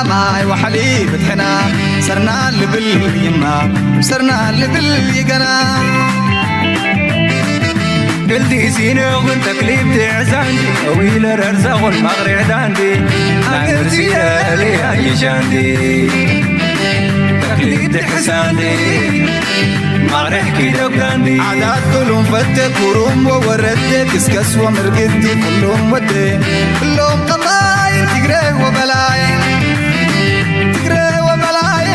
ማይ ዋሕሊ ብትሕና ሰርና ልብል ይማ ሰርና ልብል ይገና። ክልቲሲኖ ግን ተክሊብ ትሕሳንዲ፣ እዊለ ረርዛቑን ማቕሬዳንዲ፣ ኣንግርሲረሊ ኣይሻንዲ። ተክሊብ ትሕሳንዲ፣ ማቕሬሕ ኪደብዳንዲ። ዓዳት ኩሉም ፈቴ፣ ኩሩም ወወረቴ፣ ክስከስ ወምርግቲ ኩሉም ወቴ። ኩሎም ቀባይ ትግሬ ወበላይ፣ ትግሬ ወበላይ፣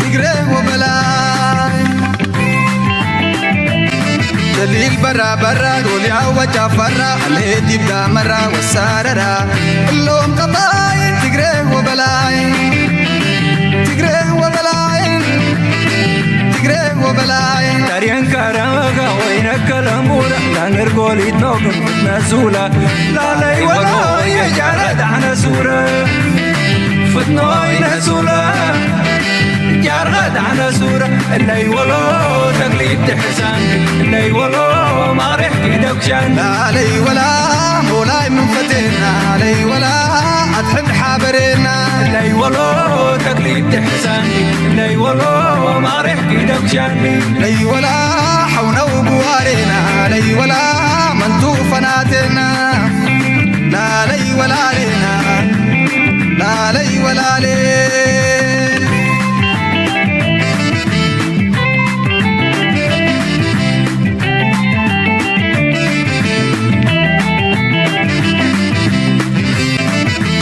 ትግሬ ወበላይ። ደሊል በራ በራ ዶልያ ወጫፈራ፣ ኣሌ ዲብዳ መራ ወሳረራ። እሎም ቀባይ ትግሬ ወበላይ፣ ትግሬ ወበላይ፣ ትግሬ ወበላይ። ታሪየን ካራመጋ ወይነ ከለሙራ ላንገር ጎሊት ኖግም ነሱላ ላለይ ወሎ የጃረ ዳሕነ ሱረ ፍትኖ ይነሱላ ጃርኸ ዳሕነ ሱረ እለይ ወሎ ተግሊብ ትሕሳን እለይ ወሎ ማቕሬሕ ኪደብሻን ላለይ ወላ ሞላይ መንፈቴና ለይ ወላ ኣትሕድ ሓበሬና እለይ ወሎ ተግሊብ ትሕሳን እለይ ወሎ ማቕሬሕ ኪደብሻን ለይ ወላ ሓውነው ጉዋሬና ለይ ወላ መንቱ ፈናቴና ላለይ ወላሌና ላለይ ወላሌ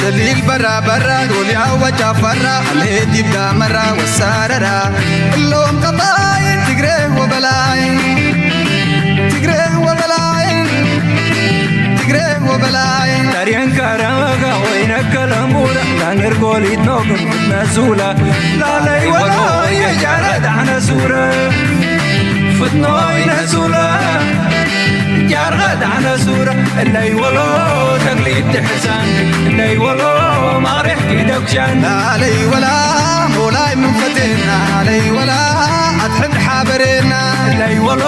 ደሊል በራ በራ ዶልያ ወጫፈራ ሌት ይብዳ መራ ወሳረራ እሎም ቀባይ ትግሬ ወበላይ ትግሬ ወበላይ ትግሬ ወበላይ ታሪየን ካራመጋ ወይነ ከለሙረ ላንገር ጎሊት ኖግም ነሱላ ላለይ ወሎ የጃረ ዳሕነ ሱረ ፍትኖ ይነሱላ ጃርኸ ዳሕነ ሱረ እለይ ወሎ ተግሊብ ትሕሳን እለይ ወሎ ማቕሬሕ ኪደብሻን ላለይ ወላ ሞላይ መንፈቴና ለይ ወላ ኣትሕድ ሓበሬና ለይ ወሎ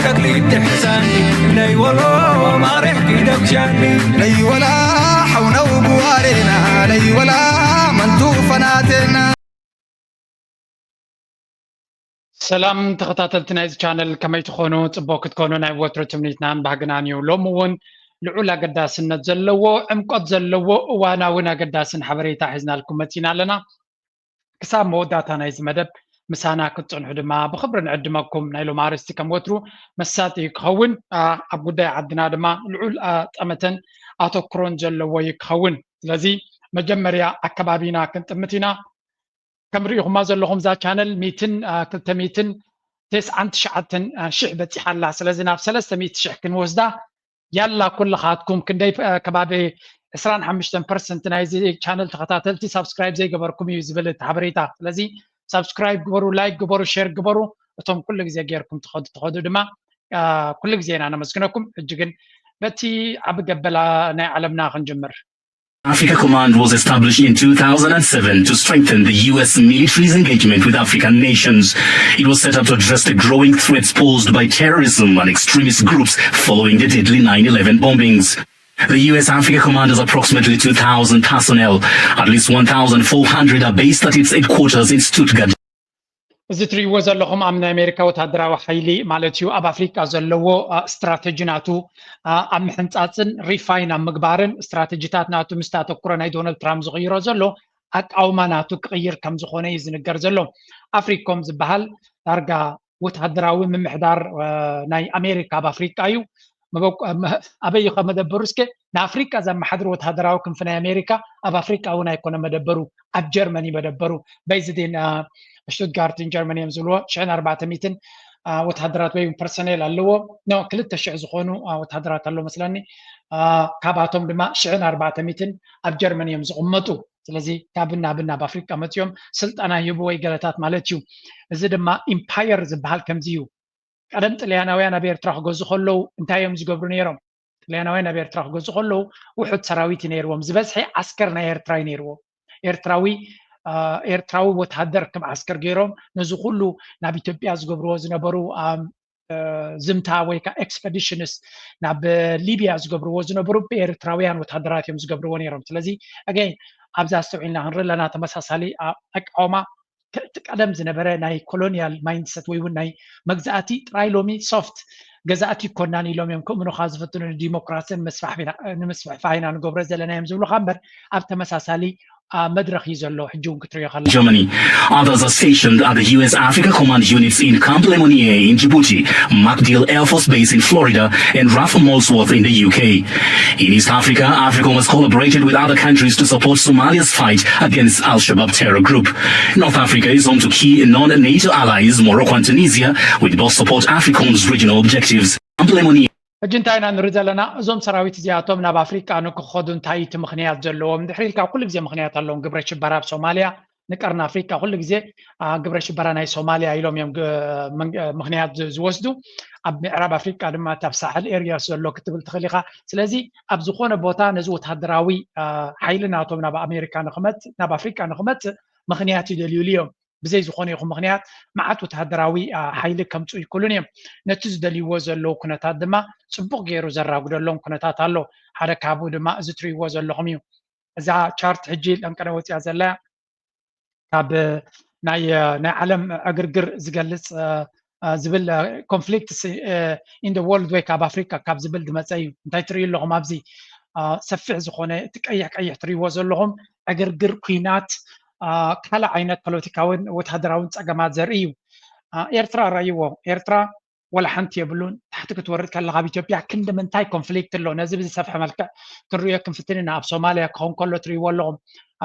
ተግሊብ ትሕሳን ለይ ወሎ ማቕሬሕ ኪደብሻን ለይ ወላ ሓውነው ጉዋሬና ለይ ወላ መንቱ ፈናቴና ሰላም ተኸታተልቲ ናይዚ ቻነል ከመይ ትኾኑ? ጽቡቕ ክትኮኑ ናይ ወትሩ ትምኒትናን ባህግናን እዩ። ሎሚ እውን ልዑል ኣገዳስነት ዘለዎ ዕምቆት ዘለዎ እዋናውን ኣገዳስን ሓበሬታ ሒዝናልኩም መጺና ኣለና። ክሳብ መወዳእታ ናይዚ መደብ ምሳና ክትጸንሑ ድማ ብኽብሪ ንዕድመኩም። ናይ ሎም ኣርእስቲ ከም ወትሩ መሳጢ እዩ ክኸውን። ኣብ ጉዳይ ዓድና ድማ ልዑል ጠመተን ኣተኩሮን ዘለዎ እዩ ክኸውን። ስለዚ መጀመርያ ኣከባቢና ክንጥምት ኢና። ከም ርኢኹማ ዘለኹም እዛ ቻነል ሚትን ክልተ ሚትን ተስዓን ትሽዓተን ሽሕ በፂሓ ኣላ። ስለዚ ናብ ሰለስተ ሚእቲ ሽሕ ክንወስዳ ያላ ኩልኻትኩም ክንደይ ከባቢ ዕስራን ሓሙሽተን ፐርሰንት ናይዚ ቻነል ተኸታተልቲ ሳብስክራይብ ዘይገበርኩም እዩ ዝብል እቲ ሓበሬታ። ስለዚ ሳብስክራይብ ግበሩ፣ ላይክ ግበሩ፣ ሼር ግበሩ። እቶም ኩሉ ግዜ ጌርኩም ትኸዱ ትኸዱ ድማ ኩሉ ግዜ ኢና ነመስግነኩም። ሕጂ ግን በቲ ዓቢ ገበላ ናይ ዓለምና ክንጅምር። Africa Command was established in two thousand seven to strengthen the U S military's engagement with African nations. It was set up to address the growing threats posed by terrorism and extremist groups following the deadly nine eleven bombings. The U S Africa Command has approximately two thousand personnel. At least one thousand four hundred are based at its headquarters in Stuttgart. እዚ ትርእይዎ ዘለኹም ኣብ ናይ ኣሜሪካ ወታደራዊ ሓይሊ ማለት እዩ ኣብ ኣፍሪቃ ዘለዎ ስትራተጂ ናቱ ኣብ ምሕንፃፅን ሪፋይን ኣብ ምግባርን ስትራተጂታት ናቱ ምስ ኣተኩሮ ናይ ዶናልድ ትራምፕ ዝቕይሮ ዘሎ ኣቃውማ ናቱ ክቕይር ከም ዝኾነ እዩ ዝንገር ዘሎ። ኣፍሪኮም ዝበሃል ዳርጋ ወታደራዊ ምምሕዳር ናይ ኣሜሪካ ኣብ ኣፍሪቃ እዩ። ኣበይ ከ መደበሩ እስከ ንኣፍሪቃ ዘመሓድር ወታደራዊ ክንፊ ናይ ኣሜሪካ ኣብ ኣፍሪቃ እውን ኣይኮነ መደበሩ ኣብ ጀርመን እዩ መደበሩ። በይዝድ ኢን ሽቱትጋርትን ጀርመን እዮም ዝብልዎ። ሽሕን ኣርባዕተ ሚእትን ወታደራት ወይ ፐርሰኔል ኣለዎ። ኖ ክልተ ሽሕ ዝኾኑ ወታደራት ኣለዎ መስለኒ። ካብኣቶም ድማ ሽሕን ኣርባዕተ ሚእትን ኣብ ጀርመን እዮም ዝቕመጡ። ስለዚ ካብን ናብን ናብ ኣፍሪቃ መፅዮም ስልጠና ይህቡ ወይ ገለታት ማለት እዩ። እዚ ድማ ኢምፓየር ዝበሃል ከምዚ እዩ። ቀደም ጥልያናውያን ኣብ ኤርትራ ክገዙ ከለዉ እንታይ እዮም ዝገብሩ ነይሮም? ጥልያናውያን ኣብ ኤርትራ ክገዙ ከለዉ ውሑድ ሰራዊት እዩ ነይርዎም። ዝበዝሐ ዓስከር ናይ ኤርትራ እዩ ነይርዎ። ኤርትራዊ ኤርትራዊ ወታደር ከም ዓስከር ገይሮም ነዚ ኩሉ ናብ ኢትዮጵያ ዝገብርዎ ዝነበሩ ዝምታ ወይ ከዓ ኤክስፐዲሽንስ ናብ ሊብያ ዝገብርዎ ዝነበሩ ብኤርትራውያን ወታደራት እዮም ዝገብርዎ ነይሮም። ስለዚ ኣገይን ኣብዛ ኣስተውዒልና ክንርኢ ኣለና። ተመሳሳሊ ኣቃውማ እቲ ቀደም ዝነበረ ናይ ኮሎኒያል ማይንድሰት ወይ እውን ናይ መግዛእቲ ጥራይ ሎሚ ሶፍት ገዛእቲ ይኮናን ኢሎም እዮም ክእምኑኻ ዝፍትኑ ንዲሞክራሲን ንምስፍሕፋሕ ኢና ንገብሮ ዘለና እዮም ዝብሉኻ እምበር ኣብ ተመሳሳሊ መድረኽ እዩ ዘሎ። ሕጂ እውን ክትሪኦ ከለኻ Germany. Others are stationed at the U S Africa Command units in Camp Lemonnier in Djibouti, MacDill Air Force Base in Florida, and Ralph Molesworth in the U K. In East Africa, AFRICOM has collaborated with other countries to support Somalia's fight against Al-Shabaab terror group. North Africa is home to key non-NATO allies, Morocco and Tunisia, which both support AFRICOM's regional objectives. Camp Lemonnier ሕጂ እንታይ ኢና ንርኢ ዘለና? እዞም ሰራዊት እዚኣቶም ናብ ኣፍሪቃ ንክኸዱ እንታይ እቲ ምኽንያት ዘለዎም? ድሕሪ ኢልካ ኩሉ ግዜ ምኽንያት ኣለዎም። ግብረ ሽበራ ኣብ ሶማልያ፣ ንቀርኒ ኣፍሪቃ ኩሉ ግዜ ግብረ ሽበራ ናይ ሶማልያ ኢሎም እዮም ምኽንያት ዝወስዱ። ኣብ ምዕራብ ኣፍሪቃ ድማ ኣብ ሳሕል ኤርያ ዘሎ ክትብል ትኽእል ኢኻ። ስለዚ ኣብ ዝኾነ ቦታ ነዚ ወታደራዊ ሓይሊ ናቶም ናብ ኣሜሪካ ንክመጽእ፣ ናብ ኣፍሪቃ ንክመጽእ ምኽንያት ይደልዩሉ እዮም። ብዘይ ዝኾነ ይኹን ምኽንያት መዓት ወተሃደራዊ ሓይሊ ከምፅኡ ይክእሉን እዮም። ነቲ ዝደልይዎ ዘለዉ ኩነታት ድማ ፅቡቕ ገይሩ ዘራጉደሎም ኩነታት ኣሎ። ሓደ ካብኡ ድማ እዚ ትሪእዎ ዘለኹም እዩ። እዛ ቻርት ሕጂ ለንቀነ ወፅያ ዘላ ካብ ናይ ናይ ዓለም ዕግርግር ዝገልፅ ዝብል conflicts in the world ወይ ካብ ኣፍሪካ ካብ ዝብል ዝመፀ እዩ። እንታይ ትርእዩ ኣለኹም ኣብዚ ሰፊሕ ዝኾነ እቲ ቀይሕ ቀይሕ ትርእይዎ ዘለኹም ዕግርግር ኩናት ካልእ ዓይነት ፖለቲካውን ወተሃደራውን ፀገማት ዘርኢ እዩ። ኤርትራ ረእይዎ። ኤርትራ ወላ ሓንቲ የብሉን። ታሕቲ ክትወርድ ከለካ ኣብ ኢትዮጵያ ክንዲ ምንታይ ኮንፍሊክት ኣሎ ነዚ ብዝሰፍሐ መልክዕ ክንሪኦ ክንፍትን ኢና። ኣብ ሶማልያ ክኸውን ከሎ ትርእይዎ ኣለኹም።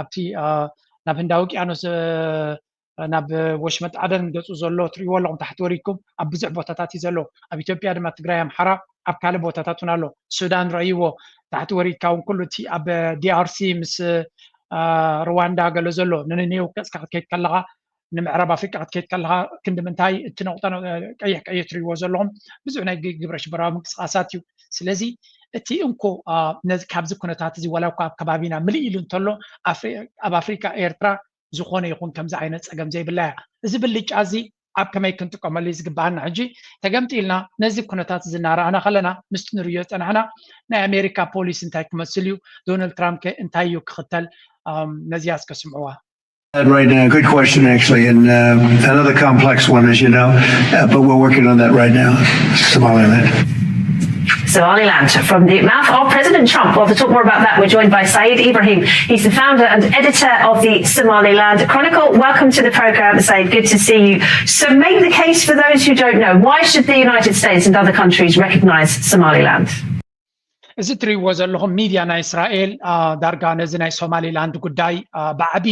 ኣብቲ ናብ ህንዳዊ ውቅያኖስ ናብ ወሽመጥ ዓደን ገፁ ዘሎ ትርእይዎ ኣለኹም። ታሕቲ ወሪድኩም ኣብ ብዙሕ ቦታታት እዩ ዘሎ። ኣብ ኢትዮጵያ ድማ ትግራይ፣ ኣምሓራ፣ ኣብ ካልእ ቦታታት እውን ኣሎ። ሱዳን ረእይዎ። ታሕቲ ወሪድካ እውን ኩሉ እቲ ኣብ ዲኣርሲ ምስ ሩዋንዳ ገሎ ዘሎ ንንኔው ገፅካ ክትከይድ ከለካ ንምዕራብ ኣፍሪቃ ክትከይድ ከለካ ክንዲ ምንታይ እቲ ነቑጣ ቀይሕ ቀይሕ ትርእይዎ ዘለኹም ብዙሕ ናይ ግብረ ሽበራዊ ምንቅስቃሳት እዩ። ስለዚ እቲ እንኮ ነዚ ካብዚ ኩነታት እዚ ዋላ እኳ ኣብ ከባቢና ምልእ ኢሉ እንተሎ ኣብ ኣፍሪቃ ኤርትራ ዝኾነ ይኹን ከምዚ ዓይነት ፀገም ዘይብላ እያ። እዚ ብልጫ እዚ ኣብ ከመይ ክንጥቀመሉ እዩ ዝግባኣና? ሕጂ ተገምጢልና ነዚ ኩነታት እዚ እናረኣና ከለና ምስቲ ንርእዮ ዝፀናሕና ናይ ኣሜሪካ ፖሊሲ እንታይ ክመስል እዩ? ዶናልድ ትራምፕ ከ እንታይ እዩ ክኽተል? ነዚኣ እስከ ስምዕዋ። That right now. Good question, actually, and uh, another complex one, as you know, uh, but we're working on that right now. Somaliland. Somaliland from the mouth of President Trump. Well, to talk more about that, we're joined by Saeed Ibrahim. He's the founder and editor of the Somaliland Chronicle. Welcome to the program, Saeed. Good to see you. So, make the case for those who don't know. Why should the United States and other countries recognize Somaliland? እዚ ትሪእዎ ዘለኹም ሚድያ ናይ እስራኤል ዳርጋ ነዚ ናይ ሶማሊላንድ ጉዳይ ብዓቢ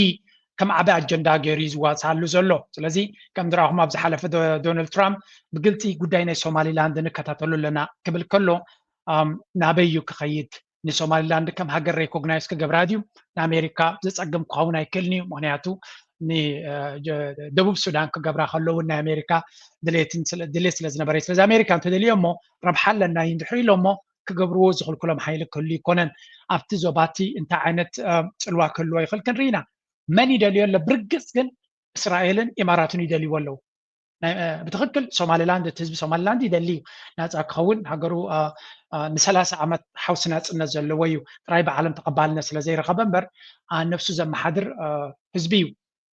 ከም ዓቢ ኣጀንዳ ገይሩ እዩ ዝዋፅኣሉ ዘሎ። ስለዚ ከም ዝረኣኹም ኣብ ዝሓለፈ ዶናልድ ትራምፕ ብግልፂ ጉዳይ ናይ ሶማሊላንድ ንከታተሉ ኣለና ክብል ከሎ ናበይ እዩ ክኸይድ? ንሶማሊላንድ ከም ሃገር ሬኮግናይዝ ክገብራ ድዩ? ንኣሜሪካ ዘፀግም ክኸውን ኣይክእልን እዩ። ምክንያቱ ንደቡብ ሱዳን ክገብራ ከለውን ናይ ኣሜሪካ ድሌት ስለ ዝነበረ እዩ። ስለዚ ኣሜሪካ እንተደልዮ እሞ ረብሓ ኣለና እዩ እንድሕር ኢሎ እሞ ክገብርዎ ዝኽልክሎም ሓይሊ ክህሉ ይኮነን። ኣብቲ ዞባቲ እንታይ ዓይነት ፅልዋ ክህልዎ ይኽእል ክንርኢ ኢና። መን ይደልዮ ኣሎ? ብርግፅ ግን እስራኤልን ኢማራትን ይደልይዎ ኣለዉ። ብትኽክል ሶማሊላንድ እቲ ህዝቢ ሶማሊላንድ ይደሊ እዩ ናፃ ክኸውን። ሃገሩ ንሰላሳ ዓመት ሓውሲ ናፅነት ዘለዎ እዩ። ጥራይ ብዓለም ተቐባልነት ስለ ዘይረኸበ እምበር ነብሱ ዘመሓድር ህዝቢ እዩ።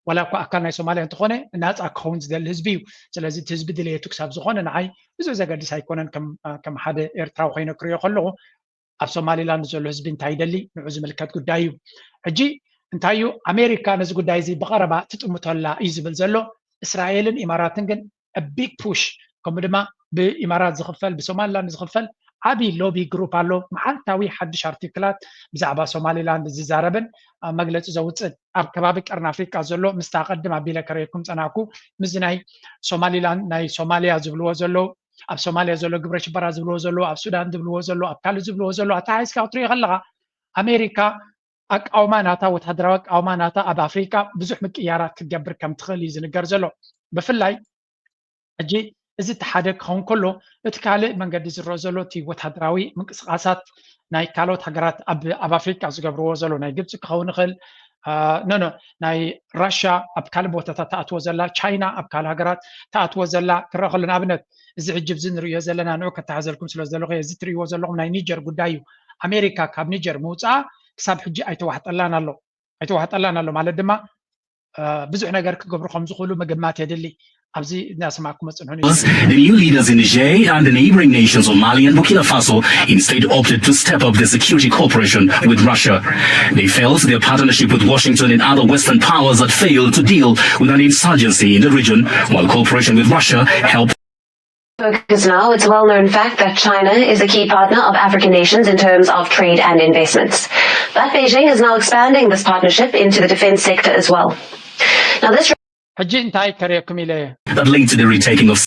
ዋላ እኳ ኣካል ናይ ሶማልያ እንተኾነ ናፃ ክኸውን ዝደሊ ህዝቢ እዩ። ስለዚ እቲ ህዝቢ ድልየቱ ክሳብ ዝኾነ ንዓይ ብዙሕ ዘገድስ ኣይኮነን። ከም ሓደ ኤርትራዊ ኮይነ ክሪኦ ከለኹ ኣብ ሶማሊላንድ ዘሎ ህዝቢ እንታይ ይደሊ ንዑ ዝምልከት ጉዳይ እዩ። ሕጂ እንታይ እዩ ኣሜሪካ ነዚ ጉዳይ እዚ ብቐረባ ትጥምቶ ኣላ እዩ ዝብል ዘሎ። እስራኤልን ኢማራትን ግን ቢግ ፑሽ ከምኡ ድማ ብኢማራት ዝኽፈል ብሶማሊላንድ ዝኽፈል ዓብዪ ሎቢ ግሩፕ ኣሎ። መዓልታዊ ሓድሽ ኣርቲክላት ብዛዕባ ሶማሊላንድ ዝዛረብን መግለፂ ዘውፅእን ኣብ ከባቢ ቀርኒ ኣፍሪቃ ዘሎ ምስታ ቀድም ኣቢለ ከርእየኩም ፀናኩ ምስዚ ናይ ሶማሊላንድ ናይ ሶማሊያ ዝብልዎ ዘለዉ ኣብ ሶማልያ ዘሎ ግብረ ሽበራ ዝብልዎ ዘለዉ ኣብ ሱዳን ዝብልዎ ዘለዉ ኣብ ካልእ ዝብልዎ ዘለዉ ኣተሓሒዝካ ክትሪኦ ከለካ ኣሜሪካ ኣቃውማ ናታ ወታደራዊ ኣቃውማ ናታ ኣብ ኣፍሪቃ ብዙሕ ምቅያራት ክትገብር ከም ትኽእል እዩ ዝንገር ዘሎ። ብፍላይ ሕጂ እዚ እቲ ሓደ ክኸውን ከሎ እቲ ካልእ መንገዲ ዝረአ ዘሎ እቲ ወታደራዊ ምንቅስቃሳት ናይ ካልኦት ሃገራት ኣብ ኣፍሪቃ ዝገብርዎ ዘሎ ናይ ግብፂ ክኸውን ይኽእል ኖ ኖ ናይ ራሽያ ኣብ ካልእ ቦታታት ተኣትዎ ዘላ፣ ቻይና ኣብ ካልእ ሃገራት ተኣትዎ ዘላ ክረአ ከሎ፣ ንኣብነት እዚ ሕጂ እዚ ንርእዮ ዘለና ንዑ ከተሓዘልኩም ስለ ዘለኹ፣ እዚ ትርእይዎ ዘለኹም ናይ ኒጀር ጉዳይ እዩ። ኣሜሪካ ካብ ኒጀር ምውፅኣ ክሳብ ሕጂ ኣይተዋሕጠላን ኣሎ ኣይተዋሕጠላን ኣሎ ማለት ድማ ብዙሕ ነገር ክገብሩ ከም ዝኽእሉ ምግማት የድሊ። ኣብዚ እናሰማዕኩም መፅንሑን እዩ። The new leaders in Niger and the neighboring nations of Mali and Burkina Faso instead opted to step up their security cooperation with Russia. They felt their partnership with Washington and other Western powers had failed to deal with an insurgency in the region, while cooperation with Russia helped Focus now, it's a well known fact that China is a key partner of African nations in terms of trade and investments. But Beijing is now expanding this partnership into the defense sector as well. Now, this ሕጂ እንታይ ከርእየኩም ኢለ እየ። that led to the retaking of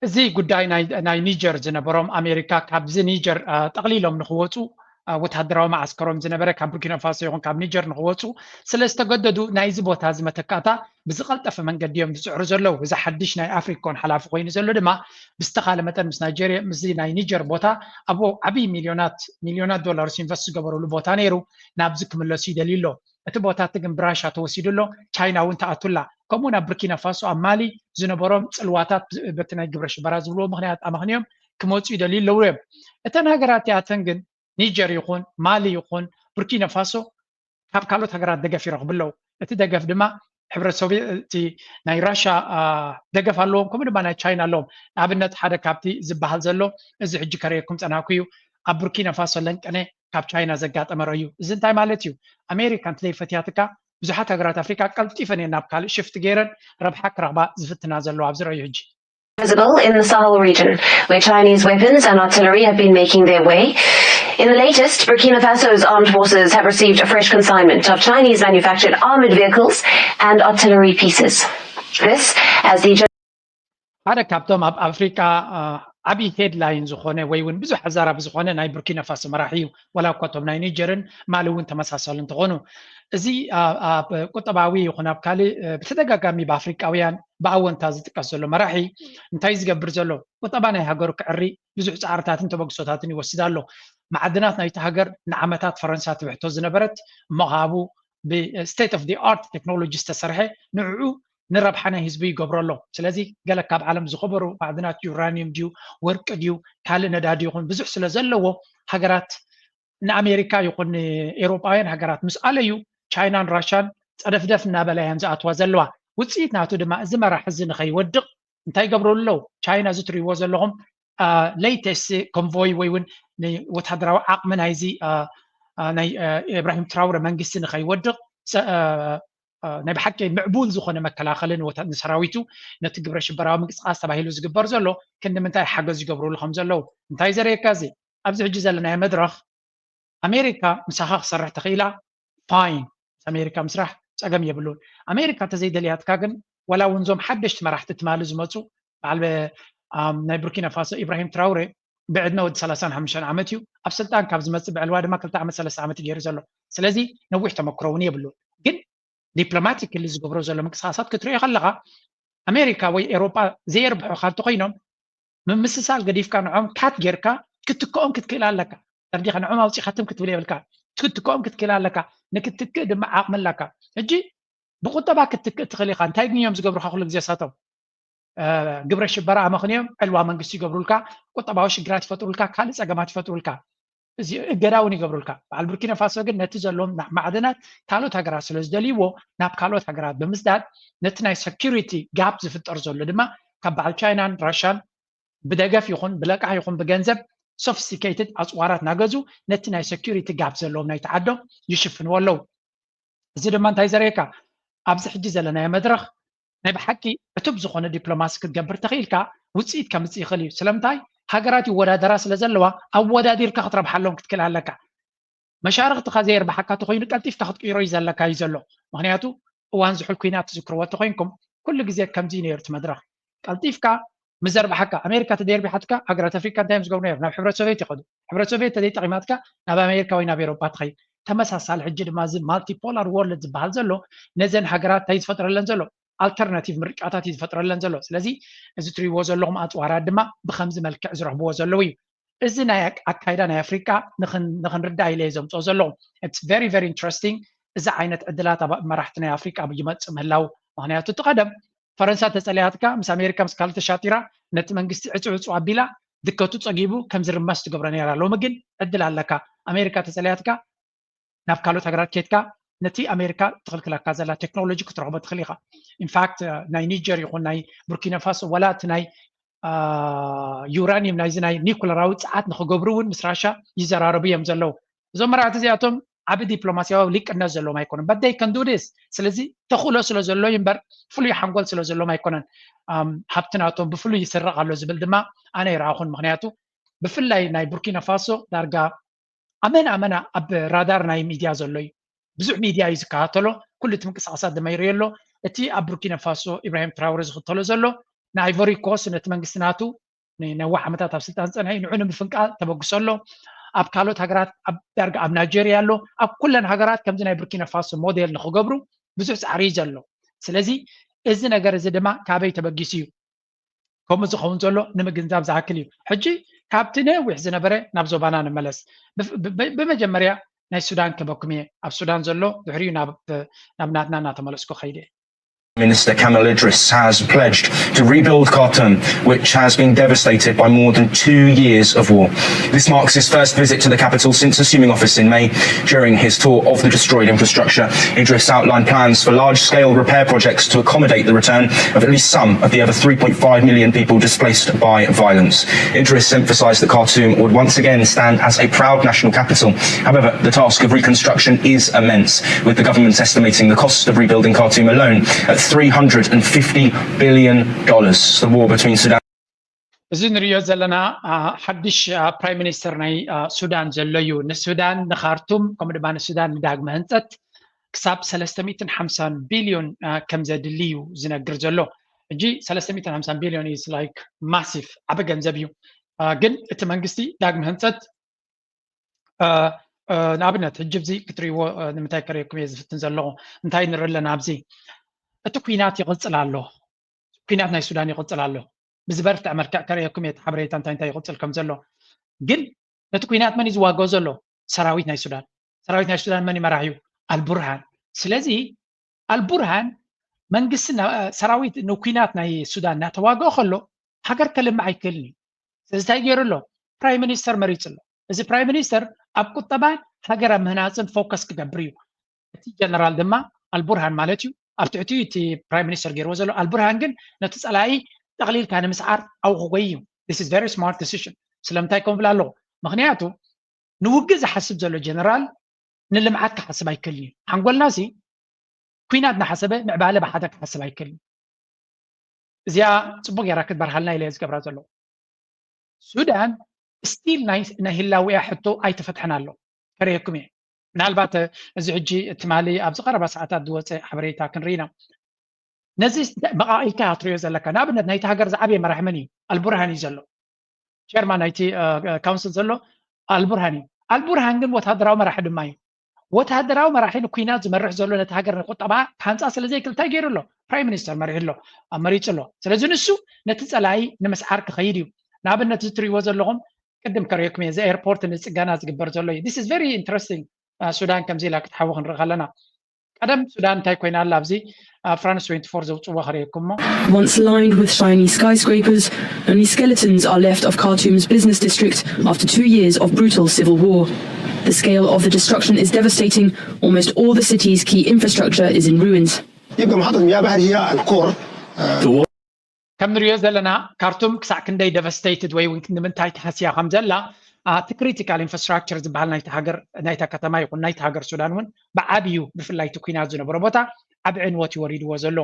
እዚ ጉዳይ ናይ ናይ ኒጀር ዝነበሮም ኣሜሪካ ካብዚ ኒጀር አ፣ ጠቕሊሎም ንክወፁ አ፣ ወታደራዊ መዓስከሮም ዝነበረ ካብ ቡርኪና ፋሶ ይኹን ካብ ኒጀር ንክወፁ ስለ ዝተገደዱ ናይዚ ቦታ እዚ መተካእታ ብዝቐልጠፈ መንገዲ እዮም ዝፅዕሩ ዘለዉ። እዚ ሓድሽ ናይ ኣፍሪኮን ሓላፊ ኮይኑ ዘሎ ድማ ብዝተኻለ መጠን ምስ ናይጀርያ ምስዚ ናይ ኒጀር ቦታ ኣብኡ ዓብዪ ሚልዮናት ሚልዮናት ዶላርስ ኢንቨስት ዝገበረሉ ቦታ ነይሩ ናብዚ ክምለሱ ይደልዩ ኣሎ። እቲ ቦታ እቲ ግን ብራሻ ተወሲዱ ኣሎ። ቻይና እውን ተኣቱላ። ከምኡ ናብ ቡርኪና ፋሶ ኣብ ማሊ ዝነበሮም ፅልዋታት በቲ ናይ ግብረ ሽበራ ዝብልዎ ምክንያት ኣመክንዮም ክመፁ ይደልዩ ኣለዉ እዮም። እተን ሃገራት እቲኣተን ግን ኒጀር ይኹን ማሊ ይኹን ቡርኪና ፋሶ ካብ ካልኦት ሃገራት ደገፍ ይረኽቡ ኣለዉ። እቲ ደገፍ ድማ ሕብረት ሶቪየት እቲ ናይ ራሻ ደገፍ ኣለዎም፣ ከምኡ ድማ ናይ ቻይና ኣለዎም። ንኣብነት ሓደ ካብቲ ዝበሃል ዘሎ እዚ ሕጂ ከርእየኩም ፀናኩ እዩ። ኣብ ቡርኪና ፋሶ ለንቀነ ካብ ቻይና ዘጋጠመ ረዩ። እዚ እንታይ ማለት እዩ? ኣሜሪካ እንተዘይፈትያትካ ብዙሓት ሃገራት ኣፍሪካ ቀልጢፈን እየን ናብ ካልእ ሽፍት ገይረን ረብሓ ክረኽባ ዝፍትና ዘለዋ ኣብዚ ረዩ ሕጂ። Visible in the Sahel region, where Chinese weapons and artillery have been making their way. In the latest, Burkina Faso's armed forces have received a fresh consignment of Chinese manufactured armored vehicles and artillery pieces. This, as the ሓደ ካብቶም ኣብ ኣፍሪቃ ዓብዪ ሄድላይን ዝኾነ ወይ እውን ብዙሕ ኣዛራቢ ዝኾነ ናይ ቡርኪና ፋሶ መራሒ እዩ። ዋላ እኳ እቶም ናይ ኒጀርን ማሊ እውን ተመሳሳሊ እንትኾኑ፣ እዚ ኣብ ቁጠባዊ ይኹን ኣብ ካልእ ብተደጋጋሚ ብኣፍሪቃውያን ብኣወንታ ዝጥቀስ ዘሎ መራሒ እንታይ ዝገብር ዘሎ? ቁጠባ ናይ ሃገሩ ክዕሪ ብዙሕ ፃዕርታትን ተበግሶታትን ይወስድ ኣሎ። ማዕድናት ናይቲ ሃገር ንዓመታት ፈረንሳ ትብሕቶ ዝነበረት እሞ ከኣ ብ state of the art technology ዝተሰርሐ ንዕኡ ንረብሓ ናይ ህዝቢ ይገብሮ ኣሎ። ስለዚ ገለ ካብ ዓለም ዝኸበሩ ማዕድናት ዩራኒየም ድዩ ወርቂ ድዩ ካልእ ነዳዲ ይኹን ብዙሕ ስለ ዘለዎ ሃገራት ንኣሜሪካ ይኹን ንኤውሮጳውያን ሃገራት ምስ ኣለዩ ቻይናን ራሻን ፀደፍደፍ እናበላ እየን ዝኣትዋ ዘለዋ። ውፅኢት ናቱ ድማ እዚ መራሒ እዚ ንኸይወድቕ እንታይ ይገብሩ ኣለዉ? ቻይና እዚ ትርእይዎ ዘለኹም latest convoy ወይ እውን ወታደራዊ ዓቕሚ ናይዚ ናይ ኢብራሂም ትራውረ መንግስቲ ንኸይወድቕ ናይ ብሓቂ ምዕቡል ዝኾነ መከላኸሊ ንሰራዊቱ ነቲ ግብረ ሽበራዊ ምንቅስቃስ ተባሂሉ ዝግበር ዘሎ ክንዲ ምንታይ ሓገዝ ይገብርሉ ከም ዘለዉ እንታይ ዘርእየካ እዚ ኣብዚ ሕጂ ዘለናዮ መድረኽ ኣሜሪካ ምሳኻ ክሰርሕ ተኽኢላ fine ምስ ኣሜሪካ ምስራሕ ፀገም የብሉን ኣሜሪካ ተዘይደልያትካ ግን ወላ እውን እዞም ሓደሽቲ መራሕቲ ትማሊ ዝመፁ በዓል ናይ ቡርኪና ፋሶ ኢብራሂም ትራውሬ ብዕድመ ወዲ ሰላሳን ሓሙሽተን ዓመት እዩ ኣብ ስልጣን ካብ ዝመፅእ ብዕልዋ ድማ ክልተ ዓመት ሰለስተ ዓመት ገይሩ ዘሎ ስለዚ ነዊሕ ተመክሮ እውን የብሉን ግን ዲፕሎማቲክሊ ዝገብሮ ዘሎ ምንቅስቃሳት ክትሪኦ ከለካ ኣሜሪካ ወይ ኤሮጳ ዘየርብሑካ እንተኮይኖም ምምስሳል ገዲፍካ ንዖም ካት ጌርካ ክትክኦም ክትክእል ኣለካ ተርዲካ ንዖም ኣውፂካ ትም ክትብል የብልካ ክትክኦም ክትክእል ኣለካ ንክትክእ ድማ ዓቅሚ ኣለካ ሕጂ ብቁጠባ ክትክእ ትክእል ኢካ እንታይ ግን እዮም ዝገብሩካ ኩሉ ግዜ ሳቶም ግብረ ሽበራ ኣመክንዮም ዕልዋ መንግስቲ ይገብሩልካ ቁጠባዊ ሽግራት ይፈጥሩልካ ካልእ ፀገማት ይፈጥሩልካ እዚ እገዳ እውን ይገብሩልካ በዓል ቡርኪና ፋሶ ግን ነቲ ዘለዎም ማዕድናት ካልኦት ሃገራት ስለ ዝደልይዎ ናብ ካልኦት ሃገራት ብምስዳድ ነቲ ናይ security gap ዝፍጠር ዘሎ ድማ ካብ በዓል ቻይናን ራሻን ብደገፍ ይኹን ብለቃሕ ይኹን ብገንዘብ sophisticated ኣፅዋራት ናገዙ ነቲ ናይ security gap ዘለዎም ናይቲ ዓዶም ይሽፍንዎ ኣለዉ እዚ ድማ እንታይ ዘርእየካ ኣብዚ ሕጂ ዘለናዮ መድረኽ ናይ ብሓቂ ዕቱብ ዝኾነ ዲፕሎማሲ ክትገብር ተኽኢልካ ውፅኢት ከምፅእ ይኽእል እዩ ስለምንታይ ሃገራት ይወዳደራ ስለ ዘለዋ ኣወዳዲርካ ክትረብሓሎም ክትክእል ኣለካ መሻርክትኻ ዘየርብሓካ ተኮይኑ ቀልጢፍካ ክትቅይሮ እዩ ዘለካ እዩ ዘሎ ምክንያቱ እዋን ዝሑል ኩናት ትዝክርዎ ተኮይንኩም ኩሉ ግዜ ከምዚ ነይሩ እቲ መድረክ ቀልጢፍካ ምዘርብሓካ ኣሜሪካ ተደየርቢሓትካ ሃገራት ኣፍሪካ እንታይ እዮም ዝገብሩ ነይሩ ናብ ሕብረት ሶቪየት ይኸዱ ሕብረት ሶቪየት ተዘይጠቂማትካ ናብ ኣሜሪካ ወይ ናብ ኤሮፓ ትኸይድ ተመሳሳሊ ሕጂ ድማ እዚ multipolar world ዝበሃል ዘሎ ነዘን ሃገራት እንታይ ዝፈጥረለን ዘሎ alternative ምርጫታት እዩ ዝፈጥረለን ዘሎ ስለዚ እዚ ትሪእዎ ዘለኹም ኣፅዋራት ድማ ብከምዚ መልክዕ ዝረኽብዎ ዘለዉ እዩ እዚ ናይ ኣካይዳ ናይ ኣፍሪቃ ንክንርዳእ ኢለ ዘምፅኦ ዘለኹ it's very very interesting እዚ ዓይነት ዕድላት ኣብ መራሕቲ ናይ ኣፍሪቃ ይመፅእ ምህላው። ምክንያቱ እቲ ቀደም ፈረንሳ ተፀሊያትካ ምስ ኣሜሪካ ምስ ካልእ ተሻጢራ ነቲ መንግስቲ ዕፁ ዕፁ ኣቢላ ድከቱ ፀጊቡ ከም ዝርመስ ትገብሮ ነይራ። ሎሚ ግን ዕድል ኣለካ። ኣሜሪካ ተፀሊያትካ ናብ ካልኦት ሃገራት ኬድካ ነቲ ኣሜሪካ ትኽልክለካ ዘላ ቴክኖሎጂ ክትረኽቦ ትኽእል ኢኻ። ኢንፋክት ናይ ኒጀር ይኹን ናይ ቡርኪና ፋሶ ዋላ እቲ ናይ ዩራኒየም ናይዚ ናይ ኒኩለራዊ ፀዓት ንክገብሩ እውን ምስ ራሻ ይዘራረቡ እዮም ዘለዉ። እዞም መራሕቲ እዚኣቶም ዓቢ ዲፕሎማሲያዊ ሊቅነት ዘለዎም ኣይኮኑን። But they can do this። ስለዚ ተኽእሎ ስለ ዘሎ እዩ እምበር ፍሉይ ሓንጎል ስለ ዘለዎም ኣይኮነን። ሃብቲ ናቶም ብፍሉይ ይስረቕ ኣሎ ዝብል ድማ ኣነ ይረኣኹን። ምክንያቱ ብፍላይ ናይ ቡርኪና ፋሶ ዳርጋ ኣመና ኣመና ኣብ ራዳር ናይ ሚድያ ዘሎ እዩ። ብዙሕ ሚድያ እዩ ዝከታተሎ፣ ኩሉ እቲ ምንቅስቃሳት ድማ ይርእዮ ኣሎ። እቲ ኣብ ቡርኪና ፋሶ ኢብራሂም ትራውረ ዝኽተሎ ዘሎ ንኣይቮሪ ኮስት ነቲ መንግስቲ ናቱ ንነዋሕ ዓመታት ኣብ ስልጣን ዝፀንሐ እዩ። ንዑ ንምፍንቃል ተበግሶ ኣሎ። ኣብ ካልኦት ሃገራት ኣብ ዳርጋ ኣብ ናይጀርያ ኣሎ። ኣብ ኩለን ሃገራት ከምዚ ናይ ቡርኪና ፋሶ ሞዴል ንክገብሩ ብዙሕ ፃዕሪ እዩ ዘሎ። ስለዚ እዚ ነገር እዚ ድማ ካበይ ተበጊሱ እዩ ከምኡ ዝኸውን ዘሎ ንምግንዛብ ዝኣክል እዩ። ሕጂ ካብቲ ነዊሕ ዝነበረ ናብ ዞባና ንመለስ። ብመጀመርያ ናይ ሱዳን ክበኩም እየ። ኣብ ሱዳን ዘሎ ድሕሪኡ ናብ ናትና እናተመለስኩ ከይደ። Minister Kamal Idris has pledged to rebuild Khartoum, which has been devastated by more than two years of war. This marks his first visit to the capital since assuming office in May. During his tour of the destroyed infrastructure, Idris outlined plans for large-scale repair projects to accommodate the return of at least some of the over three point five million people displaced by violence. Idris emphasised that Khartoum would once again stand as a proud national capital. However, the task of reconstruction is immense, with the government estimating the cost of rebuilding Khartoum alone at three hundred and fifty billion dollars. The war between Sudan እዚ ንሪኦ ዘለና ሓድሽ ፕራይም ሚኒስተር ናይ ሱዳን ዘሎ እዩ። ንሱዳን ንኻርቱም ከምኡ ድማ ንሱዳን ንዳግመ ህንፀት ክሳብ ሰለስተ ሚእትን ሓምሳን ቢልዮን ከም ዘድሊ እዩ ዝነግር ዘሎ። ሕጂ ሰለስተ ሚእትን ሓምሳን ቢልዮን is like massive ዓቢ ገንዘብ እዩ። ግን እቲ መንግስቲ ዳግመ ህንፀት ንኣብነት ሕጂ ብዚ ክትሪእዎ ንምንታይ ከርእየኩም እየ ዝፍትን ዘለኹ እንታይ ንርኢ ኣለና ኣብዚ እቲ ኩናት ይቕፅል ኣሎ። ኩናት ናይ ሱዳን ይቕፅል ኣሎ። ብዝበርትዕ መልክዕ ከርእየኩም እየ ሓበሬታ እንታይ እንታይ ይቕፅል ከም ዘሎ። ግን ነቲ ኩናት መን እዩ ዝዋገኦ ዘሎ? ሰራዊት ናይ ሱዳን። ሰራዊት ናይ ሱዳን መን ይመራሕ እዩ? ኣልቡርሃን። ስለዚ ኣልቡርሃን መንግስቲ ሰራዊት ንኩናት ናይ ሱዳን እናተዋገኦ ከሎ ሃገር ከልምዕ ኣይክእልን እዩ። ስለዚ እንታይ ገይሩ ኣሎ? ፕራይም ሚኒስተር መሪፁ ኣሎ። እዚ ፕራይም ሚኒስተር ኣብ ቁጠባን ሃገር ኣብ ምህናፅን ፎከስ ክገብር እዩ። እቲ ጀነራል ድማ ኣልቡርሃን ማለት እዩ ኣብ ትሕቲ እቲ ፕራይም ሚኒስተር ገይርዎ ዘሎ ኣልቡርሃን ግን ነቲ ፀላኢ ጠቕሊልካ ንምስዓር ኣብኡ ክጎይ እዩ። This is very smart decision። ስለምንታይ ከም ብል ኣለኹ? ምክንያቱ ንውግእ ዝሓስብ ዘሎ ጀነራል ንልምዓት ክሓስብ ኣይክእልን እዩ። ሓንጎልና ሲ ኩናት እናሓሰበ ምዕባለ ብሓደ ክሓስብ ኣይክእልን። እዚኣ ፅቡቅ ገይራ ክትበርሃልና ኢለ ዝገብራ ዘለኹ። ሱዳን ስቲል ናይ ህላዊያ ሕቶ ኣይተፈትሐን ኣሎ። ከርእየኩም እየ። ምናልባት እዚ ሕጂ ትማሊ ኣብዚ ቀረባ ሰዓታት ዝወፀ ሓበሬታ ክንርኢ ኢና። ነዚ መቃቂልካ ትሪኦ ዘለካ ንኣብነት ናይቲ ሃገር ዝዓበየ መራሒ መን እዩ? ኣልቡርሃን እዩ ዘሎ። ቸርማን ናይቲ ካውንስል ዘሎ ኣልቡርሃን እዩ። ኣልቡርሃን ግን ወታደራዊ መራሒ ድማ እዩ። ወታደራዊ መራሒ ንኩናት ዝመርሕ ዘሎ ነቲ ሃገር ንቁጠባ ክሃንፃ ስለ ዘይክእል እንታይ ገይሩ ኣሎ? ፕራይም ሚኒስተር መሪሑ ኣሎ፣ መሪፁ ኣሎ። ስለዚ ንሱ ነቲ ፀላኢ ንምስዓር ክኸይድ እዩ። ንኣብነት እዚ ትሪእዎ ዘለኹም ቅድም ከርእየኩም እየ እዚ ኤርፖርት ንፅገና ዝግበር ዘሎ እዩ። This is very interesting። ሱዳን ከምዚ ኢላ ክትሓዊ ክንርኢ ከለና ቀደም ሱዳን እንታይ ኮይና ኣላ ኣብዚ ፍራንስ ትዌንቲ ፎር ዘውፅዎ ከርእየኩም እሞ Once lined with shiny skyscrapers, only skeletons are left of Khartoum's business district after two years of brutal civil war. The scale of the destruction is devastating. Almost all the city's key infrastructure is in ruins. ከም ንሪኦ ዘለና ካርቱም ክሳዕ ክንደይ ደቨስተይትድ ወይ እውን ንምንታይ ተሃስያ ከም ዘላ እቲ ክሪቲካል ኢንፍራስትራክቸር ዝበሃል ናይታ ከተማ ይኹን ናይታ ሃገር ሱዳን እውን ብዓብዩ ብፍላይ እቲ ኩናት ዝነበሮ ቦታ ዓብ ዕንወት እዩ ወሪድዎ ዘሎ።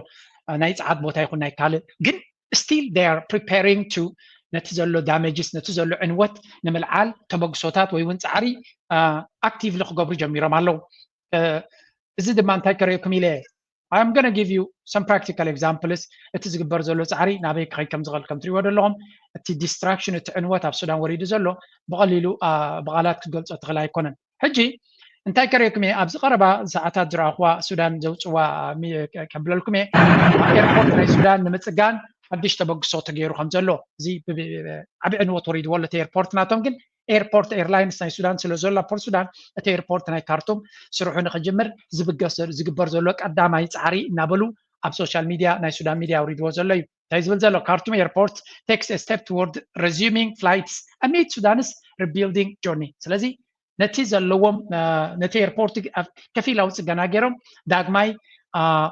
ናይ ፀዓት ቦታ ይኹን ናይ ካልእ ግን still they are preparing to ነቲ ዘሎ ዳሜጅስ ነቲ ዘሎ ዕንወት ንምልዓል ተበግሶታት ወይ እውን ፃዕሪ ኣክቲቭሊ ክገብሩ ጀሚሮም ኣለዉ። እዚ ድማ እንታይ ከርእየኩም ኢለ I'm gonna give you some practical examples። እቲ ዝግበር ዘሎ ፃዕሪ ናበይ ክኸይ ከም ዝኽእል ከም ትሪእዎ ዘለኹም እቲ ዲስትራክሽን እቲ ዕንወት ኣብ ሱዳን ወሪዱ ዘሎ ብቐሊሉ ብቓላት ክትገልፆ ትኽእል ኣይኮነን። ሕጂ እንታይ ከርእየኩም እየ ኣብዚ ቀረባ ሰዓታት ዝረኣኹዋ ሱዳን ዘውፅዋ ከብለልኩም እየ። ኤርፖርት ናይ ሱዳን ንምፅጋን ሓድሽ ተበግሶ ተገይሩ ከም ዘሎ እዚ ዓብ ዕንወት ወሪድዎ ኣሎ እቲ ኤርፖርት ናቶም ግን ኤርፖርት ኤርላይንስ ናይ ሱዳን ስለ ዘሎ ፖርት ሱዳን እቲ ኤርፖርት ናይ ካርቱም ስርሑ ንክጅምር ዝብገስ ዝግበር ዘሎ ቀዳማይ ፃዕሪ እናበሉ ኣብ ሶሻል ሚድያ ናይ ሱዳን ሚድያ ኣውሪድዎ ዘሎ እዩ። እንታይ ዝብል ዘሎ? Khartoum airport takes a step toward resuming flights amid Sudan's rebuilding journey። ስለዚ ነቲ ዘለዎም ነቲ ኤርፖርት ከፊላዊ ፅገና ገይሮም ዳግማይ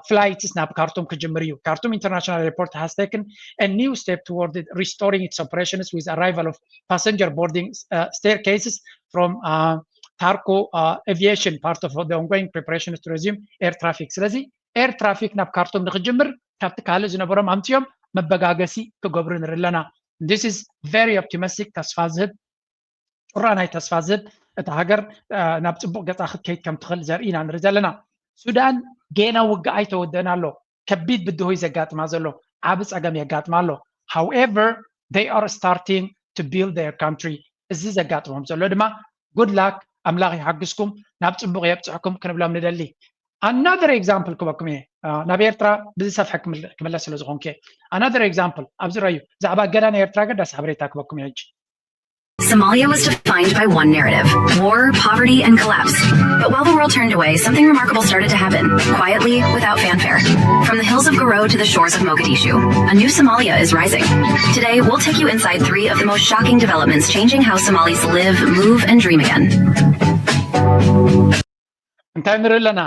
ፍላይትስ ናብ ካርቱም ክጅምር እዩ። Khartoum International Airport has taken a new step toward restoring its operations with arrival of passenger boarding staircases from Tarko Aviation, part of the ongoing preparations to resume air traffic። ስለዚ air traffic ናብ ካርቱም ንክጅምር ካብቲ ካልእ ዝነበሮም ኣምፅኦም መበጋገሲ ክገብሩ ንርኢ ኣለና። This is very optimistic፣ ተስፋ ዝህብ ጩራ ናይ ተስፋ ዝህብ፣ እታ ሃገር ናብ ፅቡቅ ገፃ ክትከይድ ከም ትኽእል ዘርኢና ንርኢ ዘለና። ሱዳን ጌና ውግእ ኣይተወደን ኣሎ። ከቢድ ብድሆ እዩ ዘጋጥማ ዘሎ። ዓቢ ፀገም የጋጥማ ኣሎ። However, they are starting to build their country። እዚ ዘጋጥሞም ዘሎ ድማ good luck፣ ኣምላኽ ይሓግዝኩም፣ ናብ ፅቡቅ የብፅሕኩም ክንብሎም ንደሊ። Another example ክበኩም እየ። ናብ ኤርትራ ብዝሰፍሐ ክምለስ ስለ ዝኾንኩ እየ። Another example ኣብዚ ረዩ ብዛዕባ ገና ናይ ኤርትራ ገዳስ ሓበሬታ ክበኩም እየ ሕጂ። Somalia was defined by one narrative: war, poverty, and collapse. But while the world turned away, something remarkable started to happen, quietly, without fanfare. From the hills of Garo to the shores of Mogadishu, a new Somalia is rising. Today, we'll take you inside three of the most shocking developments changing how Somalis live, move, and dream again. እንታይ ንርኢ ኣለና?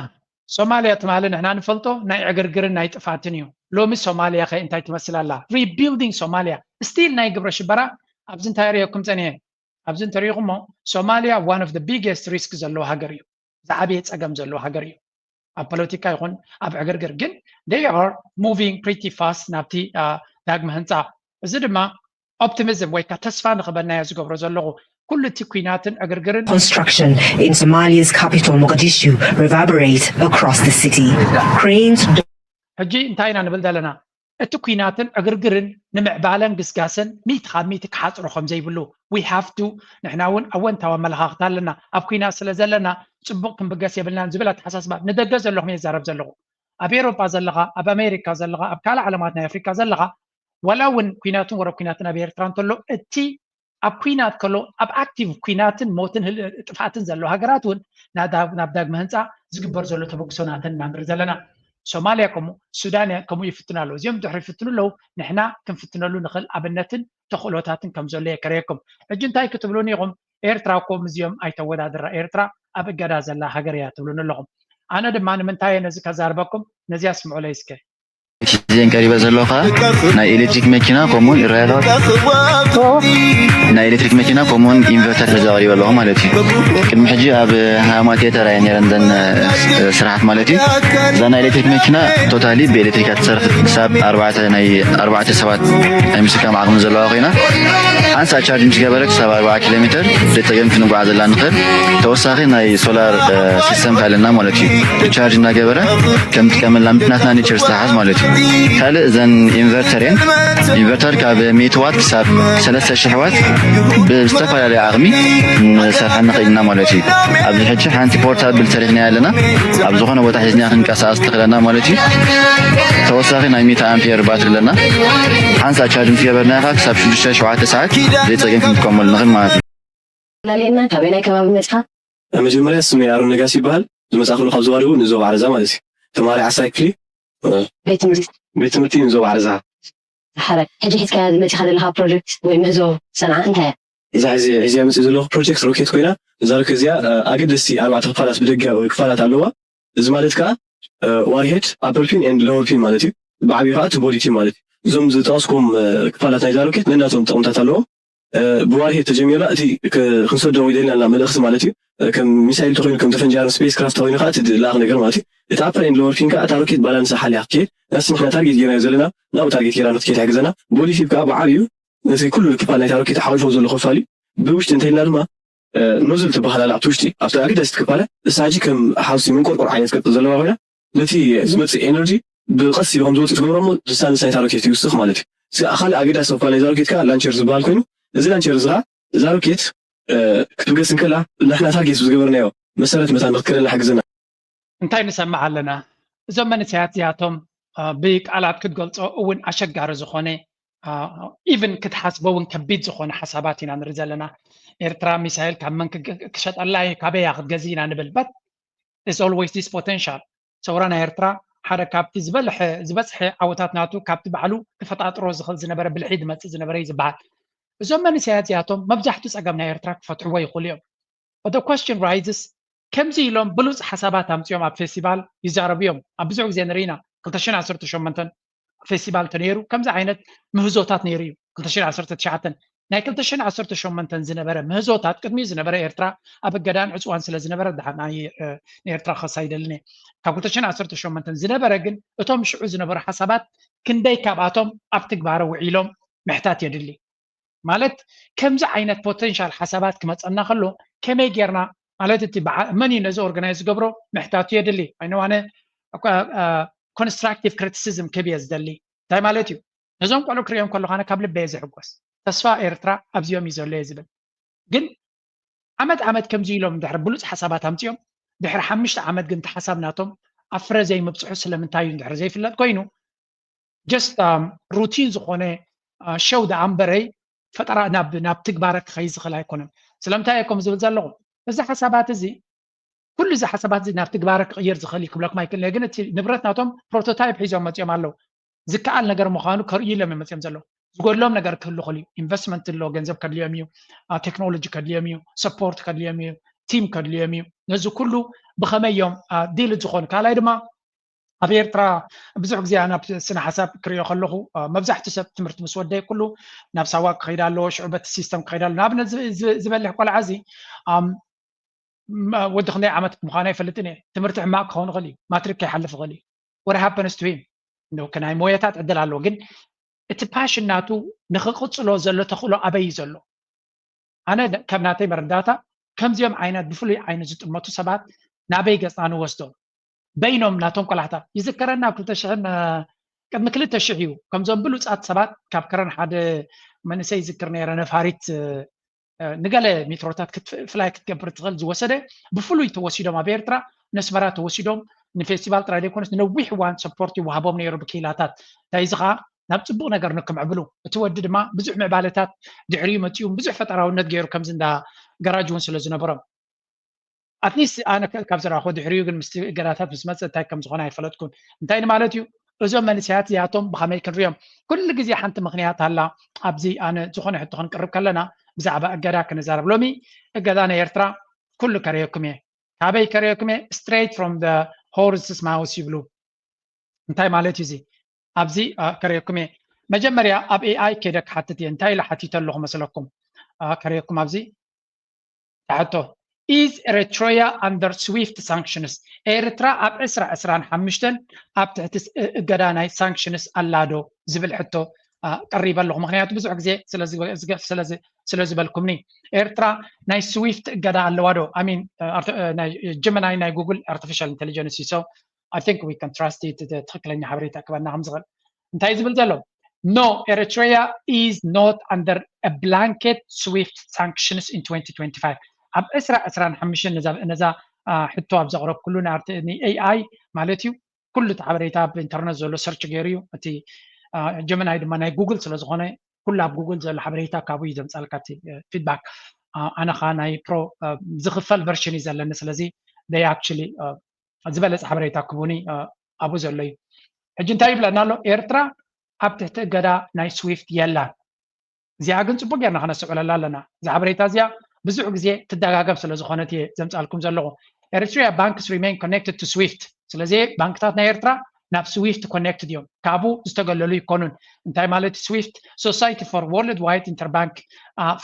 ሶማልያ ትማሊ ንሕና ንፈልጦ ናይ ዕግርግርን ናይ ጥፋትን እዩ። ሎሚ ሶማልያ ከ እንታይ ትመስል ኣላ? Rebuilding Somalia still ናይ ግብረ ሽበራ። ኣብዚ እንታይ ርእየኩም ጸኒሐ? ኣብዚ እንተሪኢኹሞ ሶማልያ one of the biggest risk ዘለዎ ሃገር እዩ። ዝዓበየ ጸገም ዘለዎ ሃገር እዩ። ኣብ ፖለቲካ ይኹን ኣብ ዕግርግር ግን they are moving pretty fast ናብቲ ዳግመ ህንፃ። እዚ ድማ ኦፕቲሚዝም ወይ ከዓ ተስፋ ንክበናዮ ዝገብሮ ዘለኹ። ኩሉ እቲ ኩናትን ዕግርግርን Construction in Somalia's capital Mogadishu reverberate across the city. Cranes ሕጂ እንታይ ኢና ንብል ዘለና? እቲ ኩናትን ዕግርግርን ንምዕባለን ግስጋሰን ሚእቲ ካብ ሚእቲ ክሓፅሮ ከም ዘይብሉ we have to ንሕና እውን ኣወንታዊ ኣመለኻኽታ ኣለና። ኣብ ኩናት ስለ ዘለና ፅቡቅ ክንብገስ የብልናን ዝብል ኣተሓሳስባ ንደገ ዘለኹም እየ ዝዛረብ ዘለኹ። ኣብ ኤሮጳ ዘለኻ፣ ኣብ ኣሜሪካ ዘለኻ፣ ኣብ ካልእ ዓለማት ናይ ኣፍሪካ ዘለኻ ዋላ እውን ኩናትን ወረ ኩናትን ኣብ ኤርትራ እንተሎ እቲ ኣብ ኩናት ከሎ ኣብ ኣክቲቭ ኩናትን ሞትን ጥፍኣትን ዘሎ ሃገራት እውን ናብ ዳግመ ህንፃ ዝግበር ዘሎ ተበግሶ ናተን ኢና ንርኢ ዘለና። ሶማልያ ከምኡ፣ ሱዳን ከምኡ ይፍትኑ ኣለዉ። እዚኦም ድሕሪ ይፍትኑ ኣለዉ፣ ንሕና ክንፍትነሉ ንኽእል ኣብነትን ተኽእሎታትን ከም ዘሎ የከረየኩም። ሕጂ እንታይ ክትብሉኒ ኢኹም? ኤርትራ እኮ ምስዚኦም ኣይተወዳድራ፣ ኤርትራ ኣብ እገዳ ዘላ ሃገር እያ ትብሉኒ ኣለኹም። ኣነ ድማ ንምንታይ እየ ነዚ ከዛርበኩም? ነዚ ኣስምዑለይ እስከ። ዜን ቀሪበ ዘለኹ ናይ ኤሌክትሪክ መኪና ከምኡውን ኢራያታ ናይ ኤሌክትሪክ መኪና ከምኡውን ኢንቨርተር ሒዘ ቀሪበ ኣለኹ ማለት እዩ። ቅድሚ ሕጂ ኣብ ሃማቴ ተራየ ነይረን ዘን ስራሓት ማለት እዩ። እዛ ናይ ኤሌክትሪክ መኪና ቶታሊ ብኤሌክትሪክ እያ ትሰርሕ። ክሳብ ኣርባዕተ ናይ ኣርባዕተ ሰባት ናይ ምስካም ዓቕሚ ዘለዋ ኮይና ሓንሳ ቻርጅ ምስ ገበረ ክሳብ ኣርባዓ ኪሎ ሜትር ብፀገም ክንጓዓዘላ ንኽእል። ተወሳኺ ናይ ሶላር ሲስተም ኣለና ማለት እዩ። ቻርጅ እናገበረ ከም ጥቀመላ ናትና ኔቸር ዝተሓዝ ማለት እዩ። ካልእ እዘን ኢንቨርተር እየን። ኢንቨርተር ካብ ሚእቲ ዋት ክሳብ ሰለስተ ሽሕ ዋት ብዝተፈላለየ ዓቕሚ ንሰርሐ ንኽእል ኢና ማለት እዩ። ኣብዚ ሕጂ ሓንቲ ፖርታብል ሰሪሕና ኣለና። ኣብ ዝኾነ ቦታ ሒዝና ክንቀሳቀስ ትኽእለና ማለት እዩ። ተወሳኺ ናይ ሚእቲ ኣምፒየር ባትሪ ኣለና። ሓንሳ ቻርጅ ምስ ገበርና ኢኻ ክሳብ ሽዱሽተ ሸውዓተ ሰዓት ዘይፀገም ክንጥቀመሉ ንኽእል ማለት እዩ። ላለና ካበይ ናይ ከባቢ መጽኻ? መጀመርያ ስመይ ኣሮን ነጋሲ ይበሃል። ዝመጻእኩሉ ካብ ዞባ ደቡብ ንዞባ ዓረዛ ማለት እዩ። ተማሪ ዓስራይ ክፍሊ ቤት ትምህርቲ ቤት ትምህርቲ ንዞባ ዓረዛ። ሓረ ሕጂ ሒዝካያ መጺኻ ዘለኻ ፕሮጀክት ወይ ምህዞ ሰንዓ እንታይ እያ? እዛ ሕዚ ሕዚያ መጽእ ዘለኹ ፕሮጀክት ሮኬት ኮይና እዛ ሮኬት እዚኣ ኣገደስቲ ኣርባዕተ ክፋላት ብደገ ክፋላት ኣለዋ። እዚ ማለት ከዓ ዋርሄድ ኣፐር ፒን ኤንድ ሎወር ፒን ማለት እዩ። ብዓብዩ ከዓ እቲ ቦዲ ፒን ማለት እዩ። እዞም ዝጠቐስኩም ክፋላት ናይዛ ሮኬት ነናቶም ጥቕምታት ኣለዎም። ብዋርሄድ ተጀሚርና እቲ ክንሰዶ ወይ ደልና መልእኽቲ ማለት እዩ። ከም ሚሳይል ተኮይኑ ከም ተፈንጃሪ ስፔስ ክራፍት ተኮይኑ ከዓ እቲ ዝለኣኽ ነገር ማለት እዩ። እቲ ኣፐር ኤንድ ሎወር ፒን ከዓ እታ ሮኬት ባላንሳ ሓልያ ክትከይድ ናስቲ ንሕና ታርጌት ጌርናዮ ዘለና ናብኡ ታርጌት ጌራ ንክትከይድ ይሕግዘና። ቦዲ ፒን ከዓ ብዓብዩ ነቲ ኩሉ ክፋል ናይታ ሮኬት ሓቑፎ ዘሎ ክፋል እዩ። ብውሽጢ እንተይልና ድማ ኖዝል ትበሃል ኣላ ኣብቲ ውሽጢ ኣብቲ ኣገዳሲት ክፋለ እሳ ሕጂ ከም ሓውሲ መንቆርቆር ዓይነት ቅርፂ ዘለዋ ኮይና ነቲ ዝመፅእ ኤነርጂ ብቐስ ኢሉ ከም ዝወፅእ ትገብሮ እሞ ድስታንስ ናይታ ሮኬት ይውስኽ ማለት እዩ። ካልእ ኣገዳሲ ክፋል ናይዛ ሮኬት ከዓ ላንቸር ዝበሃል ኮይኑ እዚ ላንቸር እዚ ከዓ እዛ ሮኬት ክትብገስ እንከላ ንሕና ታርጌት ዝገበርናዮ መሰረት መታን ንክትከደልና ሓግዘና። እንታይ ንሰምዕ ኣለና? እዞም መንእሰያት እዚኣቶም ብቃላት ክትገልጾ እውን ኣሸጋሪ ዝኾነ even ክትሓስቦ እውን ከቢድ ዝኾነ ሓሳባት ኢና ንርኢ ዘለና። ኤርትራ ሚሳይል ካብ መን ክሸጠላ እዩ፣ ካበያ ክትገዝእ ኢና ንብል። But there's always this potential። ሰውራ ናይ ኤርትራ ሓደ ካብቲ ዝበልሐ ዝበፅሐ ዓወታት ናቱ ካብቲ ባዕሉ ክፈጣጥሮ ዝኽእል ዝነበረ ብልሒ ዝመፅእ ዝነበረ እዩ ዝበሃል። እዞም መንእሰያት እዚኣቶም መብዛሕቱ ፀገም ናይ ኤርትራ ክፈትሕዎ ይኽእሉ እዮም። But the question rises፣ ከምዚ ኢሎም ብሉፅ ሓሳባት ኣምፅኦም ኣብ ፌስቲቫል ይዛረቡ እዮም። ኣብ ብዙሕ ግዜ ንርኢና ክልተ ሽሕን ዓሰርተ ሸሞንተን ፌስቲቫል እንተነይሩ ከምዚ ዓይነት ምህዞታት ነይሩ እዩ። ክልተ ሽሕን ዓሰርተ ትሽዓተን ናይ ክልተ ሽሕን ዓሰርተ ሸሞንተን ዝነበረ ምህዞታት ቅድሚኡ ዝነበረ ኤርትራ ኣብ እገዳን ዕፅዋን ስለ ዝነበረ ድሓር ናይ ኤርትራ ክኸሳ ይደልን እየ። ካብ ክልተ ሽሕን ዓሰርተ ሸሞንተን ዝነበረ ግን እቶም ሽዑ ዝነበሩ ሓሳባት ክንደይ ካብኣቶም ኣብ ትግባረ ውዒሎም ምሕታት የድሊ። ማለት ከምዚ ዓይነት ፖቴንሻል ሓሳባት ክመፀና ከሎ ከመይ ጌርና ማለት እቲ መን እዩ ነዚ ኦርጋናይዝ ዝገብሮ ምሕታቱ የድሊ። ኣይነዋነ ኮንስትራክቲቭ ክሪቲሲዝም ክብየ ዝደሊ እንታይ ማለት እዩ? ነዞም ቆልዑ ክሪኦም ከለኻነ ካብ ልበየ ዝሕጎስ ተስፋ ኤርትራ ኣብዚኦም እዩ ዘሎ እየ ዝብል። ግን ዓመት ዓመት ከምዚ ኢሎም ድሕሪ ብሉፅ ሓሳባት ኣምፅኦም ድሕሪ ሓሙሽተ ዓመት ግን እቲ ሓሳብ ናቶም ኣብ ፍረ ዘይምብፅሑ ስለምንታይ እዩ ድሕሪ ዘይፍለጥ ኮይኑ just ሩቲን ዝኾነ ሸው ደኣ እምበረይ ፈጠራ ናብ ናብ ትግባረ ክኸይድ ዝኽእል ኣይኮነን። ስለምንታይ እየ ከምኡ ዝብል ዘለኹ? እዚ ሓሳባት እዚ ኩሉ እዚ ሓሳባት እዚ ናብ ትግባረ ክቕየር ዝኽእል እዩ ክብለኩም ኣይክእልን እየ። ግን እቲ ንብረት ናቶም ፕሮቶታይፕ ሒዞም መፂኦም ኣለዉ። ዝከኣል ነገር ምዃኑ ከርእዩ ኢሎም እዮም መፂኦም ዘለዉ። ዝጎድሎም ነገር ክህሉ ይኽእል እዩ። ኢንቨስትመንት ኣሎ፣ ገንዘብ ከድልዮም እዩ፣ ቴክኖሎጂ ከድልዮም እዩ፣ ሰፖርት ከድልዮም እዩ፣ ቲም ከድልዮም እዩ። ነዚ ኩሉ ብኸመይ እዮም ዲል ዝኾኑ? ካልኣይ ድማ ኣብ ኤርትራ ብዙሕ ግዜ ኣነ ኣብ ስነ ሓሳብ ክሪኦ ከለኹ መብዛሕትኡ ሰብ ትምህርቲ ምስ ወደየ ኩሉ ናብ ሳዋ ክኸይድ ኣለዎ፣ ሽዑ በቲ ሲስተም ክኸይድ ኣለዎ። ንኣብነት ዝበልሕ ቆልዓ እዚ ወዲ ክንደይ ዓመት ምዃኑ ኣይፈልጥን እየ። ትምህርቲ ሕማቕ ክኸውን ይኽእል እዩ፣ ማትሪክ ከይሓልፍ ይኽእል እዩ። What happens to him? ናይ ሞያታት ዕድል ኣለዎ፣ ግን እቲ ፓሽን ናቱ ንኽቕፅሎ ዘሎ ተኽእሎ ኣበይ እዩ ዘሎ? ኣነ ከም ናተይ መረዳእታ ከምዚኦም ዓይነት ብፍሉይ ዓይነት ዝጥመቱ ሰባት ናበይ ገፅና ንወስዶም? በይኖም ናቶም ቆላሕታ ይዝከረና ክልተ ሽሕን ቅድሚ ክልተ ሽሕ እዩ ከምዞም ብሉፃት ሰባት ካብ ከረን ሓደ መንእሰይ ይዝክር ነይረ ነፋሪት ንገለ ሜትሮታት ፍላይ ክትገብር ትኽእል ዝወሰደ ብፍሉይ ተወሲዶም ኣብ ኤርትራ ነስመራ ተወሲዶም ንፌስቲቫል ጥራይ ዘይኮነስ ንነዊሕ እዋን ሰፖርት ይወሃቦም ነይሩ ብክኢላታት እንታይ እዚ ከዓ ናብ ፅቡቅ ነገር ንክምዕብሉ እቲ ወዲ ድማ ብዙሕ ምዕባለታት ድሕሪኡ መፂኡ ብዙሕ ፈጠራውነት ገይሩ ከምዚ እንዳ ገራጅ እውን ስለ ዝነበሮም ኣትሊስት ኣነ ካብ ዝረኣኹ ድሕሪኡ ግን ምስቲ እገዳታት ምስ መፀ እንታይ ከም ዝኾነ ኣይፈለጥኩን እንታይ ማለት እዩ እዞም መንእሰያት እዚኣቶም ብኸመይ ክንሪኦም ኩሉ ግዜ ሓንቲ ምኽንያት ኣላ ኣብዚ ኣነ ዝኾነ ሕቶ ክንቅርብ ከለና ብዛዕባ እገዳ ክንዛረብ ሎሚ እገዳ ናይ ኤርትራ ኩሉ ከረየኩም እየ ካበይ ከረየኩም እየ straight from the horse's mouth ይብሉ እንታይ ማለት እዩ እዚ ኣብዚ ከረየኩም እየ መጀመርያ ኣብ ኤኣይ ከይደ ክሓትት እየ እንታይ ኢለ ሓቲተ ኣለኹ መስለኩም ከረየኩም ኣብዚ ሕቶ is Eritrea under swift sanctions ኤርትራ ኣብ ዕስራ ዕስራን ሓሙሽተን ኣብ ትሕቲ እገዳ ናይ ሳንክሽንስ ኣላ ዶ ዝብል ሕቶ ቀሪበ ኣለኹ ምክንያቱ ብዙሕ ግዜ ስለ ዝበልኩምኒ ኤርትራ ናይ ስዊፍት እገዳ ኣለዋ ዶ ኣሚን ጀመናይ ናይ ጉግል ኣርቲፊሻል ኢንቴሊጀንስ እዩ so I think we can trust it ትክክለኛ ሓበሬታ ክበና ከም ዝኽእል እንታይ ዝብል ዘሎ no Eritrea is not under a blanket swift sanctions in twenty twenty-five ኣብ ዕስራ ዕስራን ሓሙሽተን ነዛ ሕቶ ኣብ ዘቕረብኩሉ ንኣርት ንኤኣይ ማለት እዩ ኩሉ እቲ ሓበሬታ ኣብ ኢንተርነት ዘሎ ሰርች ገይሩ እዩ እቲ ጀመናይ ድማ ናይ ጉግል ስለ ዝኾነ ኩሉ ኣብ ጉግል ዘሎ ሓበሬታ ካብኡ እዩ ዘምፃልካ እቲ ፊድባክ ኣነ ከዓ ናይ ፕሮ ዝኽፈል ቨርሽን እዩ ዘለኒ ስለዚ they actually ዝበለፀ ሓበሬታ ክቡኒ ኣብኡ ዘሎ እዩ ሕጂ እንታይ ይብለና ኣሎ ኤርትራ ኣብ ትሕቲ እገዳ ናይ ስዊፍት የላን እዚኣ ግን ፅቡቅ ጌርና ከነስተውዕለላ ኣለና እዛ ሓበሬታ እዚኣ ብዙሕ ግዜ ትደጋገም ስለ ዝኾነት እየ ዘምፃልኩም ዘለኹ Eritrea banks remain connected to swift ስለዚ ባንክታት ናይ ኤርትራ ናብ ስዊፍት ኮኔክትድ እዮም ካብኡ ዝተገለሉ ይኮኑን እንታይ ማለት ስዊፍት society for worldwide interbank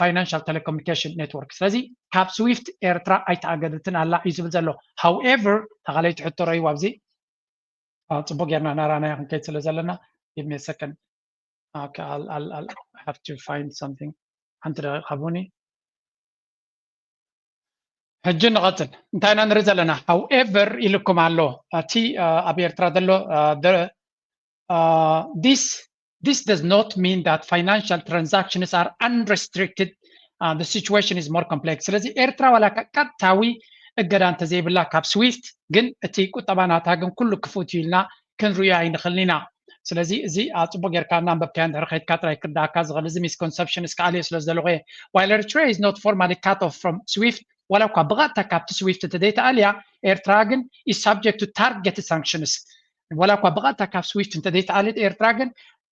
financial telecommunication network ስለዚ ካብ ስዊፍት ኤርትራ ኣይተኣገደትን ኣላ እዩ ዝብል ዘሎ however ተኻለይቲ ሕቶ ረዩ ኣብዚ ፅቡቅ ጌርና ናራናዮ ክንከይድ ስለ ዘለና give me a second okay I'll, I'll, I'll have to find something ሓንቲ ደቂቕ ሃቡኒ ሕጂ ንቐፅል እንታይ ኢና ንርኢ ዘለና however ኢልኩም ኣሎ እቲ ኣብ ኤርትራ ዘሎ this this does not mean that financial transactions are unrestricted uh, the situation is more complex ስለዚ ኤርትራ ዋላ ቀጥታዊ እገዳ እንተዘይብላ ካብ ስዊፍት ግን እቲ ቁጠባ ናታ ግን ኩሉ ክፉት እዩ ኢልና ክንርእዮ ኣይንኽእልን ኢና ስለዚ እዚ ኣብ ፅቡቅ ጌርካ እናንበብካዮ እንድሕር ከይድካ ጥራይ ክርዳእካ ዝኽእል እዚ misconception እስከ ኣልዮ ስለ ዝደለኹ እየ። While Eritrea is not formally cut off from swift፣ ዋላ እኳ ብቐጥታ ካብቲ ስዊፍት እንተዘይተኣልያ፣ ኤርትራ ግን is subject to targeted sanctions። ዋላ እኳ ብቐጥታ ካብ ስዊፍት እንተዘይተኣልየት፣ ኤርትራ ግን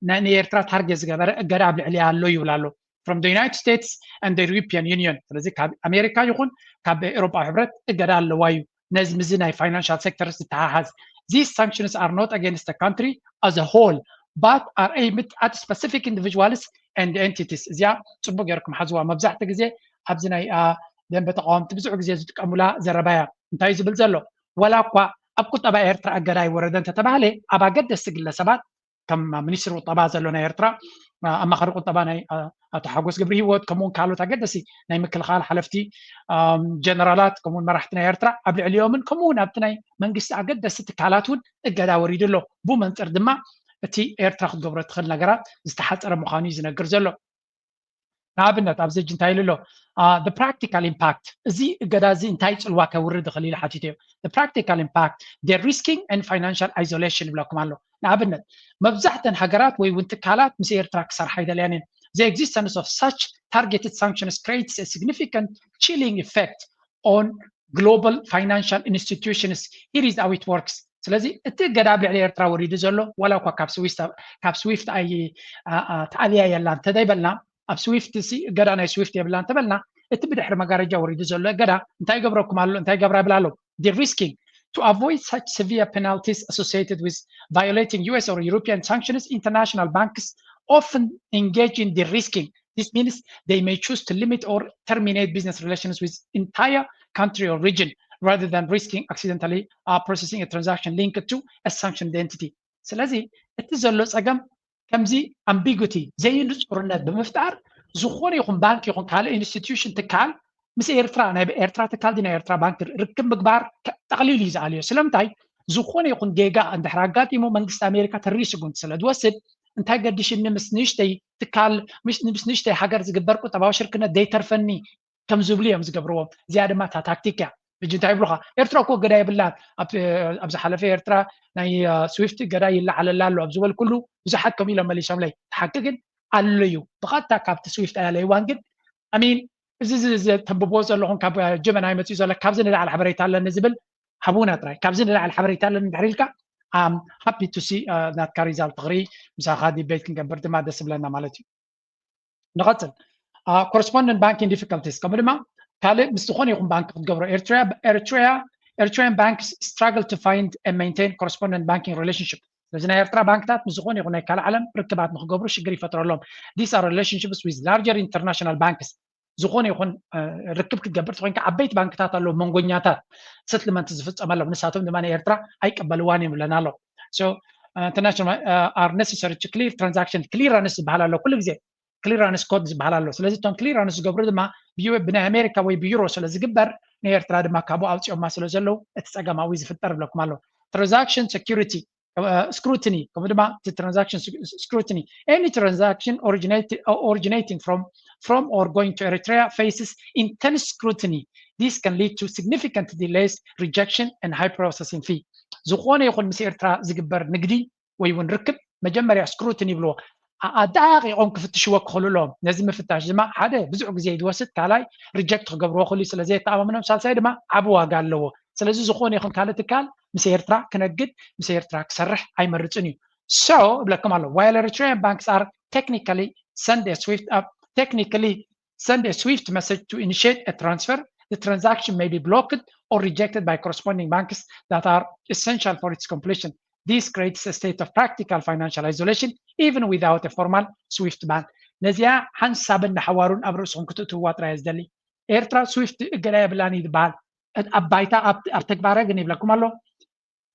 ንኤርትራ ታርጌት ዝገበረ እገዳ ኣብ ልዕሊያ ኣሎ ይብል ኣሎ። From the United States and the European Union። ስለዚ ካብ ኣሜሪካ ይኹን ካብ ኤውሮጳዊ ሕብረት እገዳ ኣለዋ እዩ። ነዚ ምስዚ ናይ ፋይናንሻል ሴክተር ዝተሓሓዝ። These sanctions are not against the country as a whole, but are aimed at specific individuals and entities። እዚኣ ፅቡቅ ጌርኩም ሓዝዋ። መብዛሕትኡ ግዜ ኣብዚ ናይ ደንበ ተቃወምቲ ብዙሕ ግዜ ዝጥቀሙላ ዘረባ እያ። እንታይ ዝብል ዘሎ? ዋላ እኳ ኣብ ቁጠባ ኤርትራ እገዳ ይወረደ እንተተባህለ፣ ኣብ ኣገደስቲ ግለሰባት ከም ሚኒስትሪ ቁጠባ ዘሎ ናይ ኤርትራ ኣማኻሪ ቁጠባ ናይ ኣቶ ሓጎስ ግብሪ ህይወት፣ ከምኡውን ካልኦት ኣገደሲ ናይ ምክልኻል ሓለፍቲ፣ ጀነራላት፣ ከምኡውን መራሕቲ ናይ ኤርትራ ኣብ ልዕሊኦምን ከምኡውን ኣብቲ ናይ መንግስቲ ኣገደሲ ትካላት እውን እገዳ ወሪዱ ኣሎ። ብኡ መንፅር ድማ እቲ ኤርትራ ክትገብሮ ትኽእል ነገራት ዝተሓፀረ ምዃኑ እዩ ዝነግር ዘሎ። ንኣብነት ኣብዚ ሕጂ እንታይ ኢሉ ኣሎ? The practical impact፣ እዚ እገዳ እዚ እንታይ ፅልዋ ከውርድ ይኽእል ኢሉ ሓቲቱ እዩ። The practical impact, de-risking and financial isolation ይብለኩም ኣሎ። ንኣብነት መብዛሕተን ሃገራት ወይ እውን ትካላት ምስ ኤርትራ ክሰርሓ ኣይደልያን እየን። The existence of such targeted sanctions creates a significant chilling effect on global financial institutions. Here is how it works. ስለዚ እቲ እገዳ ኣብ ልዕሊ ኤርትራ ወሪዱ ዘሎ ዋላ እኳ ካብ ስዊፍት ኣይ ተኣልያ የላ እንተደይበልና፣ ኣብ ስዊፍት እገዳ ናይ ስዊፍት የብላ እንተበልና፣ እቲ ብድሕሪ መጋረጃ ወሪዱ ዘሎ እገዳ እንታይ ይገብረኩም ኣሎ? እንታይ ይገብራ ይብል ኣሎ? De-risking. To avoid such severe penalties associated with violating U S or European sanctions, international banks often engage in de-risking. This means they may choose to limit or terminate business relations with entire country or region rather than risking accidentally uh, processing a transaction linked to a sanctioned entity. ስለዚ እቲ ዘሎ ጸገም ከምዚ ኣምቢጉቲ፣ ዘይንጹርነት ብምፍጣር፣ ዝኾነ ይኹን ባንክ ይኹን ካልእ ኢንስቲትዩሽን ትካል ምስ ኤርትራ፣ ናይ ኤርትራ ትካል ድዩ ናይ ኤርትራ ባንክ ርክብ ምግባር ጠቕሊሉ እዩ ዝኣልዮ። ስለምንታይ? ዝኾነ ይኹን ጌጋ እንድሕር ኣጋጢሙ መንግስቲ ኣሜሪካ ተሪር ስጉምቲ ስለ ዝወስድ፣ እንታይ ገዲሽኒ ምስ ንእሽተይ ትካል፣ ምስ ንእሽተይ ሃገር ዝግበር ቁጠባዊ ሽርክነት ዘይተርፈኒ ከም ዝብሉ እዮም ዝገብርዎም። እዚኣ ድማ እታ ታክቲክ እያ። ሕጂ እንታይ ይብሉኻ? ኤርትራ እኮ እገዳ የብላን። ኣብ ዝሓለፈ ኤርትራ ናይ ስዊፍት እገዳ ይለዓለላ ኣሎ ኣብ ዝበልኩሉ ብዙሓት ከምኡ ኢሎም መሊሶምለይ። እቲ ሓቂ ግን ኣሎ እዩ። ብቐጥታ ካብቲ ስዊፍት ኣያለይዋን ግን ኣሚን እዚ ተንብቦ ዘለኹም ካብ ጀመናይ መፅኡ ዘሎ ካብዚ ንላዕሊ ሓበሬታ ኣለኒ ዝብል ሃቡና ጥራይ። ካብዚ ንላዕሊ ሓበሬታ ኣለኒ እንድሕር ኢልካ I'm happy to see ናትካ ሪዛልት ክርኢ፣ ምሳኻ ዲቤት ክንገብር ድማ ደስ ዝብለና ማለት እዩ። ንቐፅል። Correspondent banking difficulties፣ ከምኡ ድማ ካልእ ምስ ዝኾነ ይኹን ባንክ ክትገብሮ። Eritrea Eritrea Eritrean banks struggle to find and maintain correspondent banking relationship። ስለዚ ናይ ኤርትራ ባንክታት ምስ ዝኾነ ይኹን ናይ ካልእ ዓለም ርክባት ንክገብሩ ሽግር ይፈጥረሎም። These are relationships with larger international banks። ዝኾነ ይኹን ርክብ ክትገብር ተኮይንካ ዓበይቲ ባንክታት ኣለዉ፣ መንጎኛታት፣ ሰትልመንት ዝፍፀመሎም፣ ንሳቶም ድማ ንኤርትራ ኣይቀበልዋን እዮም ይብለና ኣሎ። So international are necessary to clear transaction clearance ዝበሃል ኣሎ። ኩሉ ግዜ ክሊራንስ ኮድ ዝበሃል ኣሎ። ስለዚ እቶም ክሊራንስ ዝገብሩ ድማ ብናይ ኣሜሪካ ወይ ብዩሮ ስለ ዝግበር ንኤርትራ ድማ ካብኡ ኣውፅኦማ ስለ ዘለዉ እቲ ፀገም ኣብኡ ዝፍጠር ይብለኩም ኣሎ። Transaction security scrutiny፣ ከምኡ ድማ transaction scrutiny, any transaction originating from from or going to Eritrea faces intense scrutiny. This can lead to significant delays, rejection and high processing fee. ዝኾነ ይኹን ምስ ኤርትራ ዝግበር ንግዲ ወይ እውን ርክብ መጀመርያ ስክሩትን ይብልዎ። ኣዳቂቆም ክፍትሽዎ ክኽእሉ ኣለዎም። ነዚ ምፍታሽ ድማ ሓደ ብዙሕ ግዜ ዝወስድ፣ ካልኣይ ሪጀክት ክገብርዎ ክኽእሉ እዩ፣ ስለዘየተኣማምኖም፣ ሳልሳይ ድማ ዓቢ ዋጋ ኣለዎ። ስለዚ ዝኾነ ይኹን ካልእ ትካል ምስ ኤርትራ ክነግድ፣ ምስ ኤርትራ ክሰርሕ ኣይመርፅን እዩ። So እብለኩም ኣሎ፣ while Eritrean banks are technically send a swift uh, technically send a swift message to initiate a transfer, the transaction may be blocked or rejected by corresponding banks that are essential for its completion. This creates a state of practical financial isolation even without a formal swift ban. ነዚኣ ሓንሳብን ንሓዋሩን ኣብ ርእስኹም ክትእትውዋ ጥራይ ዝደሊ። ኤርትራ ስዊፍት እገዳ የብላን እዩ ዝበሃል። ኣብ ባይታ ኣብ ተግባረ ግን ይብለኩም ኣሎ።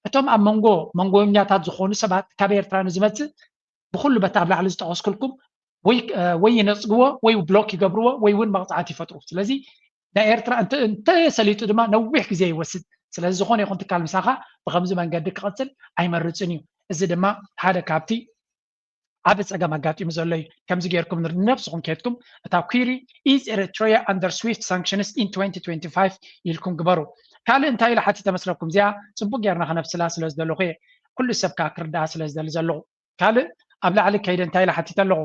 እቶም ኣብ መንጎ መንጎኛታት ዝኾኑ ሰባት ካብ ኤርትራ ንዝመፅእ ብኩሉ በቲ ኣብ ላዕሊ ዝጠቐስኩልኩም ወይ ወይ ይነፅግዎ ወይ ብሎክ ይገብርዎ ወይ እውን መቕፃዕቲ ይፈጥሩ። ስለዚ ናይ ኤርትራ እንተሰሊጡ ድማ ነዊሕ ግዜ ይወስድ። ስለዚ ዝኾነ ይኹን ትካል ምሳኻ ብከምዚ መንገዲ ክቐፅል ኣይመርፅን እዩ። እዚ ድማ ሓደ ካብቲ ዓቢ ጸገም ኣጋጢሙ ዘሎ እዩ። ከምዚ ጌርኩም ንነብስኹም ኬድኩም እታ ኲሪ is Eritrea under swift sanctions in twenty twenty-five ኢልኩም ግበሩ። ካልእ እንታይ ኢለ ሓቲተ መስለኩም? እዚኣ ጽቡቕ ጌርና ክነብስላ ስለ ዝደለኹ እየ። ኩሉ ሰብ ከኣ ክርድኣ ስለ ዝደሊ ዘለኹ። ካልእ ኣብ ላዕሊ ከይደ እንታይ ኢለ ሓቲተ ኣለኹ?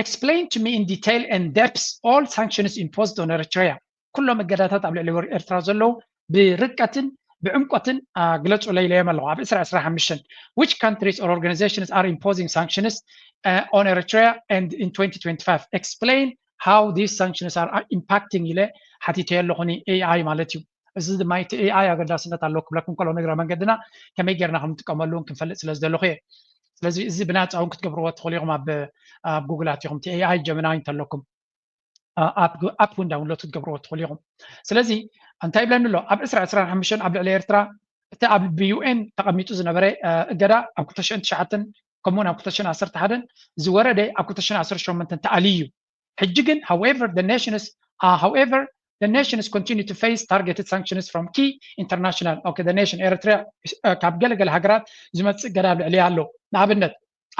Explain to me in detail and depth all sanctions imposed on Eritrea. ኩሎም እገዳታት ኣብ ልዕሊ ኤርትራ ዘለዉ ብርቀትን ብዕምቆትን ግለጹለይ ኢለዮም ኣለኹ። ኣብ ዕስራ ዕስራ ሓሙሽተ which countries or organizations are imposing sanctions on Eritrea and in twenty twenty-five? Explain how these sanctions are impacting ኢለ ሓቲተዮ ኣለኹኒ፣ ኤኣይ ማለት እዩ። እዚ ድማ እቲ ኤኣይ ኣገዳስነት ኣለዎ ክብለኩም ከሎ፣ ንግረ መንገድና ከመይ ጌርና ከም ንጥቀመሉ እውን ክንፈልጥ ስለ ዝደለኹ እየ። ስለዚ እዚ ብናፃ እውን ክትገብርዎ ትኽእሉ ኢኹም። ኣብ ኣብ ጉግል ኣቲኹም እቲ ኤኣይ ጀመናይ እንተለኩም ኣፕ እውን ዳውንሎድ ክትገብርዎ ትኽእሉ ኢኹም። ስለዚ እንታይ ይብለኒ ኣሎ? ኣብ ዕስራ ዕስራን ሓሙሽተን ኣብ ልዕሊ ኤርትራ እቲ ኣብ ብዩኤን ተቐሚጡ ዝነበረ እገዳ ኣብ ክልተ ሽሕን ትሽዓተን ከምኡውን ኣብ ክልተ ሽሕን ዓሰርተ ሓደን ዝወረደ ኣብ ክልተ ሽሕን ዓሰርተ ሸሞንተን ተኣልዩ እዩ። ሕጂ ግን however the nations however the nations continue to face targeted sanctions from key international okay the nation ኤርትራ ካብ ገለገለ ሃገራት ዝመፅእ እገዳ ኣብ ልዕሊ ኣሎ። ንኣብነት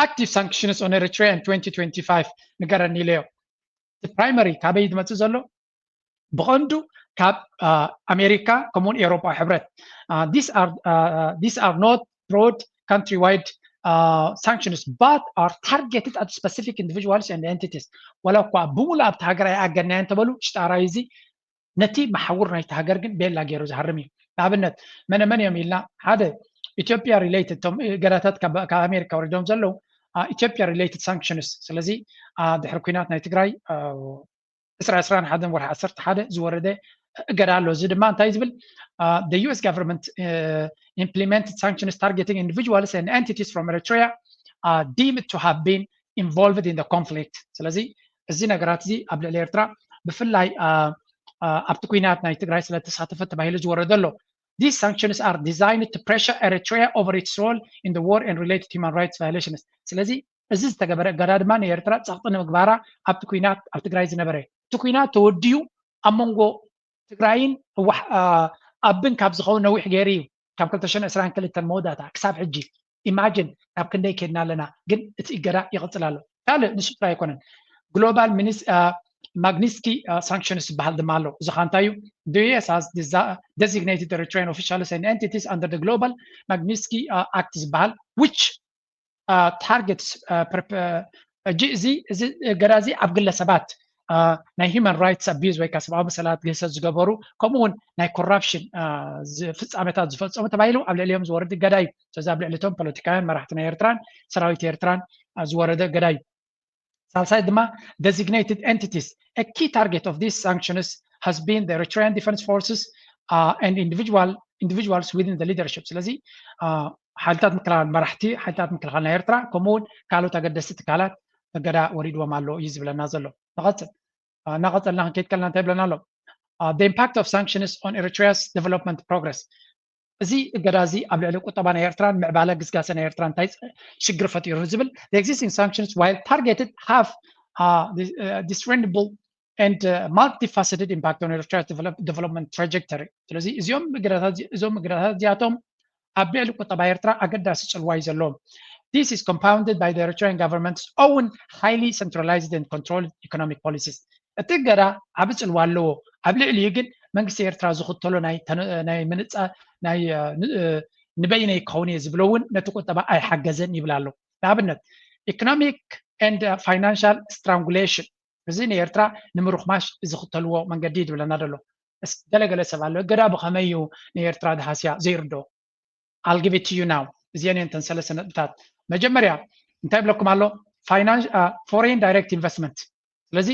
active sanctions on Eritrea in twenty twenty-five ንገረኒ ኢለዮ። እቲ ፕራይመሪ ካበይ ዝመፅእ ዘሎ? ብቐንዱ ካብ ኣሜሪካ ከምኡውን ኤውሮፓዊ ሕብረት። These are not broad countrywide sanctions but are targeted at specific individuals and entities። ዋላ እኳ ብሙሉእ ኣብቲ ሃገር ኣይኣገናዮ እንተበሉ ሽጣራይ እዚ ነቲ መሓውር ናይቲ ሃገር ግን ቤላ ገይሩ ዝሃርም እዩ። ንኣብነት መነ መን እዮም ኢልና ሓደ ኢትዮጵያ related እቶም እገዳታት ካብ ኣሜሪካ ወሪዶም ዘለዉ ኢትዮጵያ related sanctions። ስለዚ ድሕሪ ኩናት ናይ ትግራይ ዕስራ ዕስራን ሓደን ወርሒ ዓሰርተ ሓደ ዝወረደ እገዳ ኣሎ። እዚ ድማ እንታይ ዝብል the U S government implemented sanctions targeting individuals and entities from Eritrea deemed to have been involved in the conflict። ስለዚ እዚ ነገራት እዚ ኣብ ልዕሊ ኤርትራ ብፍላይ ኣብቲ ኩናት ናይ ትግራይ ስለ ተሳተፈ ተባሂሉ ዝወረደ ኣሎ። These sanctions are designed to pressure Eritrea over its role in the war and related human rights violations። ስለዚ እዚ ዝተገበረ እገዳ ድማ ንኤርትራ ጸቕጢ ንምግባራ ኣብቲ ኩናት ኣብ ትግራይ ዝነበረ እቲ ኩናት ተወዲኡ ኣብ መንጎ ትግራይን ኣብን ካብ ዝኸውን ነዊሕ ገይሩ እዩ። ካብ ክልተ ሽሕን ዕስራን ክልተን መወዳእታ ክሳብ ሕጂ ኢማጅን ናብ ክንደይ ከድና ኣለና። ግን እቲ እገዳ ይቕፅል ኣሎ። ካልእ ንሱ ጥራይ ኣይኮነን። ግሎባል ማግኒስኪ ሳንክሽንስ ዝበሃል ድማ ኣሎ። እዚ ኸ እንታይ እዩ? The U S has designated Eritrean officials and entities under the Global Magnitsky Act ዝበሃል which targets ሕጂ እዚ እዚ እገዳ እዚ ኣብ ግለሰባት ናይ human rights abuse ወይ ከዓ ሰብኣዊ መሰላት ግህሰት ዝገበሩ ከምኡ እውን ናይ ኮራፕሽን ፍፃመታት ዝፈፀሙ ተባሂሉ ኣብ ልዕሊኦም ዝወርድ እገዳ እዩ። ስለዚ ኣብ ልዕሊ እቶም ፖለቲካውያን መራሕቲ ናይ ኤርትራን ሰራዊት ኤርትራን ዝወረደ እገዳ እዩ። ሳልሳይ ድማ designated entities. A key target of these sanctions has been the Eritrean Defense Forces and individual individuals within the leadership. ስለዚ ሓይልታት ምክልኻል መራሕቲ ሓይልታት ምክልኻል ናይ ኤርትራ ከምኡ እውን ካልኦት ኣገደስቲ ትካላት እገዳ ወሪድዎም ኣሎ እዩ ዝብለና ዘሎ። ንቐፅል እናቐፀልና ክንከይድ ከለና እንታይ ይብለና ኣሎ? The impact of sanctions on Eritrea's development progress. እዚ እገዳ እዚ ኣብ ልዕሊ ቁጠባ ናይ ኤርትራን ምዕባለ ግስጋሰ ናይ ኤርትራ እንታይ ሽግር ፈጢሩ ዝብል the existing sanctions while targeted have discernible and multifaceted impact on Eritrea's development trajectory። ስለዚ እዚኦም እገዳታት እዞም እገዳታት እዚኣቶም ኣብ ልዕሊ ቁጠባ ኤርትራ ኣገዳሲ ፅልዋ እዩ ዘለዎም። This is compounded by the Eritrean government's own highly centralized and controlled economic policies. እቲ እገዳ ዓቢ ፅልዋ ኣለዎ። ኣብ ልዕሊኡ ግን መንግስቲ ኤርትራ ዝኽተሎ ናይ ምንፃ ናይ ንበይነይ ክኸውን እየ ዝብሎ እውን ነቲ ቁጠባ ኣይሓገዘን ይብል ኣሎ። ንኣብነት economic and financial strangulation እዚ ንኤርትራ ንምርኽማሽ ዝኽተልዎ መንገዲ እዩ ዝብለና ዘሎ። ገለገለ ሰብ ኣሎ እገዳ ብኸመይ እዩ ንኤርትራ ድሃስያ ዘይርድኦ? I'll give it to you now። እዚአን እየን እተን ሰለስተ ነጥብታት። መጀመርያ እንታይ ይብለኩም ኣሎ? Foreign direct investment። ስለዚ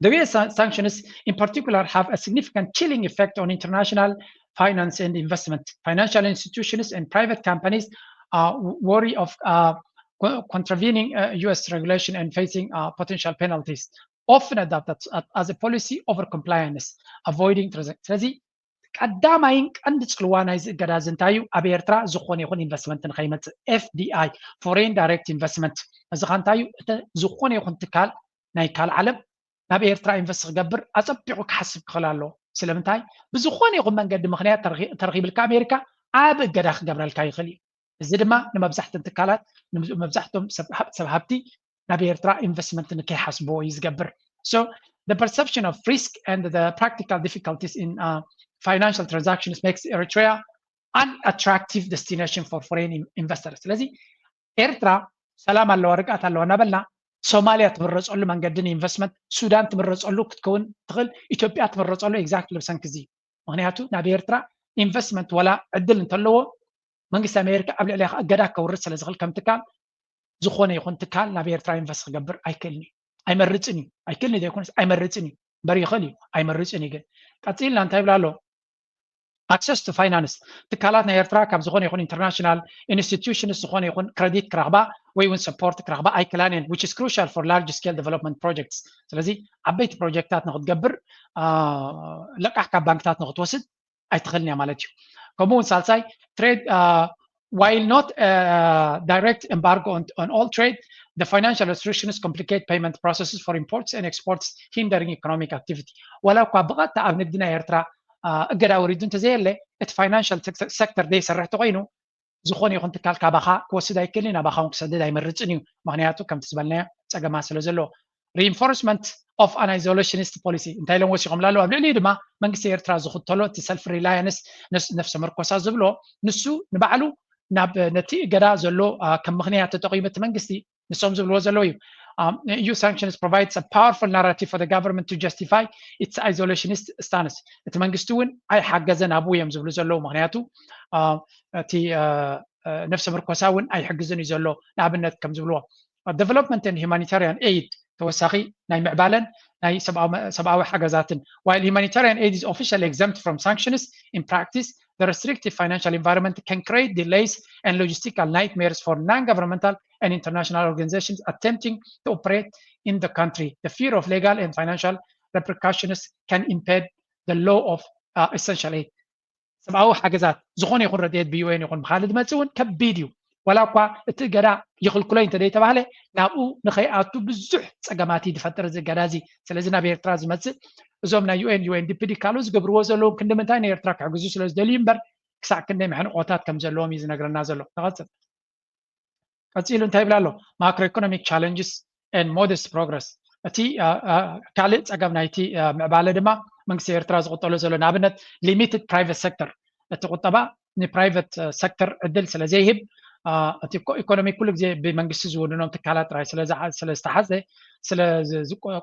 the U S sanctions in particular have a significant chilling effect on international finance and investment. Financial institutions and private companies are wary of contravening U S regulation and facing potential penalties, often adopted as a policy over compliance, avoiding transaction. ስለዚ ቀዳማይን ቀንዲ ፅልዋ ናይዚ እገዳ እዚ እንታይ እዩ? ኣብ ኤርትራ ዝኾነ ይኹን ኢንቨስትመንት ንኸይመፅእ፣ F D I፣ foreign direct investment። እዚ ኸ እንታይ እዩ? እቲ ዝኾነ ይኹን ትካል ናይ ካል ዓለም ናብ ኤርትራ ኢንቨስት ክገብር ኣፀቢቑ ክሓስብ ክኽእል ኣለዎ። ስለምንታይ? ብዝኾነ ይኹን መንገዲ ምኽንያት ተረኺብልካ ኣሜሪካ ዓቢ እገዳ ክገብረልካ ይኽእል እዩ። እዚ ድማ ንመብዛሕተን ትካላት ንመብዛሕቶም ሰብ ሃብቲ ናብ ኤርትራ ኢንቨስትመንት ንከይሓስብዎ እዩ ዝገብር። So the perception of risk and the practical difficulties in financial transactions makes Eritrea an attractive destination for foreign investors. ስለዚ ኤርትራ ሰላም ኣለዋ፣ ርግኣት ኣለዋ እናበልና ሶማልያ ትምረፀሉ መንገዲ ንኢንቨስትመንት፣ ሱዳን ትምረፀሉ ክትከውን ትኽእል፣ ኢትዮጵያ ትምረፀሉ exactly ብሰንኪ እዚ። ምክንያቱ ናብ ኤርትራ ኢንቨስትመንት ዋላ ዕድል እንተለዎ መንግስቲ ኣሜሪካ ኣብ ልዕሊያ እገዳ ከውርድ ስለ ዝኽእል ከም ትካል ዝኾነ ይኹን ትካል ናብ ኤርትራ ኢንቨስት ክገብር ኣይክእልን እዩ። ኣይመርፅን እዩ። ኣይክእልን ዘይኮነስ ኣይመርፅን እዩ። እምበር ይኽእል እዩ። ኣይመርፅን እዩ። ግን ቀፂልና እንታይ ይብላ ኣሎ? Access to finance፣ ትካላት ናይ ኤርትራ ካብ ዝኾነ ይኹን ኢንተርናሽናል ኢንስቲትዩሽንስ ዝኾነ ይኹን ክረዲት ክረኽባ ወይ እውን ሰፖርት ክረኽባ ኣይክእላን እየን፣ which is crucial for large scale development projects። ስለዚ ዓበይቲ ፕሮጀክታት ንክትገብር ለቃሕ ካብ ባንክታት ንክትወስድ ኣይትኽእልን እያ ማለት እዩ። ከምኡ እውን ሳልሳይ trade, while not a direct embargo on, on all trade, the financial restrictions complicate payment processes for imports and exports, hindering economic activity። ዋላ እኳ ብቐጥታ ኣብ ንግዲ ናይ ኤርትራ እገዳ ወሪዱ እንተዘየለ፣ እቲ ፋይናንሻል ሴክተር ዘይሰርሕ ተኮይኑ ዝኾነ ይኹን ትካል ካባኻ ክወስድ ኣይክእልን፣ ናባኻ እውን ክሰድድ ኣይመርፅን እዩ። ምክንያቱ ከምቲ ዝበልናዮ ፀገማት ስለ ዘለዎ። Reinforcement of an isolationist policy እንታይ ኢሎም ወሲኾም ላሉ ኣብ ልዕሊኡ ድማ መንግስቲ ኤርትራ ዝኽተሎ እቲ ሰልፍ ሪላያንስ፣ ነፍሰ ምርኮሳ ዝብሎ፣ ንሱ ንባዕሉ ናብ ነቲ እገዳ ዘሎ ከም ምክንያት ተጠቂሙ እቲ መንግስቲ ንሶም ዝብልዎ ዘለዉ እዩ። EU sanctions provides a powerful narrative for the government to justify its isolationist stance። እቲ መንግስቲ እውን ኣይሓገዘን ኣብኡ እዮም ዝብሉ ዘለዉ፣ ምክንያቱ እቲ ነፍሰ ምርኮሳ እውን ኣይሕግዝን እዩ ዘሎ። ንኣብነት ከም ዝብልዎ development and humanitarian aid፣ ተወሳኺ ናይ ምዕባለን ናይ ሰብኣዊ ሓገዛትን። While humanitarian aid is officially exempt from sanctions, in practice the restrictive financial environment can create delays and logistical nightmares for non-governmental and international organizations attempting to operate in the country. The fear of legal and financial repercussions can impede the law of uh, essential aid. ሰብኣዊ ሓገዛት ዝኾነ ይኹን ረድኤት ብዩኤን ይኹን ብካልእ ዝመፅእ እውን ከቢድ እዩ። ዋላ እኳ እቲ እገዳ ይኽልክሎ እንተ ዘይተባህለ ናብኡ ንኸይኣቱ ብዙሕ ፀገማት እዩ ዝፈጥር እዚ እገዳ እዚ። ስለዚ ናብ ኤርትራ ዝመፅእ እዞም ናይ ዩኤን ዩኤንዲፒ ካልኦት ዝገብርዎ ዘለውን ክንዲ ምንታይ ንኤርትራ ክሕግዙ ስለ ዝደልዩ እምበር ክሳዕ ክንደይ መሕንቆታት ከም ዘለዎም እዩ ዝነግረና ዘሎ። ንቐፅል። ቀፂሉ እንታይ ይብል ኣሎ? Macroeconomic challenges and modest progress። እቲ ካልእ ፀገም ናይቲ ምዕባለ ድማ መንግስቲ ኤርትራ ዝቕጠሎ ዘሎ ንኣብነት limited private sector፣ እቲ ቁጠባ ንፕራይቨት ሴክተር ዕድል ስለ ዘይህብ እቲ ኢኮኖሚ ኩሉ ግዜ ብመንግስቲ ዝውንኖም ትካላት ጥራይ ስለ ዝተሓዘ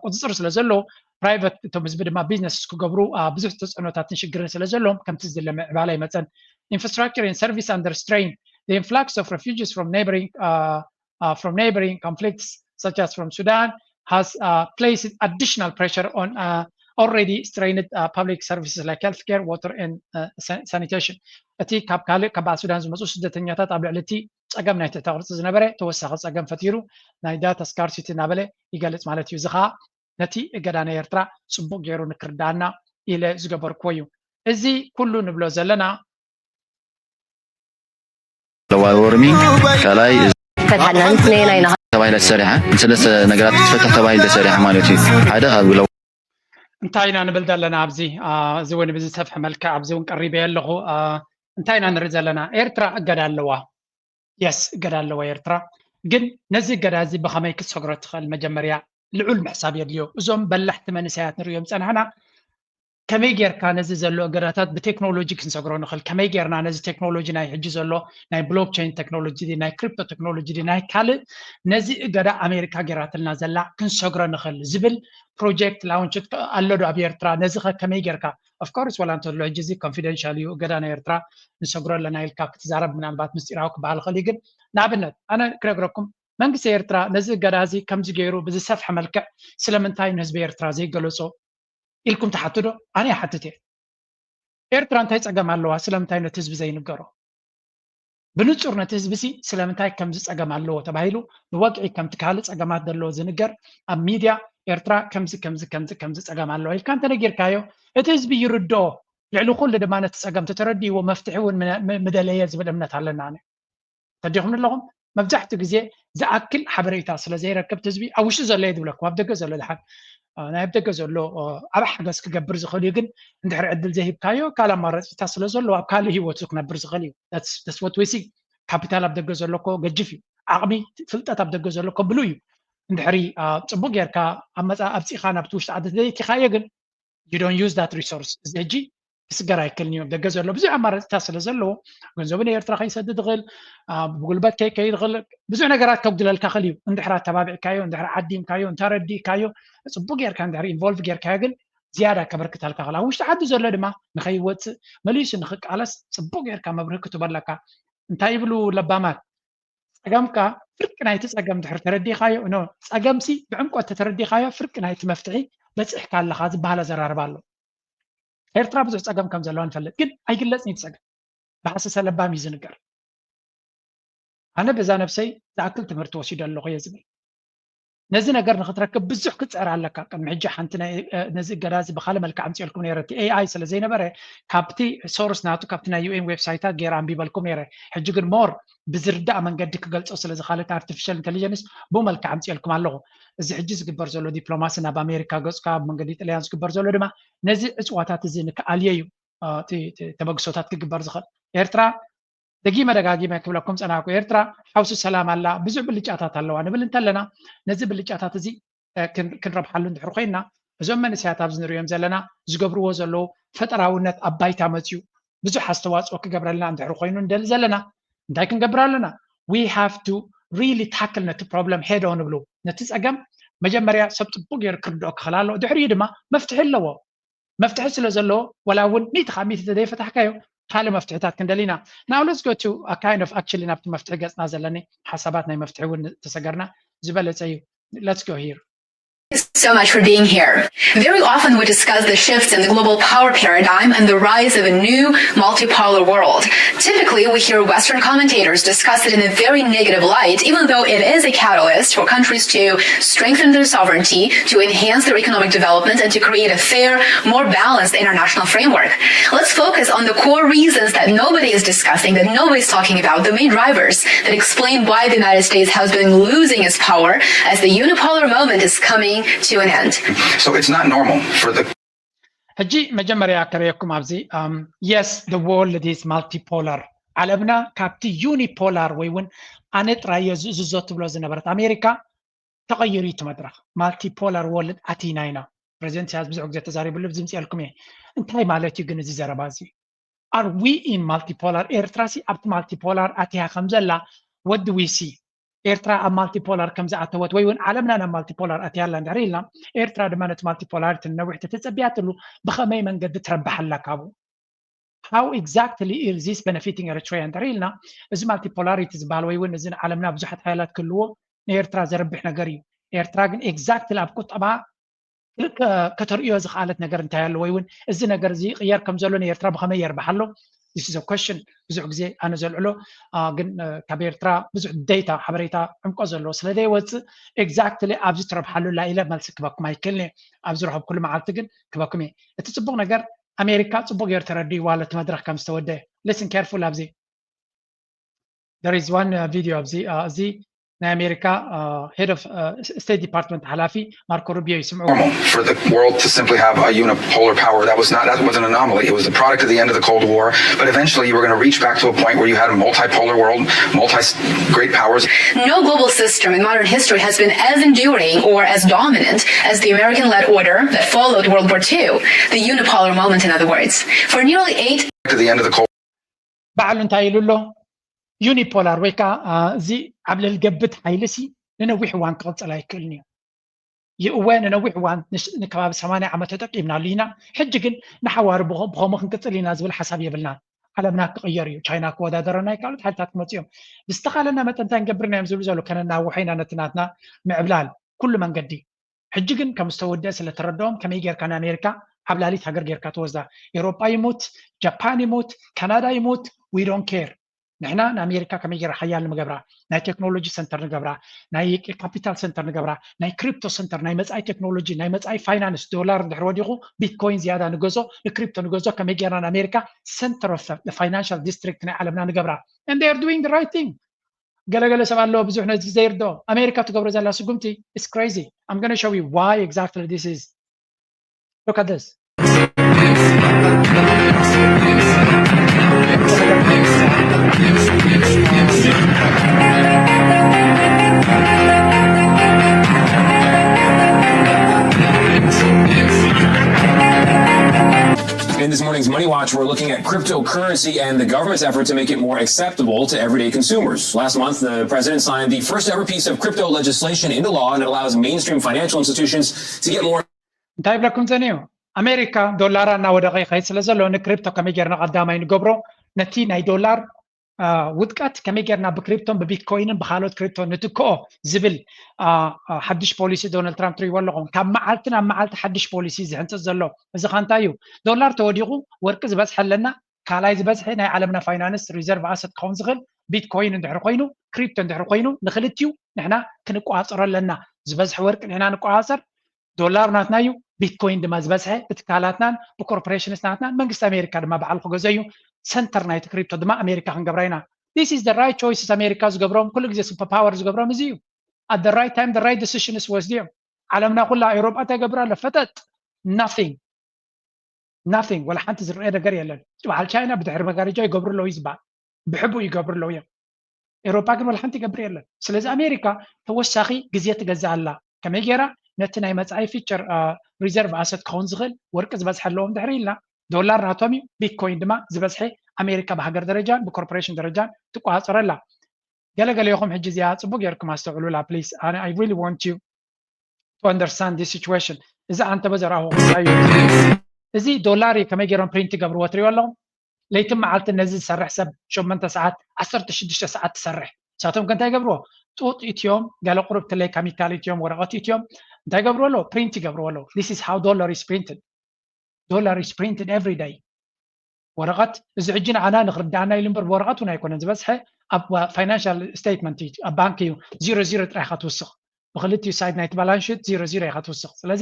ቁፅፅር ስለ ዘለዎ ፕራይቨት እቶም ህዝቢ ድማ ቢዝነስ ክገብሩ ብዙሕ ተፅዕኖታትን ሽግርን ስለ ዘለዎም ከምቲ ዝድለ ምዕባለ ኣይመፀን። Infrastructure and service under strain. The influx of refugees from neighboring uh, uh, from neighboring conflicts such as from Sudan has uh, placed additional pressure on uh, already strained uh, public services like healthcare, water and uh, sanitation. እቲ ካብ ካልእ ካብ ሱዳን ዝመፁ ስደተኛታት ኣብ ልዕሊ እቲ ፀገም ናይ ትሕተ ቅርፂ ዝነበረ ተወሳኺ ፀገም ፈጢሩ ናይ ዳታ ስካርሲቲ እናበለ ይገልፅ ማለት እዩ። እዚ ከዓ ነቲ እገዳ ናይ ኤርትራ ፅቡቅ ገይሩ ንክርዳኣና ኢለ ዝገበርክዎ እዩ። እዚ ኩሉ ንብሎ ዘለና ለዋ ወርሚ ካልኣይ ፈትሓልና ንሕና ኢና ተባሂላ ተሰሪሓ ንሰለስተ ነገራት ክትፈትሕ ተባሂሉ ተሰሪሓ ማለት እዩ። ሓደ ካብ ለው እንታይ ኢና ንብል ዘለና ኣብዚ እዚ እውን ብዝሰፍሐ መልክዕ ኣብዚ እውን ቀሪበ ኣለኹ። እንታይ ኢና ንርኢ ዘለና? ኤርትራ እገዳ ኣለዋ። የስ እገዳ ኣለዋ ኤርትራ። ግን ነዚ እገዳ እዚ ብኸመይ ክትሰግሮ ትኽእል? መጀመርያ ልዑል ምሕሳብ የድልዮ። እዞም በላሕቲ መንእሰያት ንርእዮም ጸናሕና ከመይ ጌርካ ነዚ ዘሎ እገዳታት ብቴክኖሎጂ ክንሰግሮ ንኽእል? ከመይ ጌርና ነዚ ቴክኖሎጂ ናይ ሕጂ ዘሎ ናይ ብሎክቸይን ቴክኖሎጂ ድዩ ናይ ክሪፕቶ ቴክኖሎጂ ድዩ ናይ ካልእ ነዚ እገዳ ኣሜሪካ ጌራትልና ዘላ ክንሰግሮ ንኽእል ዝብል ፕሮጀክት ላውንች ኣሎ ዶ ኣብ ኤርትራ? ነዚ ኸ ከመይ ጌርካ of course ዋላ እንተሎ ሕጂ እዚ ኮንፊደንሻል እዩ እገዳ ናይ ኤርትራ ንሰግሮ ኣለና ኢልካ ክትዛረብ ምናልባት ምስጢራዊ ክበሃል ይኽእል እዩ። ግን ንኣብነት ኣነ ክነግረኩም መንግስቲ ኤርትራ ነዚ እገዳ እዚ ከምዚ ገይሩ ብዝሰፍሐ መልክዕ ስለምንታይ ንህዝቢ ኤርትራ ዘይገለጾ ኢልኩም ትሓቱ ዶ? ኣነ ይሓትት እየ። ኤርትራ እንታይ ጸገም ኣለዋ? ስለምንታይ ነቲ ህዝቢ ዘይንገሮ? ብንጹር ነቲ ህዝቢ ሲ ስለምንታይ ከምዚ ጸገም ኣለዎ ተባሂሉ ንወግዒ ከምቲ ካልእ ጸገማት ዘለዎ ዝንገር ኣብ ሚድያ ኤርትራ ከምዚ ከምዚ ከምዚ ከምዚ ጸገም ኣለዋ ኢልካ እንተነጊርካዮ እቲ ህዝቢ ይርድኦ። ልዕሊ ኩሉ ድማ ነቲ ጸገም ተተረዲእዎ መፍትሒ እውን ምደለየ ዝብል እምነት ኣለና። ኣነ ተዲኹም ኣለኹም መብዛሕትኡ ግዜ ዝኣክል ሓበሬታ ስለ ዘይረክብ ህዝቢ ኣብ ውሽጢ ዘሎ እየ ዝብለኩም ኣብ ደገ ዘሎ ድሓን ናይ ኣብ ደገ ዘሎ ዓብ ሓገዝ ክገብር ዝኽእል እዩ ግን እንድሕር ዕድል ዘይሂብካዮ ካልእ ኣማራፂታት ስለ ዘሎ ኣብ ካልእ ህይወቱ ክነብር ዝኽእል እዩ። ተስወት ወይሲ ካፒታል ኣብ ደገ ዘሎ እኮ ገጅፍ እዩ። ዓቕሚ ፍልጠት ኣብ ደገ ዘሎ እኮ ብሉ እዩ። እንድሕሪ ፅቡቅ ጌርካ ኣብ መፃ ኣብፂኻ ናብቲ ውሽጢ ዓዲ ዘይቲኻዮ ግን you don't use that resource እዚ ሕጂ ክስገር ኣይክእልን እዩ። ደገ ዘሎ ብዙሕ ኣማራፅታት ስለ ዘለዎ፣ ገንዘቡ ንኤርትራ ከይሰድድ ይኽእል፣ ብጉልበት ከይከይድ ይኽእል፣ ብዙሕ ነገራት ከጉድለልካ ይኽእል እዩ። እንድሕር ኣተባቢዕካዮ፣ እንድሕር ዓዲምካዮ፣ እንተረዲእካዮ፣ ፅቡቅ ጌርካ እንድሕር ኢንቮልቭ ጌርካዮ ግን ዝያዳ ከበርክተልካ ይኽእል። ኣብ ውሽጢ ዓዲ ዘሎ ድማ ንኸይወፅእ መሊሱ ንኽቃለስ ፅቡቅ ጌርካ መብርሂ ክትህቦ ኣለካ። እንታይ ይብሉ ለባማት? ጸገምካ ፍርቂ ናይቲ ጸገም ድሕር ተረዲኻዮ፣ ኖ፣ ጸገምሲ ብዕምቆት ተተረዲኻዮ ፍርቂ ናይቲ መፍትሒ በጺሕካ ኣለኻ ዝበሃል ኣዘራርባ ኣሎ። ኤርትራ ብዙሕ ጸገም ከም ዘለዋ ንፈልጥ፣ ግን ኣይግለጽን እዩ ጸገም። ብሃሰሰ ለባም እዩ ዝንገር። ኣነ በዛ ነብሰይ ዝኣክል ትምህርቲ ወሲደ ኣለኹ እየ ዝብል። ነዚ ነገር ንኽትረክብ ብዙሕ ክትጽዕር ኣለካ። ቅድሚ ሕጂ ሓንቲ ናይ ነዚ እገዳ እዚ ብኻልእ መልክዕ ኣምፅኦልኩም ነይረ፣ እቲ ኤኣይ ስለ ዘይነበረ ካብቲ ሶርስ ናቱ ካብቲ ናይ ዩኤን ዌብሳይታት ገይረ ኣንቢበልኩም ነይረ። ሕጂ ግን ሞር ብዝርዳእ መንገዲ ክገልፆ ስለ ዝኻለት ኣርቲፊሻል ኢንቴሊጀንስ ብኡ መልክዕ ኣምፅኦልኩም ኣለኹ። እዚ ሕጂ ዝግበር ዘሎ ዲፕሎማሲ ናብ ኣሜሪካ ገፅካ ኣብ መንገዲ ጥልያን ዝግበር ዘሎ ድማ ነዚ ዕፅዋታት እዚ ንክኣልዮ እዩ። ተበግሶታት ክግበር ዝኽእል ኤርትራ ደጊመ ደጋጊመ ክብለኩም ጸናሕኩ፣ ኤርትራ ሓውሲ ሰላም ኣላ፣ ብዙሕ ብልጫታት ኣለዋ ንብል እንተለና፣ ነዚ ብልጫታት እዚ ክንረብሓሉ እንድሕር ኮይንና፣ እዞም መንእሰያት ኣብዚ ንሪኦም ዘለና ዝገብርዎ ዘለዉ ፈጠራውነት ኣብ ባይታ መፅዩ ብዙሕ ኣስተዋፅኦ ክገብረልና እንድሕር ኮይኑ ንደሊ ዘለና፣ እንታይ ክንገብር ኣለና? We have to really tackle ነቲ problem head on ንብሉ። ነቲ ፀገም መጀመርያ ሰብ ፅቡቅ ገይሩ ክርድኦ ክኽእል ኣለዎ። ድሕሪኡ ድማ መፍትሒ ኣለዎ። መፍትሒ ስለ ዘለዎ ወላ እውን ሚእቲ ካብ ሚእቲ ተዘይፈታሕካዮ ካልእ መፍትሕታት ክንደሊ ኢና። Now let's go to a kind of actually ናብቲ መፍትሒ ገፅና ዘለኒ ሓሳባት ናይ መፍትሒ እውን ተሰገርና ዝበለፀ እዩ። Let's go here. So much for being here. Very often we discuss the shifts in the global power paradigm and the rise of a new multipolar world. Typically, we hear Western commentators discuss it in a very negative light, even though it is a catalyst for countries to strengthen their sovereignty, to enhance their economic development, and to create a fair, more balanced international framework. Let's focus on the core reasons that nobody is discussing, that nobody is talking about, the main drivers that explain why the United States has been losing its power as the unipolar moment is coming to an end. So it's not normal for the ሕጂ መጀመርያ ከርእየኩም ኣብዚ yes, the world is multipolar። ዓለምና ካብቲ ዩኒፖላር ወይ እውን ኣነ ጥራየ ዝእዝዞ ትብሎ ዝነበረት ኣሜሪካ ተቐይሩ እዩ እቲ መድረኽ። ማልቲፖላር ወርልድ ኣቲና ኢና። ፕሬዚደንት ኢሳያስ ብዙሕ ግዜ ተዛሪብሉ፣ ዝምፅየልኩም እየ። እንታይ ማለት እዩ ግን እዚ ዘረባ እዚ? Are we in multipolar? ኤርትራ ሲ ኣብቲ ማልቲፖላር ኣትያ ከም ዘላ what do we see? ኤርትራ ኣብ ማልቲፖላር ከም ዝኣተወት ወይ እውን ዓለምና ናብ ማልቲፖላር ኣትያ ኣላ እንድሕር ኢልና፣ ኤርትራ ድማ ነቲ ማልቲፖላሪቲ ንነዊሕ ተተፀቢያትሉ ብኸመይ መንገዲ ትረብሕ ኣላ ካብኡ? How exactly is this benefiting Eritrea እንድሕር ኢልና፣ እዚ ማልቲፖላሪቲ ዝበሃል ወይ እውን እዚ ንዓለምና ብዙሓት ሓይላት ክህልዎ ንኤርትራ ዘርብሕ ነገር እዩ። ኤርትራ ግን ኤግዛክትሊ ኣብ ቁጠባ ከተርእዮ ዝኽኣለት ነገር እንታይ ኣሎ ወይ እውን እዚ ነገር እዚ ይቕየር ከም ዘሎ ንኤርትራ ብኸመይ የርብሓ ኣሎ? This is a question ብዙሕ ግዜ ኣነ ዘልዕሎ፣ ግን ካብ ኤርትራ ብዙሕ ዴታ ሓበሬታ ዕምቆ ዘለዎ ስለ ዘይወፅእ ኤግዛክትሊ ኣብዚ ትረብሓሉ ኣላ ኢለ መልሲ ክበኩም ኣይክእልን እየ። ኣብ ዝረኸብኩሉ መዓልቲ ግን ክበኩም እየ። እቲ ፅቡቕ ነገር ኣሜሪካ ፅቡቕ ገይሩ ተረዲእዋ ኣሎ እቲ መድረኽ ከም ዝተወደአ። Listen careful ኣብዚ There is one uh, video ኣብዚ uh, እዚ ናይ ኣሜሪካ head of state department ሓላፊ ማርኮ ሩቢዮ ይስምዑ። For the world to simply have a unipolar power, that was not, that was an anomaly. It was the product of the end of the Cold War. But eventually, you were going to reach back to a point where you had a multipolar world, multi great powers. No global system in modern history has been as enduring or as dominant as the American-led order that followed World War Two, the unipolar moment, in other words. For nearly eight To the end of the Cold ባዕሉ እንታይ ኢሉ ኣሎ? ዩኒፖላር ወይ ከዓ እዚ ዓብለል ገብት ሓይሊ ሲ ንነዊሕ እዋን ክቕፅል ኣይክእልን እዩ። ይእወ ንነዊሕ እዋን ንከባቢ ሰማንያ ዓመት ተጠቂምናሉ ኢና። ሕጂ ግን ንሓዋሩ ብኸምኡ ክንቅፅል ኢና ዝብል ሓሳብ የብልናን። ዓለምና ክቕየር እዩ። ቻይና ክወዳደረና እዩ፣ ካልኦት ሓይልታት ክመፁ እዮም። ብዝተኻለና መጠን እንታይ ንገብር ኢና እዮም ዝብሉ ዘለዉ? ከነናውሖ ኢና ነቲ ናትና ምዕብላል ኩሉ መንገዲ። ሕጂ ግን ከም ዝተወደአ ስለ ተረድኦም ከመይ ጌርካ ንኣሜሪካ ዓብላሊት ሃገር ጌርካ ትወስዳ? ኤውሮጳ ይሙት፣ ጃፓን ይሙት፣ ካናዳ ይሙት፣ we don't care። ንሕና ንኣሜሪካ ከመይ ጌራ ሓያል ንገብራ፣ ናይ ቴክኖሎጂ ሰንተር ንገብራ፣ ናይ ካፒታል ሰንተር ንገብራ፣ ናይ ክሪፕቶ ሰንተር፣ ናይ መጻኢ ቴክኖሎጂ፣ ናይ መጻኢ ፋይናንስ፣ ዶላር እንድሕር ወዲቑ ቢትኮይን ዝያዳ ንገዞ፣ ንክሪፕቶ ንገዞ፣ ከመይ ጌርና ንኣሜሪካ center of financial district ናይ ዓለምና ንገብራ። And they are doing the right thing. ገለገለ ሰብ ኣለዎ ብዙሕ ነዚ ዘይርድኦ። ኣሜሪካ ትገብሮ ዘላ ስጉምቲ is crazy. I'm going to show you why exactly this is. Look at this. In this morning's Money Watch, cryptocurrency and the government's effort to make it more acceptable to everyday consumers. Last month, the president signed the first ever piece of crypto legislation into law, and it allows mainstream financial institutions to get more. እንታይ ይብለኩም ዘን እዩ? ኣሜሪካ ዶላራ እናወደቐ ይኸይድ ስለ ዘሎ ንክሪፕቶ ከመይ ጌርና ቀዳማይ ንገብሮ፣ ነቲ ናይ ዶላር ውድቀት ከመይ ጌርና ብክሪፕቶን ብቢትኮይንን ብካልኦት ክሪፕቶ ንትክኦ ዝብል ሓድሽ ፖሊሲ ዶናልድ ትራምፕ ትሪእዎ ኣለኹም። ካብ መዓልቲ ናብ መዓልቲ ሓድሽ ፖሊሲ ዝሕንፅፅ ዘሎ እዚ ኸ እንታይ እዩ? ዶላር ተወዲቑ ወርቂ ዝበዝሐ ኣለና። ካልኣይ ዝበዝሐ ናይ ዓለምና ፋይናንስ ሪዘርቭ ኣሰት ክኸውን ዝኽእል ቢትኮይን እንድሕር ኮይኑ፣ ክሪፕቶ እንድሕር ኮይኑ፣ ንክልቲኡ ንሕና ክንቆፃፀሮ ኣለና። ዝበዝሐ ወርቂ ንሕና ንቆፃፀር፣ ዶላር ናትና እዩ። ቢትኮይን ድማ ዝበዝሐ ብትካላትናን ብኮርፖሬሽንስ ናትናን መንግስቲ ኣሜሪካ ድማ ባዕሉ ክገዘ እዩ። ሰንተር ናይቲ ክሪፕቶ ድማ ኣሜሪካ ክንገብራ ኢና። This is the right choices ኣሜሪካ ዝገብሮም ኩሉ ግዜ ሱፐር ፓወር ዝገብሮም እዚ እዩ። At the right time the right decision is ወስድዮም። ዓለምና ኩላ ኤውሮጳ እንታይ ገብር ኣሎ? ፈጠጥ። Nothing. Nothing። ወላ ሓንቲ ዝረአ ነገር የለን። በዓል ቻይና ብድሕሪ መጋረጃ ይገብሩ ኣለዉ እዩ ዝበሃል። ብሕቡእ ይገብሩ ኣለዉ እዮም። ኤውሮጳ ግን ወላ ሓንቲ ይገብር የለን። ስለዚ ኣሜሪካ ተወሳኺ ግዜ ትገዝእ ኣላ። ከመይ ገይራ ነቲ ናይ መጻኢ ፊቸር ሪዘርቭ ኣሰት ክኸውን ዝኽእል ወርቂ ዝበዝሐ ኣለዎም ድሕሪ ኢልና፣ ዶላር ናቶም እዩ። ቢትኮይን ድማ ዝበዝሐ ኣሜሪካ ብሃገር ደረጃን ብኮርፖሬሽን ደረጃን ትቆጻጸረላ። ገለገለኹም ሕጂ እዚኣ ጽቡቅ ጌርኩም ኣስተውዕሉላ please። ኣነ I really want you to understand this situation። እዚ ኣንተበ ዘርኣኹ እዩ። እዚ ዶላር እዩ ከመይ ገይሮም ፕሪንት ይገብርዎ ትሪእዎ ኣለኹም። ለይትን መዓልትን ነዚ ዝሰርሕ ሰብ ሸሞንተ ሰዓት ዓሰርተ ሽዱሽተ ሰዓት ትሰርሕ። ንሳቶም ከ እንታይ ይገብርዎ? ጡጥ እትዮም፣ ገለ ቁሩብ ትለይ ከሚካል እትዮም፣ ወረቐት እትዮም፣ እንታይ ይገብርዎ ኣለዉ? ፕሪንት ይገብርዎ ኣለዉ። This is how dollar is printed. Dollar is printed every day። ወረቐት እዚ ሕጂ ንዓና ንክርዳኣና ኢሉ እምበር ብወረቐት እውን ኣይኮነን ዝበዝሐ። ኣብ ፋይናንሻል ስቴትመንት እዩ፣ ኣብ ባንክ እዩ ዚሮ ዚሮ ጥራይ ኢኻ ትውስኽ። ብክልቲኡ ሳይድ ናይቲ ባላንስ ሽት ዚሮ ዚሮ ኢኻ ትውስኽ። ስለዚ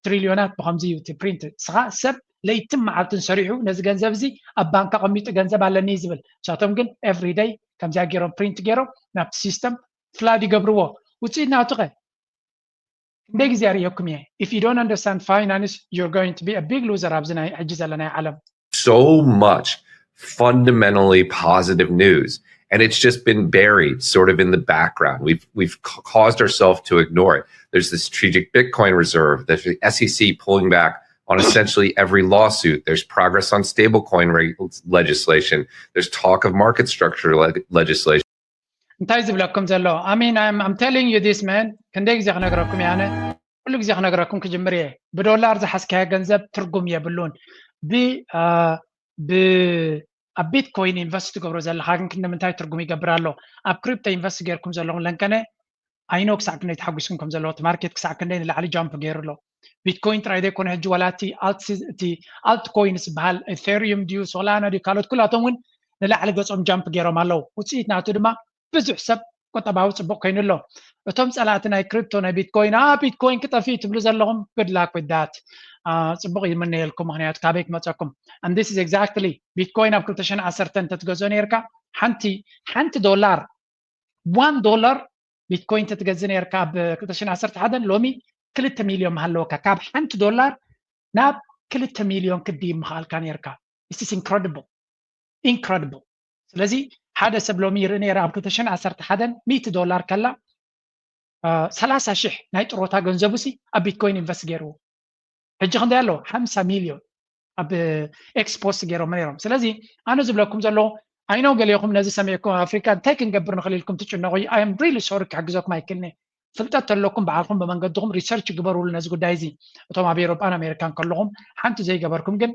ትሪልዮናት ብኸምዚ እዩ እቲ ፕሪንት። ንስኻ ሰብ ለይትን መዓልትን ሰሪሑ ነዚ ገንዘብ እዚ ኣብ ባንክ ኣቐሚጡ ገንዘብ ኣለኒ እዩ ዝብል። ንሳቶም ግን ኤቭሪ ደይ ከምዚኣ ገይሮም ፕሪንት ገይሮም ናብቲ ሲስተም ፍላድ ይገብርዎ። ውፅኢት ናቱ ኸ ክንደይ ግዜ ኣርእየኩም እየ? If you don't understand finance, you're going to be a big loser ኣብዚ ናይ ሕጂ ዘለናዮ ዓለም። So much fundamentally positive news. And it's just been buried sort of in the background. We've we've caused ourselves to ignore it. There's the strategic Bitcoin reserve, there's the S E C pulling back on essentially every lawsuit. There's progress on stablecoin reg- legislation. There's talk of market structure le- legislation. እንታይ ዝብለኩም ዘሎ? I mean, I'm, I'm telling you this, man. ክንደይ ግዜ ክነግረኩም እየ ኣነ? ኩሉ ግዜ ክነግረኩም ክጅምር እየ። ብዶላር ዝሓዝካዮ ገንዘብ ትርጉም የብሉን። ብ ብ ኣብ ቢትኮይን ኢንቨስት ትገብሮ ዘለኻ ግን ክንዲ ምንታይ ትርጉም ይገብር ኣሎ? ኣብ ክሪፕቶ ኢንቨስት ጌርኩም ዘለኹም ለንከነ፣ ኣይኖ ክሳዕ ክንደይ ተሓጒስኩም ከም ዘለዎ፣ እቲ ማርኬት ክሳዕ ክንደይ ንላዕሊ ጃምፕ ገይሩ ኣሎ። ቢትኮይን ጥራይ ዘይኮነ ሕጂ ዋላ እቲ ኣልት ሲ- እቲ ኣልት ኮይንስ ዝበሃል ኤቴሪዩም ድዩ፣ ሶላና ድዩ፣ ካልኦት ኩላቶም እውን ንላዕሊ ገጾም ጃምፕ ገይሮም ኣለዉ። ውፅኢት ናቱ ድማ ብዙሕ ሰብ ቁጠባዊ ፅቡቅ ኮይኑ ኣሎ። እቶም ፀላእቲ ናይ ክሪፕቶ ናይ ቢትኮይን ኣ ቢትኮይን ክጠፍእ ትብሉ ዘለኹም good luck with that። ፅቡቅ ይምነየልኩም፣ ምክንያቱ ካበይ ክመፀኩም። And this is exactly ቢትኮይን ኣብ ክልተ ሽሕን ዓሰርተን እንተትገዝኦ ነርካ ሓንቲ ሓንቲ ዶላር one dollar ቢትኮይን እንተትገዝእ ነርካ ኣብ ክልተ ሽሕን ዓሰርተ ሓደን ሎሚ ክልተ ሚልዮን ምሃለወካ። ካብ ሓንቲ ዶላር ናብ ክልተ ሚልዮን ክድይብ ምኽኣልካ ነርካ። This is incredible. Incredible። ስለዚ ሓደ ሰብ ሎሚ ይርኢ ነይረ ኣብ ክልተ ሽሕን ዓሰርተ ሓደን ሚእቲ ዶላር ከላ አ፣ ሰላሳ ሽሕ ናይ ጥሮታ ገንዘቡ ሲ ኣብ ቢትኮይን ኢንቨስት ገይርዎ። ሕጂ ክንደይ ኣለዎ? ሓምሳ ሚልዮን ኣብ ኤክስፖስት ገይሮም ነይሮም። ስለዚ ኣነ ዝብለኩም ዘለኹ ኣይኖ ገሊኹም ነዚ ሰሚዕኩም ኣብ ኣፍሪካ እንታይ ክንገብር ንኽእል ኢልኩም ትጭነቑ። I am really sorry ክሕግዘኩም ኣይክእልን እየ። ፍልጠት ተለኩም ባዕልኩም ብመንገድኹም ሪሰርች ግበሩሉ ነዚ ጉዳይ እዚ። እቶም ኣብ ኤሮጳን ኣሜሪካን ከለኹም ሓንቲ ዘይገበርኩም ግን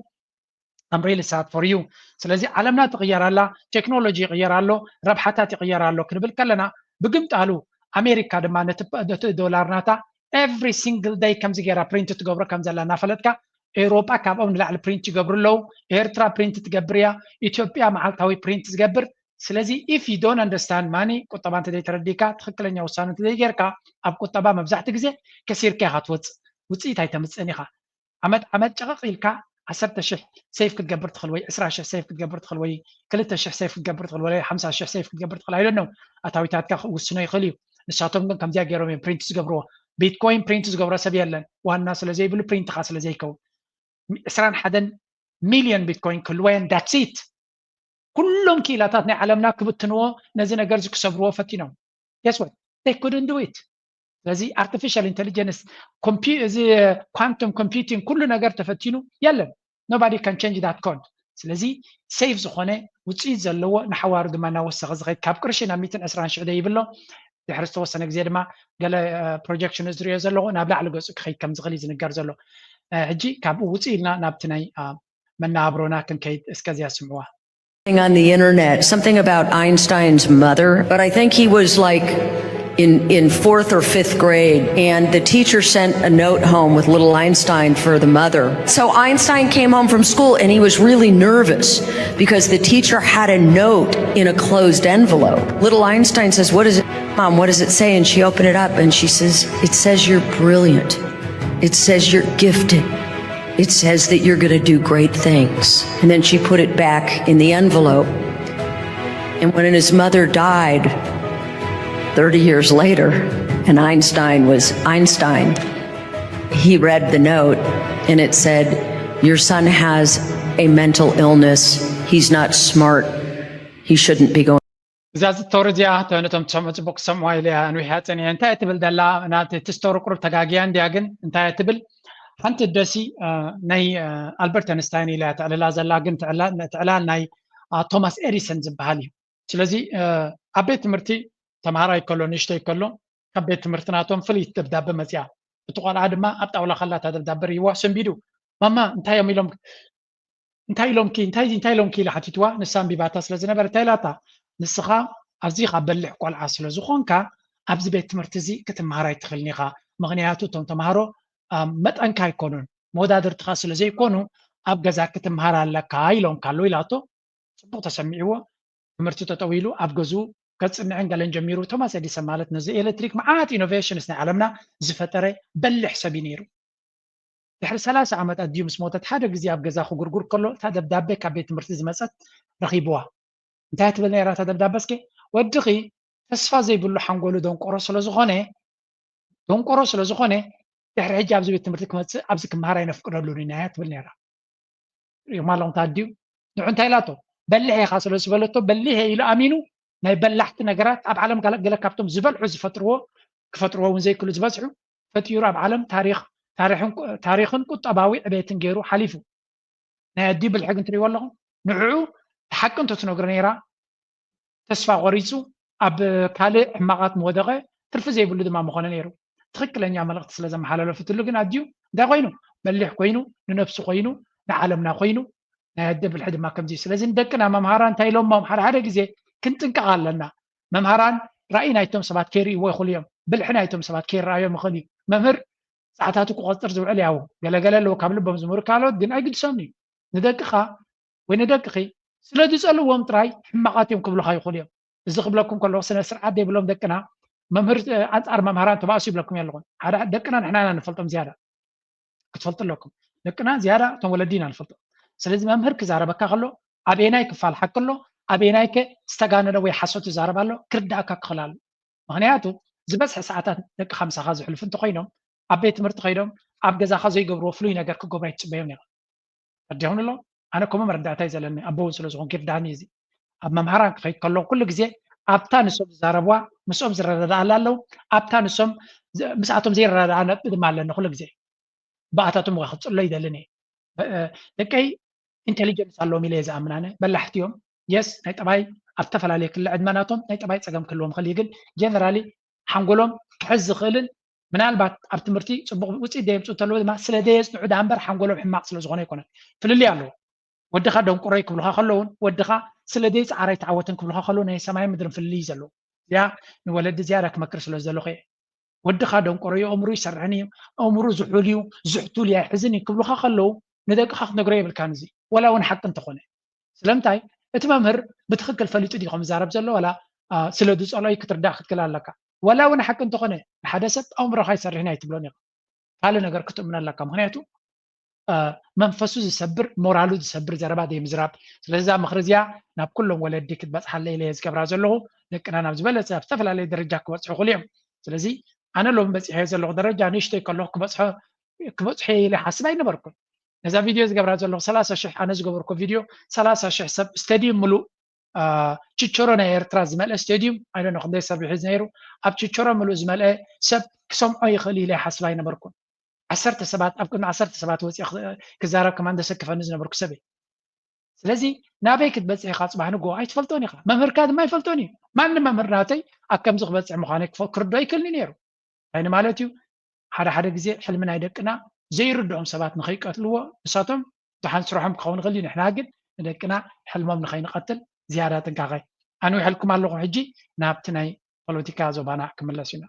I'm really sad for you። ስለዚ ዓለምና ትቕየር ኣላ፣ ቴክኖሎጂ ይቕየር ኣሎ፣ ረብሓታት ይቕየር ኣሎ ክንብል ከለና ብግምጣሉ ኣሜሪካ ድማ ነቲ ነቲ ዶላር ናታ every single day ከምዚ ገይራ ፕሪንት ትገብሮ ከም ዘላ እናፈለጥካ ኤውሮጳ ካብኦም ንላዕሊ ፕሪንት ይገብሩ ኣለዉ። ኤርትራ ፕሪንት ትገብር እያ። ኢትዮጵያ መዓልታዊ ፕሪንት ዝገብር። ስለዚ if you don't understand money ቁጠባ እንተዘይተረዲእካ ትኽክለኛ ውሳነ እንተዘይጌርካ ኣብ ቁጠባ መብዛሕቲ ግዜ ከሲርካ ኢኻ ትወፅእ። ውፅኢት ኣይተምፅእን ኢኻ። ዓመት ዓመት ጨቐቕ ኢልካ ዓሰርተ ሽሕ ሴቭ ክትገብር ትኽእል ወይ ዕስራ ሽሕ ሴቭ ክትገብር ትኽእል ወይ ክልተ ሽሕ ሴቭ ክትገብር ትኽእል ወይ ሓምሳ ሽሕ ሴቭ ክትገብር ትኽእል ኣይደነው ኣታዊታትካ ክውስኖ ይኽእል እዩ። ንሳቶም ግን ከምዚኣ ገይሮም እዮም ፕሪንት ዝገብርዎ። ቢትኮይን ፕሪንት ዝገብሮ ሰብ የለን። ዋና ስለ ዘይብሉ ፕሪንት ኻ ስለ ዘይከውን ዕስራን ሓደን ሚልዮን ቢትኮይን ክህልወየን that's it። ኩሎም ክኢላታት ናይ ዓለምና ክብትንዎ ነዚ ነገር እዚ ክሰብርዎ ፈቲኖም። Guess what? They couldn't do it። ስለዚ ኣርቲፊሻል ኢንቴሊጀንስ እዚ ኳንቱም ኮምፒውቲንግ ኩሉ ነገር ተፈቲኑ የለን። Nobody can change that code። ስለዚ ሴፍ ዝኾነ ውፅኢት ዘለዎ ንሓዋሩ ድማ እናወሰኸ ዝኸይድ ካብ ቅርሺ ናብ ሚትን ዕስራን ሽሕ ደይብሎ ድሕሪ ዝተወሰነ ግዜ ድማ ገለ ፕሮጀክሽን ዝሪኦ ዘለኹ ናብ ላዕሊ ገፁ ክኸይድ ከም ዝኽእል እዩ ዝንገር ዘሎ። ሕጂ ካብኡ ውፅእ ኢልና ናብቲ ናይ መናብሮና ክንከይድ እስከዚያ ስምዕዋ። On the internet, something about Einstein's mother, but I think he was like in, in fourth or fifth grade, and the teacher sent a note home with little Einstein for the mother. So Einstein came home from school and he was really nervous because the teacher had a note in a closed envelope. Little Einstein says, "What is it, Mom? What does it say?" And she opened it up and she says, "It says you're brilliant. It says you're gifted. It says that you're going to do great things." And then she put it back in the envelope. And when his mother died thirty years later, and Einstein was Einstein, he read the note and it said, "Your son has a mental illness. He's not smart. He shouldn't be going." እዛ ዝቶሪ እዚኣ ነቶም ትሰምዑ ፅቡቅ ክሰምዑ ኢለ እያ ኣንዊሕያ ፀኒሐ። እንታይ ትብል ደላ ናቲ ትስቶሪ ቁሩብ ተጋጊያ እንዲያ፣ ግን እንታይ ትብል ሓንቲ ደሲ ናይ ኣልበርት ኣንስታይን ኢላ ትዕልላ ዘላ፣ ግን ትዕላል ናይ ቶማስ ኤዲሰን ዝበሃል እዩ። ስለዚ ኣብ ቤት ትምህርቲ ተምሃራይ ከሎ ንእሽተይ ከሎ ካብ ቤት ትምህርቲ ናቶም ፍልይቲ ደብዳበ መፅያ። እቲ ቆልዓ ድማ ኣብ ጣውላ ከላ እታ ደብዳበ ርእይዋ ሰንቢዱ፣ "ማማ እንታይ እዮም ኢሎም እንታይ ኢሎምኪ እንታይ እንታይ ኢሎምኪ?" ኢላ ሓቲትዋ። ንሳ ኣንቢባታ ስለ ዝነበረ እንታይ ኢላታ? "ንስኻ ኣዚኻ በሊሕ ቆልዓ ስለ ዝኾንካ ኣብዚ ቤት ትምህርቲ እዚ ክትመሃር ኣይትኽእልን ኢኻ። ምኽንያቱ እቶም ተምሃሮ መጠንካ ኣይኮኑን፣ መወዳድርትኻ ስለ ዘይኮኑ ኣብ ገዛ ክትመሃር ኣለካ ኢሎምካ ኣለዉ" ኢላቶ። ፅቡቅ ተሰሚዕዎ ትምህርቲ ጠጠው ኢሉ ኣብ ገዝኡ ከፅንዕን ገለን ጀሚሩ። ቶማስ ኤዲሰን ማለት ነዚ ኤሌክትሪክ መዓት ኢኖቬሽንስ ናይ ዓለምና ዝፈጠረ በሊሕ ሰብ እዩ ነይሩ። ድሕሪ ሰላሳ ዓመት ኣዲኡ ምስ ሞተት ሓደ ግዜ ኣብ ገዛ ክጉርጉር ከሎ እታ ደብዳቤ ካብ ቤት ትምህርቲ ዝመፀት ረኺብዋ። እንታይ ትብል ነይራ እታ ደብዳበ እስኪ? "ወድኺ ተስፋ ዘይብሉ ሓንጎሉ ደንቆሮ ስለዝኾነ ደንቆሮ ስለዝኾነ ድሕሪ ሕጂ ኣብዚ ቤት ትምህርቲ ክመፅእ ኣብዚ ክመሃር ኣይነፍቅደሉን ኢና" እያ ትብል ነይራ። ሪማ ኣለኹም ታዲዩ ንዑ እንታይ ኢላቶ? "በሊሕ ኢኻ" ስለ ዝበለቶ በሊሕ ኢሉ ኣሚኑ ናይ በላሕቲ ነገራት ኣብ ዓለም ገለ ካብቶም ዝበልሑ ዝፈጥርዎ ክፈጥርዎ እውን ዘይክሉ ዝበዝሑ ፈጢሩ ኣብ ዓለም ታሪኽን ቁጠባዊ ዕቤትን ገይሩ ሓሊፉ። ናይ ኣዲኡ ብልሒ ግን ትሪእዎ ኣለኹም። ንዕኡ ሓቂ እንተትነግሮ ነይራ ተስፋ ቆሪፁ ኣብ ካልእ ሕማቓት ምወደቐ ትርፊ ዘይብሉ ድማ ምኾነ ነይሩ። ትኽክለኛ መልእኽቲ ስለ ዘመሓላለፈትሉ ግን ኣዲኡ እንታይ ኮይኑ በሊሕ ኮይኑ ንነብሱ ኮይኑ ንዓለምና ኮይኑ ናይ ኣደ ብልሒ ድማ ከምዚ እዩ። ስለዚ ንደቅና መምሃራን እንታይ ኢሎሞም ሓደ ሓደ ግዜ ክንጥንቀቕ ኣለና። መምሃራን ራእይ ናይቶም ሰባት ከይርእይዎ ይኽእሉ እዮም። ብልሒ ናይቶም ሰባት ከይረኣዮም ይኽእል እዩ። መምህር ሰዓታቱ ክቆፅር ዝውዕል ያው ገለገለ ኣለዎ ካብ ልቦም ዝምህሩ ካልኦት ግን ኣይግድሶም እዩ። ንደቅኻ ወይ ንደቅኺ ስለ ዝፀልዎም ጥራይ ሕማቓት እዮም ክብሉኻ ይኽእሉ እዮም። እዚ ክብለኩም ከለኹ ስነ ስርዓት ዘይብሎም ደቅና መምህር ኣንፃር መምሃራን ተባእሱ ይብለኩም ኣለኹ። ሓደ ደቅና ንሕና ኢና ንፈልጦም ዝያዳ ክትፈልጡ ኣለኩም። ደቅና ዝያዳ እቶም ወለዲ ኢና ንፈልጦም። ስለዚ መምህር ክዛረበካ ከሎ ኣበየናይ ክፋል ሓቂ ኣሎ ኣበየናይ ከ ዝተጋነነ ወይ ሓሶት ይዛረብ ኣሎ ክርዳእካ ክኽእል ኣሎ። ምክንያቱ ዝበዝሐ ሰዓታት ደቅኻ ምሳኻ ዝሕልፉ እንተኮይኖም ኣብ ቤት ትምህርቲ ከይዶም ኣብ ገዛኻ ዘይገብርዎ ፍሉይ ነገር ክገብሩ ኣይትፅበዮም ኢኻ። ተረዲኹም ኣሎ ኣነ ከምኡ መረዳእታ እዩ ዘለኒ ኣቦ እውን ስለ ዝኾንኩ ይርዳእኒ እዚ ኣብ መምሃራን ክኸይድ ከለኹ ኩሉ ግዜ ኣብታ ንሶም ዝዛረብዋ ምስኦም ዝረዳድኣላ ኣለዉ ኣብታ ንሶም ምስኣቶም ዘይረዳድኣ ነጥቢ ድማ ኣለኒ ኩሉ ግዜ ብኣታቶም ዋ ክፅሎ ይደልን እየ ደቀይ ኢንቴሊጀንስ ኣለዎም ኢለ እየ ዝኣምን ኣነ በላሕቲ እዮም የስ ናይ ጠባይ ኣብ ዝተፈላለየ ክሊ ዕድመ ናቶም ናይ ጠባይ ፀገም ክህልዎም ክእል ግን ጀነራሊ ሓንጎሎም ክሕዝ ዝኽእልን ምናልባት ኣብ ትምህርቲ ፅቡቅ ውፅኢት ደየምፅኡ እንተለዎ ድማ ስለ ደየፅንዑ ዳ እምበር ሓንጎሎም ሕማቅ ስለ ዝኾነ ኣይኮነን ፍልልይ ኣለዎ ወድኻ ደንቆሮይ ክብሉኻ ከለውን ወድኻ ስለ ደይፀዓረ ኣይተዓወትን ክብሉኻ ከለዉ ናይ ሰማይ ምድርን ፍልልይ እዩ ዘለዎ እዚኣ ንወለዲ ዝያዳ ክመክር ስለ ዝደለኹ እየ ወድኻ ደንቆሮ እዩ ኣእምሩ ይሰርሕን እዩ ኣእምሩ ዝሑል እዩ ዝሕቱል እዩ ኣይሕዝን እዩ ክብሉኻ ከለዉ ንደቅኻ ክትነግሮ የብልካን እዚ ወላ እውን ሓቂ እንተኾነ ስለምንታይ እቲ መምህር ብትኽክል ፈሊጡ ድዩ ከም ዝዛረብ ዘሎ ዋላ ስለ ዝፀልኦ ክትርዳእ ክትክእል ኣለካ ዋላ እውን ሓቂ እንተኾነ ንሓደ ሰብ ኣእምሮኻ ይሰርሕን ኣይትብሎን ኢኻ ካልእ ነገር ክትእምኖ ኣለካ ምክንያቱ መንፈሱ ዝሰብር ሞራሉ ዝሰብር ዘረባ ዘይምዝራብ ስለዚ እዛ ምክሪ እዚኣ ናብ ኩሎም ወለዲ ክትበፅሓለ ኢለ ዝገብራ ዘለኹ ደቅና ናብ ዝበለፀ ኣብ ዝተፈላለየ ደረጃ ክበፅሑ ክእሉ እዮም ስለዚ ኣነ ሎም በፂሐ ዘለኹ ደረጃ ንእሽተይ ከለኹ ክበፅሖ ክበፅሖ ኢለ ሓስብ ኣይነበርኩን ነዛ ቪድዮ ዝገብራ ዘለኹ ሰላሳ ሽሕ ኣነ ዝገበርኩ ቪድዮ ሰላሳ ሽሕ ሰብ ስተዲዩም ምሉእ ችቸሮ ናይ ኤርትራ ዝመልአ ስቴዲዩም ኣይደነ ክንደይ ሰብ ይሕዝ ነይሩ ኣብ ችቸሮ ምሉእ ዝመልአ ሰብ ክሰምዖ ይኽእል ኢለ ሓስብ ኣይነበርኩን ዓሰርተ ሰባት ኣብ ቅድሚ ዓሰርተ ሰባት ወፂኦ ክዛረብ ከማን ዘሰክፈኒ ዝነበርኩ ሰብ ስለዚ ናበይ ክትበፅሕ ኢኻ ፅባሕ ንጎ ኣይትፈልጦን ኢኻ። መምህርካ ድማ ኣይፈልጦን እዩ። ማንም መምህር ናተይ ኣብ ከምዚ ክበፅሕ ምዃነይ ክፈ- ክርዶ ኣይክእልኒ ነይሩ። እንታይ ማለት እዩ? ሓደ ሓደ ግዜ ሕልሚ ናይ ደቅና ዘይርድኦም ሰባት ንኸይቀትልዎ ንሳቶም ደሓን ስርሖም ክኸውን ይኽእል እዩ። ንሕና ግን ንደቅና ሕልሞም ንኸይንቐትል ዝያዳ ጥንቃቐ። ኣንዊሐልኩም ኣለኹ። ሕጂ ናብቲ ናይ ፖለቲካ ዞባና ክምለስ ኢና።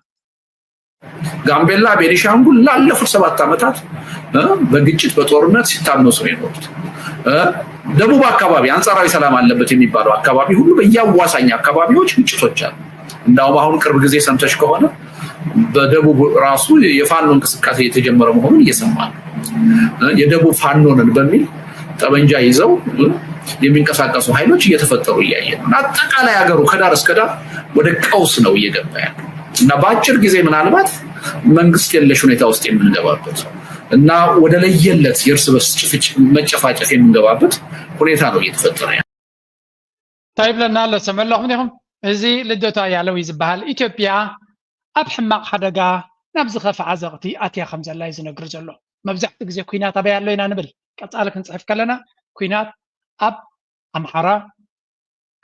ጋምቤላ፣ ቤኒሻንጉል ላለፉት ሰባት ዓመታት በግጭት በጦርነት ሲታመሱ ነው የኖሩት። ደቡብ አካባቢ አንጻራዊ ሰላም አለበት የሚባለው አካባቢ ሁሉ በየአዋሳኝ አካባቢዎች ግጭቶች አሉ። እንዳውም አሁን ቅርብ ጊዜ ሰምተሽ ከሆነ በደቡብ ራሱ የፋኖ እንቅስቃሴ የተጀመረ መሆኑን እየሰማን ነው። የደቡብ ፋኖ ነን በሚል ጠመንጃ ይዘው የሚንቀሳቀሱ ኃይሎች እየተፈጠሩ እያየን ነው። አጠቃላይ ሀገሩ ከዳር እስከ ዳር ወደ ቀውስ ነው እየገባ ያለው እና በአጭር ጊዜ ምናልባት መንግስት የለሽ ሁኔታ ውስጥ የምንገባበት እና ወደ ለየለት የእርስ በርስ ጭፍጭ መጨፋጨፍ የምንገባበት ሁኔታ ነው እየተፈጠረ ያለው። እንታይ ይብለና ኣሎ? ሰመለኹም ዲኹም? እዚ ልደቱ ኣያለው እዩ ዝበሃል። ኢትዮጵያ ኣብ ሕማቕ ሓደጋ ናብ ዝኸፍዓ ዘቕቲ ኣትያ ከም ዘላ እዩ ዝነግር ዘሎ። መብዛሕትኡ ግዜ ኩናት ኣበይ ኣሎ ኢና ንብል። ቀጻሊ ክንጽሕፍ ከለና ኩናት ኣብ ኣምሓራ፣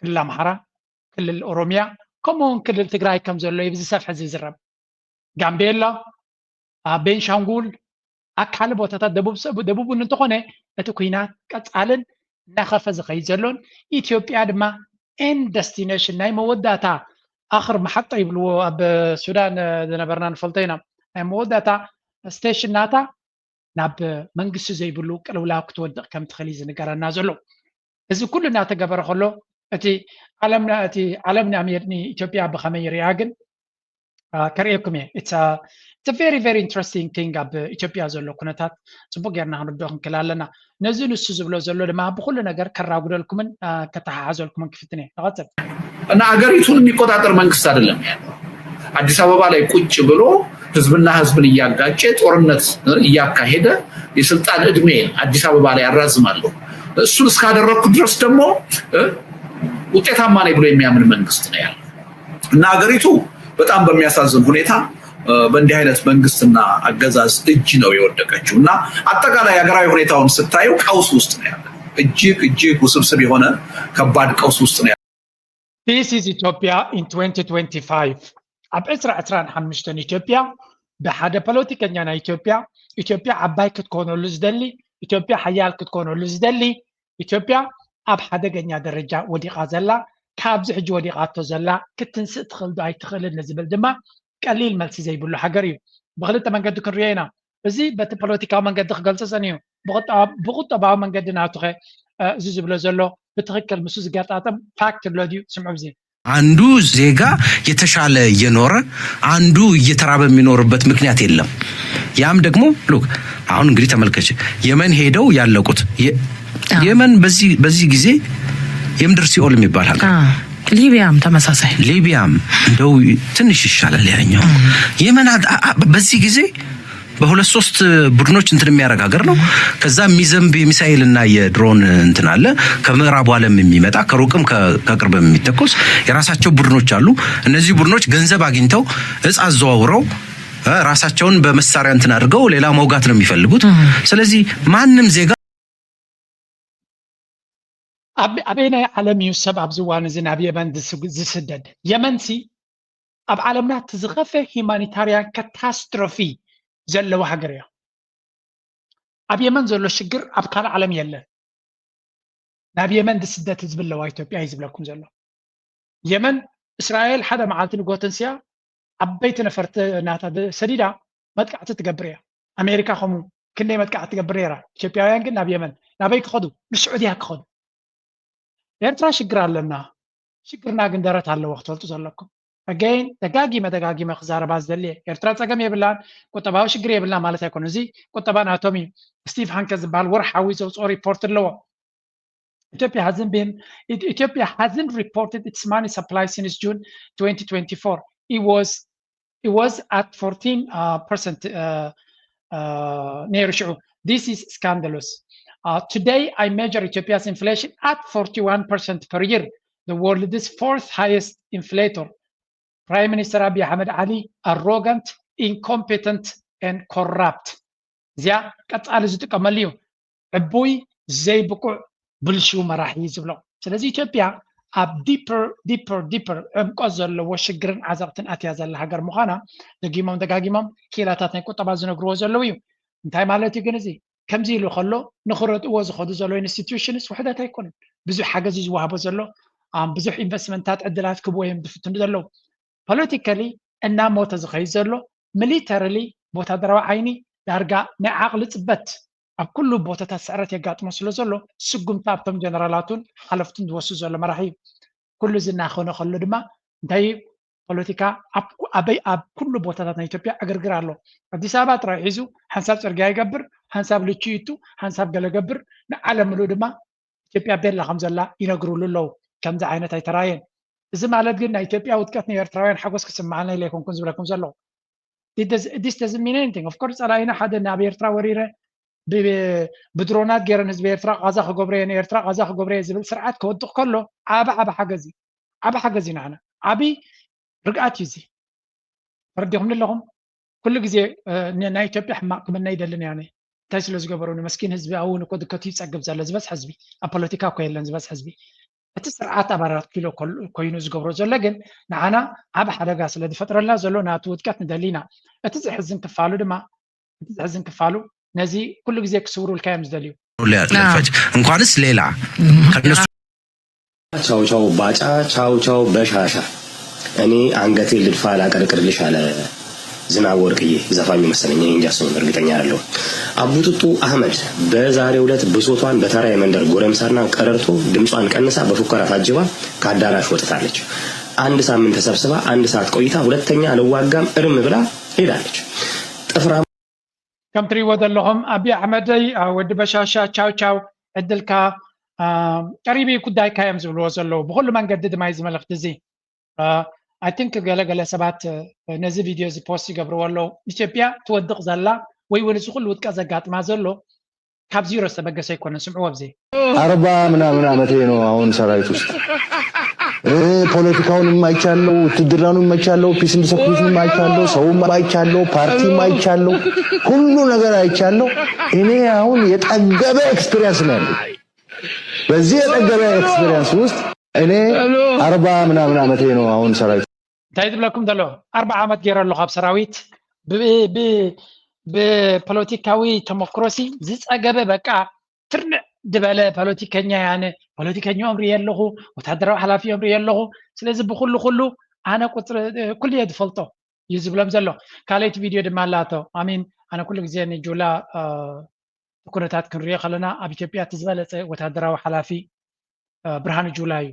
ክልል ኣምሓራ፣ ክልል ኦሮሚያ ከምኡ እውን ክልል ትግራይ ከም ዘሎ እዩ ብዝሰፍሐ ዝዝረብ። ጋምቤላ፣ ኣብ ቤንሻንጉል፣ ኣብ ካልእ ቦታታት ደቡብ ደቡብ እውን እንተኾነ እቲ ኩናት ቀጻልን እናኸፈ ዝኸይድ ዘሎን ኢትዮጵያ ድማ ኤንድ ደስቲኔሽን ናይ መወዳእታ ኣኽር መሓጦ ይብልዎ ኣብ ሱዳን ዝነበርና ንፈልጦ ኢና። ናይ መወዳእታ ስቴሽን ናታ ናብ መንግስቲ ዘይብሉ ቅልውላው ክትወድቕ ከም ትኽእል እዩ ዝንገረና ዘሎ። እዚ ኩሉ እናተገበረ ከሎ እቲ ዓለምና እቲ ዓለም ንኢትዮጵያ ብኸመይ ይሪኣ ግን ከርእየኩም እየ። It's very very interesting thing ኣብ ኢትዮጵያ ዘሎ ኩነታት ፅቡቅ ጌርና ክንርድኦ ክንክእል ኣለና። ነዚ ንሱ ዝብሎ ዘሎ ድማ ብኩሉ ነገር ከራጉደልኩምን ከተሓሓዘልኩምን ክፍትን እየ። ንቐፅል። እና አገሪቱን የሚቆጣጠር መንግስት አይደለም ያለው። አዲስ አበባ ላይ ቁጭ ብሎ ህዝብና ህዝብን እያጋጨ ጦርነት እያካሄደ የስልጣን እድሜ አዲስ አበባ ላይ አራዝማለሁ፣ እሱን እስካደረግኩ ድረስ ደግሞ ውጤታማ ነኝ ብሎ የሚያምን መንግስት ነው ያለው። እና አገሪቱ በጣም በሚያሳዝን ሁኔታ በእንዲህ አይነት መንግስትና አገዛዝ እጅ ነው የወደቀችው እና አጠቃላይ ሀገራዊ ሁኔታውን ስታየው ቀውስ ውስጥ ነው ያለው። እጅግ እጅግ ውስብስብ የሆነ ከባድ ቀውስ ውስጥ ነው ያለው። This is Ethiopia in twenty twenty-five። ኣብ ዕስራ ዕስራን ሓሙሽተን ኢትዮጵያ ብሓደ ፖለቲከኛ ናይ ኢትዮጵያ፣ ኢትዮጵያ ዓባይ ክትኮነሉ ዝደሊ፣ ኢትዮጵያ ሓያል ክትኮነሉ ዝደሊ፣ ኢትዮጵያ ኣብ ሓደገኛ ደረጃ ወዲቓ ዘላ፣ ካብዚ ሕጂ ወዲቓቶ ዘላ ክትንስእ ትኽእል ዶ ኣይትኽእልን ንዝብል ድማ ቀሊል መልሲ ዘይብሉ ሃገር እዩ። ብክልተ መንገዲ ክንሪኦ ኢና። እዚ በቲ ፖለቲካዊ መንገዲ ክገልጾ ጸኒሑ፣ ብቁጠባዊ መንገዲ ናቱኸ እዚ ዝብሎ ዘሎ ብትኽክል ምስ ዝገጣጠም ፋክት ኣሎ ድዩ? ስምዑ። እዚ አንዱ ዜጋ የተሻለ እየኖረ አንዱ እየተራበ የሚኖርበት ምክንያት የለም። ያም ደግሞ ሉክ አሁን እንግዲህ ተመልከች፣ የመን ሄደው ያለቁት የመን በዚህ ጊዜ የምድር ሲኦል የሚባል ሀገር፣ ሊቢያም ተመሳሳይ። ሊቢያም እንደው ትንሽ ይሻላል ያኛው። የመን በዚህ ጊዜ በሁለት ሶስት ቡድኖች እንትን የሚያደርግ ሀገር ነው። ከዛ የሚዘንብ የሚሳይል እና የድሮን እንትን አለ፣ ከምዕራቡ ዓለም የሚመጣ ከሩቅም ከቅርብ የሚተኮስ የራሳቸው ቡድኖች አሉ። እነዚህ ቡድኖች ገንዘብ አግኝተው እጽ አዘዋውረው ራሳቸውን በመሳሪያ እንትን አድርገው ሌላ መውጋት ነው የሚፈልጉት። ስለዚህ ማንም ዜጋ ኣበየናይ ዓለም እዩ ሰብ ኣብዚ እዋን እዚ ናብ የመን ዝስደድ? የመንሲ ኣብ ዓለምና እቲ ዝኸፈ ሂማኒታርያን ካታስትሮፊ ዘለዎ ሃገር እያ። ኣብ የመን ዘሎ ሽግር ኣብ ካልእ ዓለም የለን። ናብ የመን ዝስደድ ህዝቢ ኣለዋ ኢትዮጵያ እዩ ዝብለኩም ዘሎ። የመን እስራኤል ሓደ መዓልቲ ንጎተንስያ ዓበይቲ ነፈርቲ ናታ ሰዲዳ መጥቃዕቲ ትገብር እያ። ኣሜሪካ ከምኡ ክንደይ መጥቃዕቲ ትገብር ነይራ። ኢትዮጵያውያን ግን ናብ የመን ናበይ ክኸዱ? ንስዑድያ ክኸዱ። ኤርትራ ሽግር ኣለና። ሽግርና ግን ደረት ኣለዎ ክትፈልጡ ዘለኩም። ኣገይን ደጋጊመ ደጋጊመ ክዛረባ ዝደሊ እየ። ኤርትራ ጸገም የብላን፣ ቁጠባዊ ሽግር የብላን ማለት ኣይኮነ። እዚ ቁጠባ ናቶም እዩ። ስቲቭ ሃንከ ዝበሃል ወርሓዊ ዘውፅኦ ሪፖርት ኣለዎ። Ethiopia hasn't been Ethiopia hasn't reported its money supply since June twenty twenty-four. It was it was at fourteen uh, percent uh, uh, ነይሩ ሽዑ. This is scandalous. Uh, today I measure Ethiopia's inflation at forty-one percent per year, the world's fourth highest inflator. Prime Minister Abiy Ahmed Ali, arrogant, incompetent, and corrupt. እዚኣ ቀጻሊ ዝጥቀመሉ እዩ። ዕቡይ፣ ዘይብቁዕ፣ ብልሽው መራሒ ዝብሎ። ስለዚ ኢትዮጵያ ኣብ deeper deeper deeper ዕምቆት ዘለዎ ሽግርን ዓዘቕትን ኣትያ ዘላ ሃገር ምዃና ደጊሞም ደጋጊሞም ክኢላታት ናይ ቁጠባ ዝነግርዎ ዘለዉ እዩ። እንታይ ማለት እዩ ግን እዚ? ከምዚ ኢሉ ከሎ ንኽረድእዎ ዝኸዱ ዘለዉ institutions ውሕደት ኣይኮኑን። ብዙሕ ሓገዝ እዩ ዝወሃቦ ዘሎ። ኣም፣ ብዙሕ ኢንቨስትመንታት ዕድላት ክብዎ እዮም ዝፍትኑ ዘለዉ። ፖለቲካሊ እናሞተ ዝኸይድ ዘሎ፣ ሚሊተሪሊ ብወታደራዊ ዓይኒ ዳርጋ ናይ ዓቕሊ ፅበት ኣብ ኩሉ ቦታታት ስዕረት የጋጥሞ ስለ ዘሎ ስጉምቲ ኣብቶም ጀነራላቱን ሓለፍቱን ዝወስድ ዘሎ መራሒ እዩ። ኩሉ እዚ እናኾነ ከሎ ድማ እንታይ እዩ? ፖለቲካ ኣብ ኩ- ኣበይ ኣብ ኩሉ ቦታታት ናይ ኢትዮጵያ ዕግርግር ኣሎ። ኣዲስ ኣበባ ጥራይ ሒዙ ሓንሳብ ፅርግያ ይገብር፣ ሓንሳብ ልችይቱ፣ ሓንሳብ ገለ ገብር፣ ንዓለም ምሉእ ድማ ኢትዮጵያ ቤላ ከም ዘላ ይነግሩሉ ኣለዉ። ከምዚ ዓይነት ኣይተራየን። እዚ ማለት ግን ናይ ኢትዮጵያ ውድቀት ንኤርትራውያን ሓጎስ ክስምዓና ኢለ ኣይኮንኩን ዝብለኩም ዘለኹ። This doesn't mean anything. Of course ጸላኢና ሓደ ናብ ኤርትራ ወሪረ ብ- ብድሮናት ገይረን ህዝቢ ኤርትራ ቃዛ ክገብረየ ንኤርትራ ቃዛ ክገብረየ ዝብል ስርዓት ክወድቕ ከሎ ዓቢ ዓቢ ሓገዝ እዩ። ዓቢ ሓገዝ እዩ ንዓና። ዓቢ ርግኣት እዩ እዚ። ተረዲኹም ኣለኹም? ኩሉ ግዜ እ፣ ን- ናይ ኢትዮጵያ ሕማቕ ክምነ ይደልን እያ። እንታይ ስለ ዝገበሩ ንመስኪን ህዝቢ ኣብኡ ንኮ ድከቱ ይጸግብ ዘሎ ዝበዝሕ ህዝቢ ኣብ ፖለቲካ እኮ የለን ዝበዝሕ ህዝቢ እቲ ስርዓት ኣባላት ኪሎ ከሉ- ኮይኑ ዝገብሮ ዘሎ ግን ንዓና ዓብ ሓደጋ ስለ ዝፈጥረልና ዘሎ ናቱ ውድቀት ንደሊ ኢና። እቲ ዘሕዝን ክፋሉ ድማ እቲ ዘሕዝን ክፋሉ ነዚ ኩሉ ግዜ ክስውሩልካ እዮም ዝደልዩ። ለፈች እንኳንስ ሌላ ከነሱ ቻው ቻው ባጫ ቻው ቻው በሻሻ እኔ አንገቴ ልድፋ ላቀርቅርልሽ አለ ዝናብ ወርቅዬ ዘፋኙ መሰለኝ። እኔ እንጃ ስሙን እርግጠኛ አይደለሁም። አቡጥጡ አህመድ በዛሬው ዕለት ብሶቷን በተራ የመንደር ጎረምሳና ቀረርቶ ድምጿን ቀንሳ በፉከራ ታጅባ ከአዳራሽ ወጥታለች። አንድ ሳምንት ተሰብስባ አንድ ሰዓት ቆይታ ሁለተኛ አልዋጋም እርም ብላ ሄዳለች። ጥፍራ ከም ትሪእዎ ዘለኹም ኣቢ ኣሕመደይ አ፣ ወዲ በሻሻ ቻው ቻው ዕድልካ አ፣ ቀሪቢ ጉዳይካ እዮም ዝብልዎ ዘለዉ ብኩሉ መንገዲ ድማ እዩ ዝመልእክቲ እዚ I think ገለገለ ሰባት እ፣ ነዚ ቪድዮ እዚ ፖስት ይገብርዎ ኣለዉ ኢትዮጵያ ትወድቕ ዘላ ወይ እውን እዚ ኩሉ ውድቀት ዘጋጥማ ዘሎ ካብ ዚሮ ዝተበገሰ ኣይኮነን ስምዕዎ ብዘይ አርባ ምናምን ዓመቴ ነው አሁን ሰራዊት ውስጥ እ፣ ፖለቲካውንም አይቻለሁ፣ ውትድርናውንም አይቻለሁ፣ ፒስ ኤንድ ሴኩሪቲንም አይቻለሁ፣ ሰውም አይቻለሁ፣ ፓርቲም አይቻለሁ፣ ሁሉ ነገር አይቻለሁ። እኔ አሁን የጠገበ ኤክስፒሪየንስ ነው ያለኝ። በዚህ የጠገበ ኤክስፒሪየንስ ውስጥ እኔ አርባ ምናምን ዓመቴ ነው አሁን ሰራዊት እንታይ ዝብለኩም ዘሎ ኣርባዓ ዓመት ገይረ ኣለኹ ኣብ ሰራዊት ብ- ብ- ብፖለቲካዊ ተመክሮሲ ዝፀገበ በቃ ትርንዕ ዝበለ ፖለቲከኛ ያነ ፖለቲከኛኦም ርየ ኣለኹ ወታደራዊ ሓላፊኦም ርየ ኣለኹ ስለዚ ብኩሉ ኩሉ ኣነ ቁፅሪ ኩሉ እየ ዝፈልጦ እዩ ዝብሎም ዘሎ ካልኣይቲ ቪድዮ ድማ ኣላቶ ኣሚን ኣነ ኩሉ ግዜ ንጁላ ኩነታት ክንሪኦ ከለና ኣብ ኢትዮጵያ እቲ ዝበለፀ ወታደራዊ ሓላፊ ብርሃኑ ጁላ እዩ።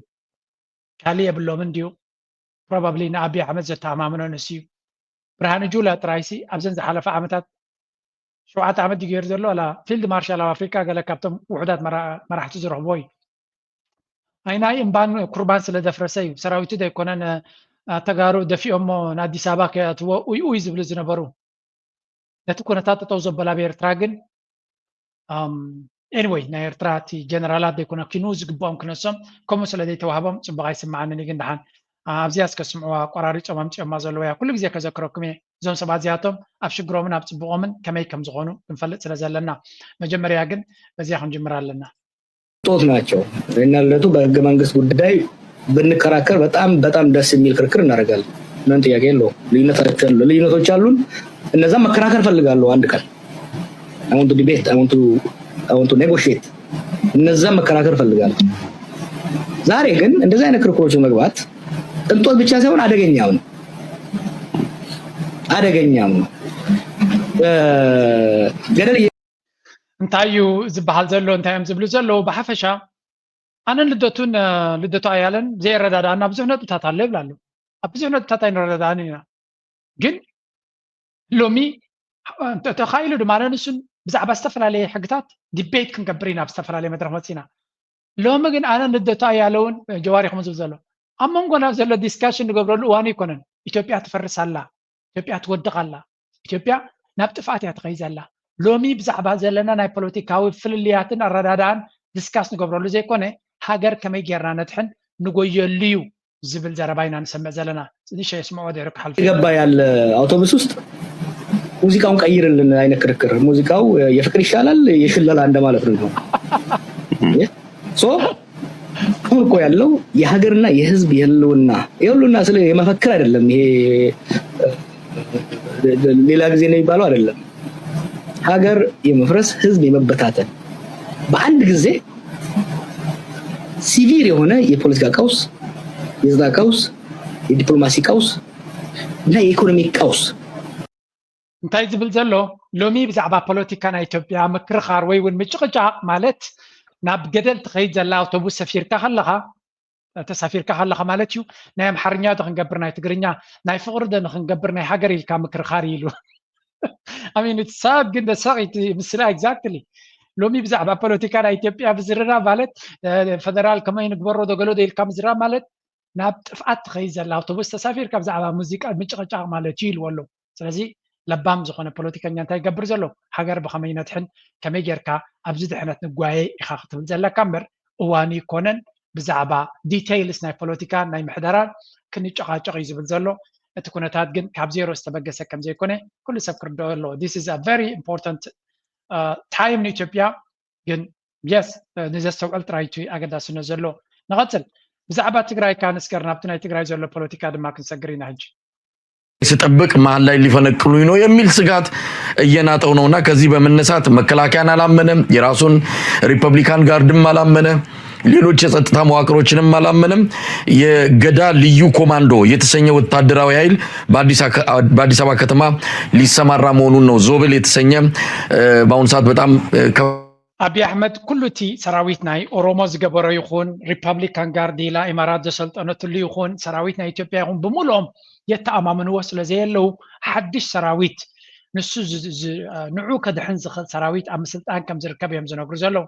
ካሊእ የብሎምን ድዩ? ፕሮባብሊ ንኣቢ ኣሕመድ ዘተኣማምኖ ንሱ እዩ። ብርሃኑ ጁላ ጥራይሲ ኣብዘን ዝሓለፈ ዓመታት ሸውዓተ ዓመት ድዩ ገይሩ ዘሎ ዋላ ፊልድ ማርሻል ኣብ ኣፍሪካ ገለ ካብቶም ውሑዳት መራሕቲ ዝረኽቦ እዩ። ኣይናይ እምባን ኩርባን ስለ ዘፍረሰ እዩ። ሰራዊቱ ዘይኮነ ተጋሩ ደፊኦሞ ንኣዲስ ኣበባ ከይኣትዎ ኡይ ኡይ ዝብሉ ዝነበሩ ነቲ ኩነታት ጠጠው ዘበላ ኣብ ኤርትራ ግን anyway ናይ ኤርትራ እቲ ጀነራላት ዘይኮነ ኪኑ ዝግብኦም ክነሶም ከምኡ ስለ ዘይተዋህቦም ፅቡቅ ኣይስምዓንን እዩ ግን ደሓን ኣብዚኣ እስከ ስምዕዋ ቆራሪፆም ኣምፅኦማ ዘለዉ እያ ኩሉ ግዜ ከዘክረኩም እየ እዞም ሰባት እዚኣቶም ኣብ ሽግሮምን ኣብ ፅቡቆምን ከመይ ከም ዝኾኑ ክንፈልጥ ስለ ዘለና መጀመርያ ግን በዚኣ ክንጅምር ኣለና ጦት ናቸው እና ልደቱ በህገ መንግስት ጉዳይ ብንከራከር በጣም በጣም ደስ የሚል ክርክር እናደርጋለን። ምንም ጥያቄ የለውም። ልዩነቶች አሉን። እነዛ መከራከር ፈልጋለሁ። አንድ ቀን I want to debate, I want to, I want to negotiate። እነዛ መከራከር ፈልጋለሁ። ዛሬ ግን እንደዚህ አይነት ክርክሮችን መግባት ቅንጦት ብቻ ሳይሆን አደገኛም ነው። አደገኛም ነው። ገደል እንታይ እዩ ዝበሃል ዘሎ እንታይ እዮም ዝብሉ ዘለዉ ብሓፈሻ ኣነን ልደቱን ልደቱ ኣያለን ዘየረዳድኣና ብዙሕ ነጥብታት ኣሎ ይብላ ኣለዉ ኣብ ብዙሕ ነጥብታት ኣይንረዳድኣንን ኢና ግን ሎሚ ተኻኢሉ ድማ ንሱን ብዛዕባ ዝተፈላለየ ሕግታት ዲቤት ክንገብር ኢና ኣብ ዝተፈላለየ መድረክ መፂና ሎሚ ግን ኣነ ልደቱ ኣያለውን ጀዋር ኢኹም ዝብል ዘሎ ኣብ መንጎና ዘሎ ዲስካሽን ንገብረሉ እዋኑ ኣይኮነን ኢትዮጵያ ትፈርስ ኣላ ኢትዮጵያ ትወድቕ ኣላ ኢትዮጵያ ናብ ጥፍኣት እያ ትኸይ ዘላ ሎሚ ብዛዕባ ዘለና ናይ ፖለቲካዊ ፍልልያትን ኣረዳድኣን ዲስካስ ንገብረሉ ዘይኮነ ሃገር ከመይ ጌርና ነድሕን ንጎየሉ እዩ ዝብል ዘረባ ኢና ንሰምዕ ዘለና እዚ ሸ የስምዖ ድሕሪ ክሓልፍ ገባ ያለ አውቶቡስ ውስጥ ሙዚቃውን ቀይርልን አይነት ክርክር ሙዚቃው የፍቅር ይሻላል የሽለላ እንደማለት ነው። ሶ አሁን እኮ ያለው የሀገርና የህዝብ የህልውና፣ የህልውና ስለ የመፈክር አይደለም። ይሄ ሌላ ጊዜ ነው የሚባለው አይደለም። ሀገር የመፍረስ፣ ህዝብ የመበታተን፣ በአንድ ጊዜ ሲቪር የሆነ የፖለቲካ ቀውስ፣ የጸጥታ ቀውስ፣ የዲፕሎማሲ ቀውስ እና የኢኮኖሚ ቀውስ። እንታይ ዝብል ዘሎ? ሎሚ ብዛዕባ ፖለቲካ ናይ ኢትዮጵያ ምክርኻር ወይ እውን ምጭቕጫቕ ማለት ናብ ገደል ትኸይድ ዘላ ኣውቶቡስ ሰፊርካ ከለኻ፣ ተሳፊርካ ከለኻ ማለት እዩ። ናይ ኣምሓርኛ ዶ ክንገብር፣ ናይ ትግርኛ፣ ናይ ፍቕሪ ዶ ንክንገብር፣ ናይ ሃገር ኢልካ ምክርኻር ኢሉ። ኣሚን ሳድ ግን ደሳቂ ምስላ ኤግዛክትሊ። ሎሚ ብዛዕባ ፖለቲካ ናይ ኢትዮጵያ ምዝርራብ ማለት ፈደራል ከመይ ንግበሮ ዶ ገሎ ዶ ኢልካ ምዝራብ ማለት ናብ ጥፍኣት ትኸይድ ዘላ ኣውቶቡስ ተሳፊርካ ብዛዕባ ሙዚቃ ምጭቕጫቕ ማለት እዩ ኢልዎ ኣሎ። ስለዚ ለባም ዝኾነ ፖለቲከኛ እንታይ ይገብር ዘሎ? ሃገር ብኸመይ ነድሕን፣ ከመይ ጌርካ ኣብዚ ድሕነት ንጓየ ኢኻ ክትብል ዘለካ እምበር እዋኑ ይኮነን ብዛዕባ ዲቴይልስ ናይ ፖለቲካ ናይ ምሕደራን ክንጨቓጨቕ እዩ ዝብል ዘሎ። እቲ ኩነታት ግን ካብ ዜሮ ዝተበገሰ ከም ዘይኮነ ኩሉ ሰብ ክርድኦ ኣለዎ። This is a very important time ንኢትዮጵያ። ግን የስ ንዘስተውዕል ጥራይ እቲ ኣገዳስነት ዘሎ። ንቐጽል ብዛዕባ ትግራይ ካንስከር ናብቲ ናይ ትግራይ ዘሎ ፖለቲካ ድማ ክንሰግር ኢና ሕጂ። ስጠብቅ መሀል ላይ ሊፈነቅሉኝ ነው የሚል ስጋት እየናጠው ነውና ከዚህ በመነሳት መከላከያን አላመነ፣ የራሱን ሪፐብሊካን ጋርድም አላመነ፣ ሌሎች የጸጥታ መዋቅሮችንም አላመነም። የገዳ ልዩ ኮማንዶ የተሰኘ ወታደራዊ ኃይል በአዲስ አበባ ከተማ ሊሰማራ መሆኑን ነው። ዞብል የተሰኘ በአሁኑ ሰዓት በጣም ኣቢ ኣሕመድ ኩሉ እቲ ሰራዊት ናይ ኦሮሞ ዝገበሮ ይኹን ሪፐብሊካን ጋርድ ኢላ ኢማራት ዘሰልጠነትሉ ይኹን ሰራዊት ናይ ኢትዮጵያ ይኹን ብምልኦም የተኣማምንዎ ስለ ዘየለው ሓድሽ ሰራዊት ንሱ ንዑ ከድሕን ዝኽእል ሰራዊት ኣብ ምስልጣን ከም ዝርከብ እዮም ዝነግሩ ዘለዉ።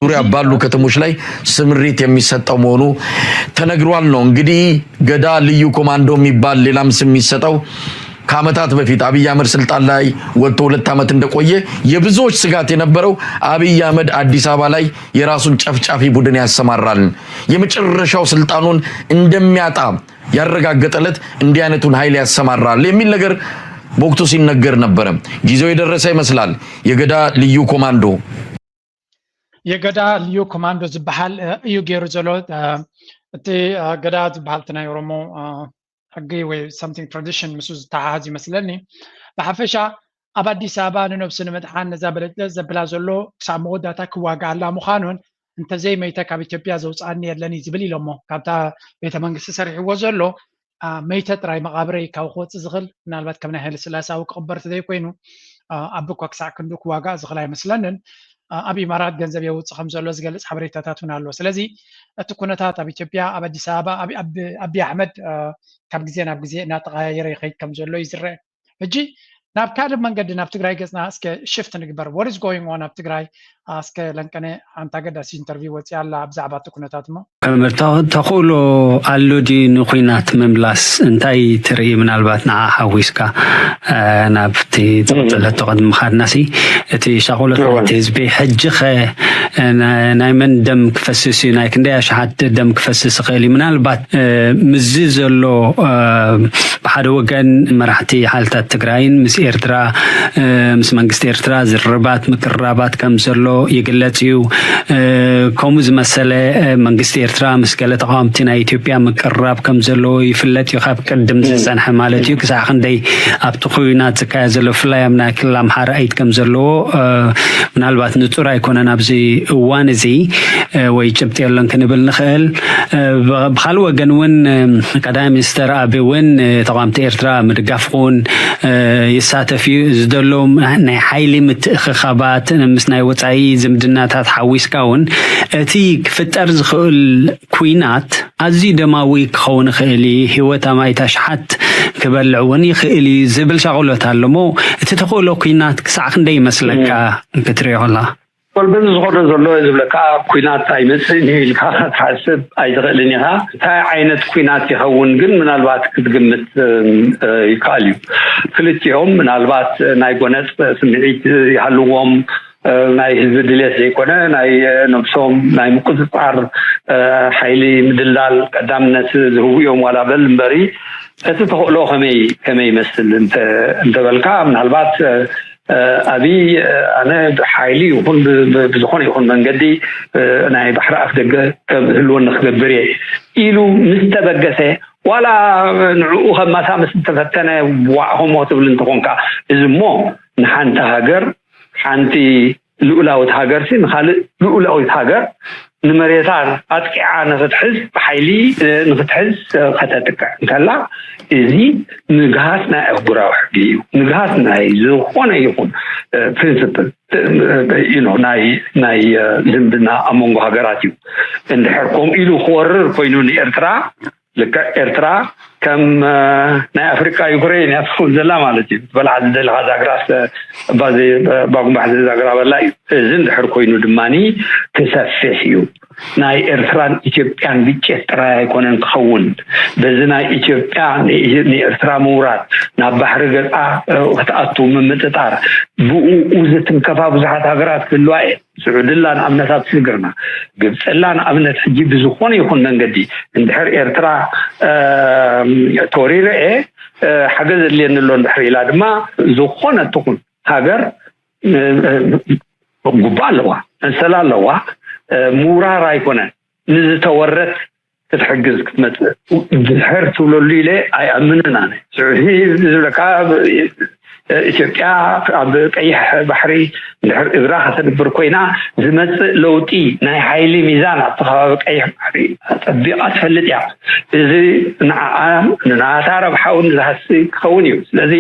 ዙሪያ ባሉ ከተሞች ላይ ስምሪት የሚሰጠው መሆኑ ተነግሯል ነው እንግዲህ። ገዳ ልዩ ኮማንዶ የሚባል ሌላም ስም የሚሰጠው ከአመታት በፊት አብይ አህመድ ስልጣን ላይ ወጥቶ ሁለት ዓመት እንደቆየ የብዙዎች ስጋት የነበረው አብይ አህመድ አዲስ አበባ ላይ የራሱን ጨፍጫፊ ቡድን ያሰማራል፣ የመጨረሻው ስልጣኑን እንደሚያጣ ያረጋገጠለት እንዲህ አይነቱን ኃይል ያሰማራል የሚል ነገር በወቅቱ ሲነገር ነበረ። ጊዜው የደረሰ ይመስላል። የገዳ ልዩ ኮማንዶ የገዳ ልዩ ኮማንዶ ዝበሃል እዩ ገይሩ ዘሎ። እቲ ገዳ ዝበሃል ናይ ኦሮሞ ሕጊ ወይ something tradition ምስ ዝተሓሓዝ ይመስለኒ። ብሓፈሻ ኣብ ኣዲስ ኣበባ ንነብሱ ንምድሓን ነዛ በለጭለጭ ዘብላ ዘሎ ክሳብ መወዳእታ ክዋጋኣላ ምዃኑን እንተዘይመይተ ካብ ኢትዮጵያ ዘውፅኣኒ የለን እዩ ዝብል ኢሎሞ። ካብታ ቤተ መንግስቲ ሰሪሕዎ ዘሎ መይተ ጥራይ መቓብረይ ካብ ክወፅእ ዝኽእል ምናልባት ከም ናይ ሃይለ ስላሴ ኣብኡ ክቕበር ተዘይኮይኑ ኣቢ እኳ ክሳዕ ክንዱ ክዋጋእ ዝኽእል ኣይመስለንን። ኣብ ኢማራት ገንዘብ የውፅእ ከም ዘሎ ዝገልፅ ሓበሬታታት እውን ኣሎ። ስለዚ እቲ ኩነታት ኣብ ኢትዮጵያ ኣብ ኣዲስ ኣበባ ኣቢ ኣሕመድ ካብ ግዜ ናብ ግዜ እናተቐያየረ ይኸይድ ከም ዘሎ እዩ ዝረአ። ሕጂ ናብ ካልእ መንገዲ ናብ ትግራይ ገፅና እስከ ሽፍት ንግበር። What is going on ኣብ ትግራይ? እስከ ለንቀነ ሓንቲ ኣገዳሲ ኢንተርቪው ወፂኣ ኣላ ብዛዕባ እቲ ኩነታት እሞ ተኽእሎ ኣሎ ድዩ ንኩናት ምምላስ እንታይ ትርኢ? ምናልባት ንዓ ሓዊስካ ናብቲ ዝቐፀለቶ ቅድሚ ምኻድናሲ እቲ ሻቑሎት ናይቲ ህዝቢ ሕጂ ኸ ናይ መን ደም ክፈስስ እዩ? ናይ ክንደይ ኣሽሓት ደም ክፈስስ ይኽእል እዩ? ምናልባት ምስዚ ዘሎ ብሓደ ወገን መራሕቲ ሓይልታት ትግራይን ምስ ኤርትራ ምስ መንግስቲ ኤርትራ ዝርርባት ምቅርራባት ከም ዘሎ ይግለጽ እዩ። ከምኡ ዝመሰለ መንግስቲ ኤርትራ ምስ ገለ ተቃወምቲ ናይ ኢትዮጵያ ምቅርራብ ከም ዘለዎ ይፍለጥ እዩ። ካብ ቅድም ዝጸንሐ ማለት እዩ። ክሳዕ ክንደይ ኣብቲ ኩናት ዝካየድ ዘሎ ብፍላይ ኣብ ናይ ክልል ኣምሓራ ኢድ ከም ዘለዎ ምናልባት ንጹር ኣይኮነን ኣብዚ እዋን እዚ ወይ ጭብጢ የለን ክንብል ንኽእል። ብካልእ ወገን እውን ቀዳማይ ሚኒስተር ኣቢ እውን ተቃወምቲ ኤርትራ ምድጋፍ እውን ይሳተፍ እዩ። እዚ ዘሎ ናይ ሓይሊ ምትእኽኻባት ምስ ናይ ወፃኢ ዝምድናታት ሓዊስካ እውን እቲ ክፍጠር ዝኽእል ኩናት ኣዝዩ ደማዊ ክኸውን ይኽእል እዩ። ህይወት ኣማኢት ኣሽሓት ክበልዕ እውን ይኽእል እዩ ዝብል ሻቕሎት ኣሎ እሞ እቲ ተኽእሎ ኩናት ክሳዕ ክንደይ ይመስለካ ክትሪኦ ከላ? በዚ ዝኸዶ ዘሎ ዝብለካ ኩናት ኣይመፅእን እዩ ኢልካ ክትሓስብ ኣይትኽእልን ኢኻ። እንታይ ዓይነት ኩናት ይኸውን ግን ምናልባት ክትግምት ይከኣል እዩ። ክልቲኦም ምናልባት ናይ ጎነፅ ስምዒት ይሃልዎም፣ ናይ ህዝቢ ድሌት ዘይኮነ ናይ ነብሶም ናይ ምቁፅፃር ሓይሊ ምድላል ቀዳምነት ዝህቡ እዮም ዋላ በል እምበሪ እቲ ተኽእሎ ከመይ ከመይ ይመስል እንተበልካ ምናልባት ኣብይ ኣነ ብሓይሊ ይኹን ብዝኾነ ይኹን መንገዲ ናይ ባሕሪ ኣፍ ደገ ከም ህልወኒ ክገብር እየ ኢሉ ምስ ተበገሰ፣ ዋላ ንዕኡ ከማሳምስ ዝተፈተነ ዋዕ ከምኡ ክትብል እንተኾንካ፣ እዚ እሞ ንሓንቲ ሃገር፣ ሓንቲ ልኡላዊት ሃገር ሲ ንኻልእ ልኡላዊት ሃገር ንመሬታ ኣጥቂዓ ንክትሕዝ፣ ብሓይሊ ንክትሕዝ ከተጥቅዕ እንከላ፣ እዚ ምግሃስ ናይ ኣህጉራዊ ሕጊ እዩ። ምግሃስ ናይ ዝኾነ ይኹን ፕሪንስፕል ናይ ዝምድና ኣብ መንጎ ሃገራት እዩ። እንድሕር ከምኡ ኢሉ ክወርር ኮይኑ ንኤርትራ፣ ልክዕ ኤርትራ ከም ናይ ኣፍሪቃ ዩክሬን እያ ትኸውን ዘላ ማለት እዩ። በላዓ ዝደለኻ ዛግራ ባጉምባሕ ዘዛግራ በላ እዩ። እዚ እንድሕር ኮይኑ ድማ ክሰፍሕ እዩ። ናይ ኤርትራን ኢትዮጵያን ግጭት ጥራይ ኣይኮነን ክኸውን። በዚ ናይ ኢትዮጵያ ንኤርትራ ምውራር፣ ናብ ባሕሪ ገጻ ክትኣቱ ምምጥጣር፣ ብኡ ዝትንከፋ ብዙሓት ሃገራት ክህልዋ እየን። ስዑድላ ንኣብነት ኣብ ስግርና፣ ግብፅላ ንኣብነት ሕጂ ብዝኾነ ይኹን መንገዲ እንድሕር ኤርትራ ተወሪረ እየ ሓገዝ ዘድልየኒ ኣሎ እንድሕር ኢላ ድማ፣ ዝኾነ ትኹን ሃገር ጉባ ኣለዋ፣ መሰል ኣለዋ። ምውራር ኣይኮነን ንዝተወረት ክትሕግዝ ክትመፅእ ድሕር ትብለሉ ኢለ ኣይኣምንን ኣነ። ዝብለካ ኢትዮጵያ ኣብ ቀይሕ ባሕሪ ድሕር እግራ ከተድብር ኮይና ዝመፅእ ለውጢ ናይ ሓይሊ ሚዛን ኣብቲ ከባቢ ቀይሕ ባሕሪ ኣፀቢቃ ትፈልጥ እያ። እዚ ንዓኣ ንናታ ረብሓ እውን ዝሃሲ ክኸውን እዩ። ስለዚ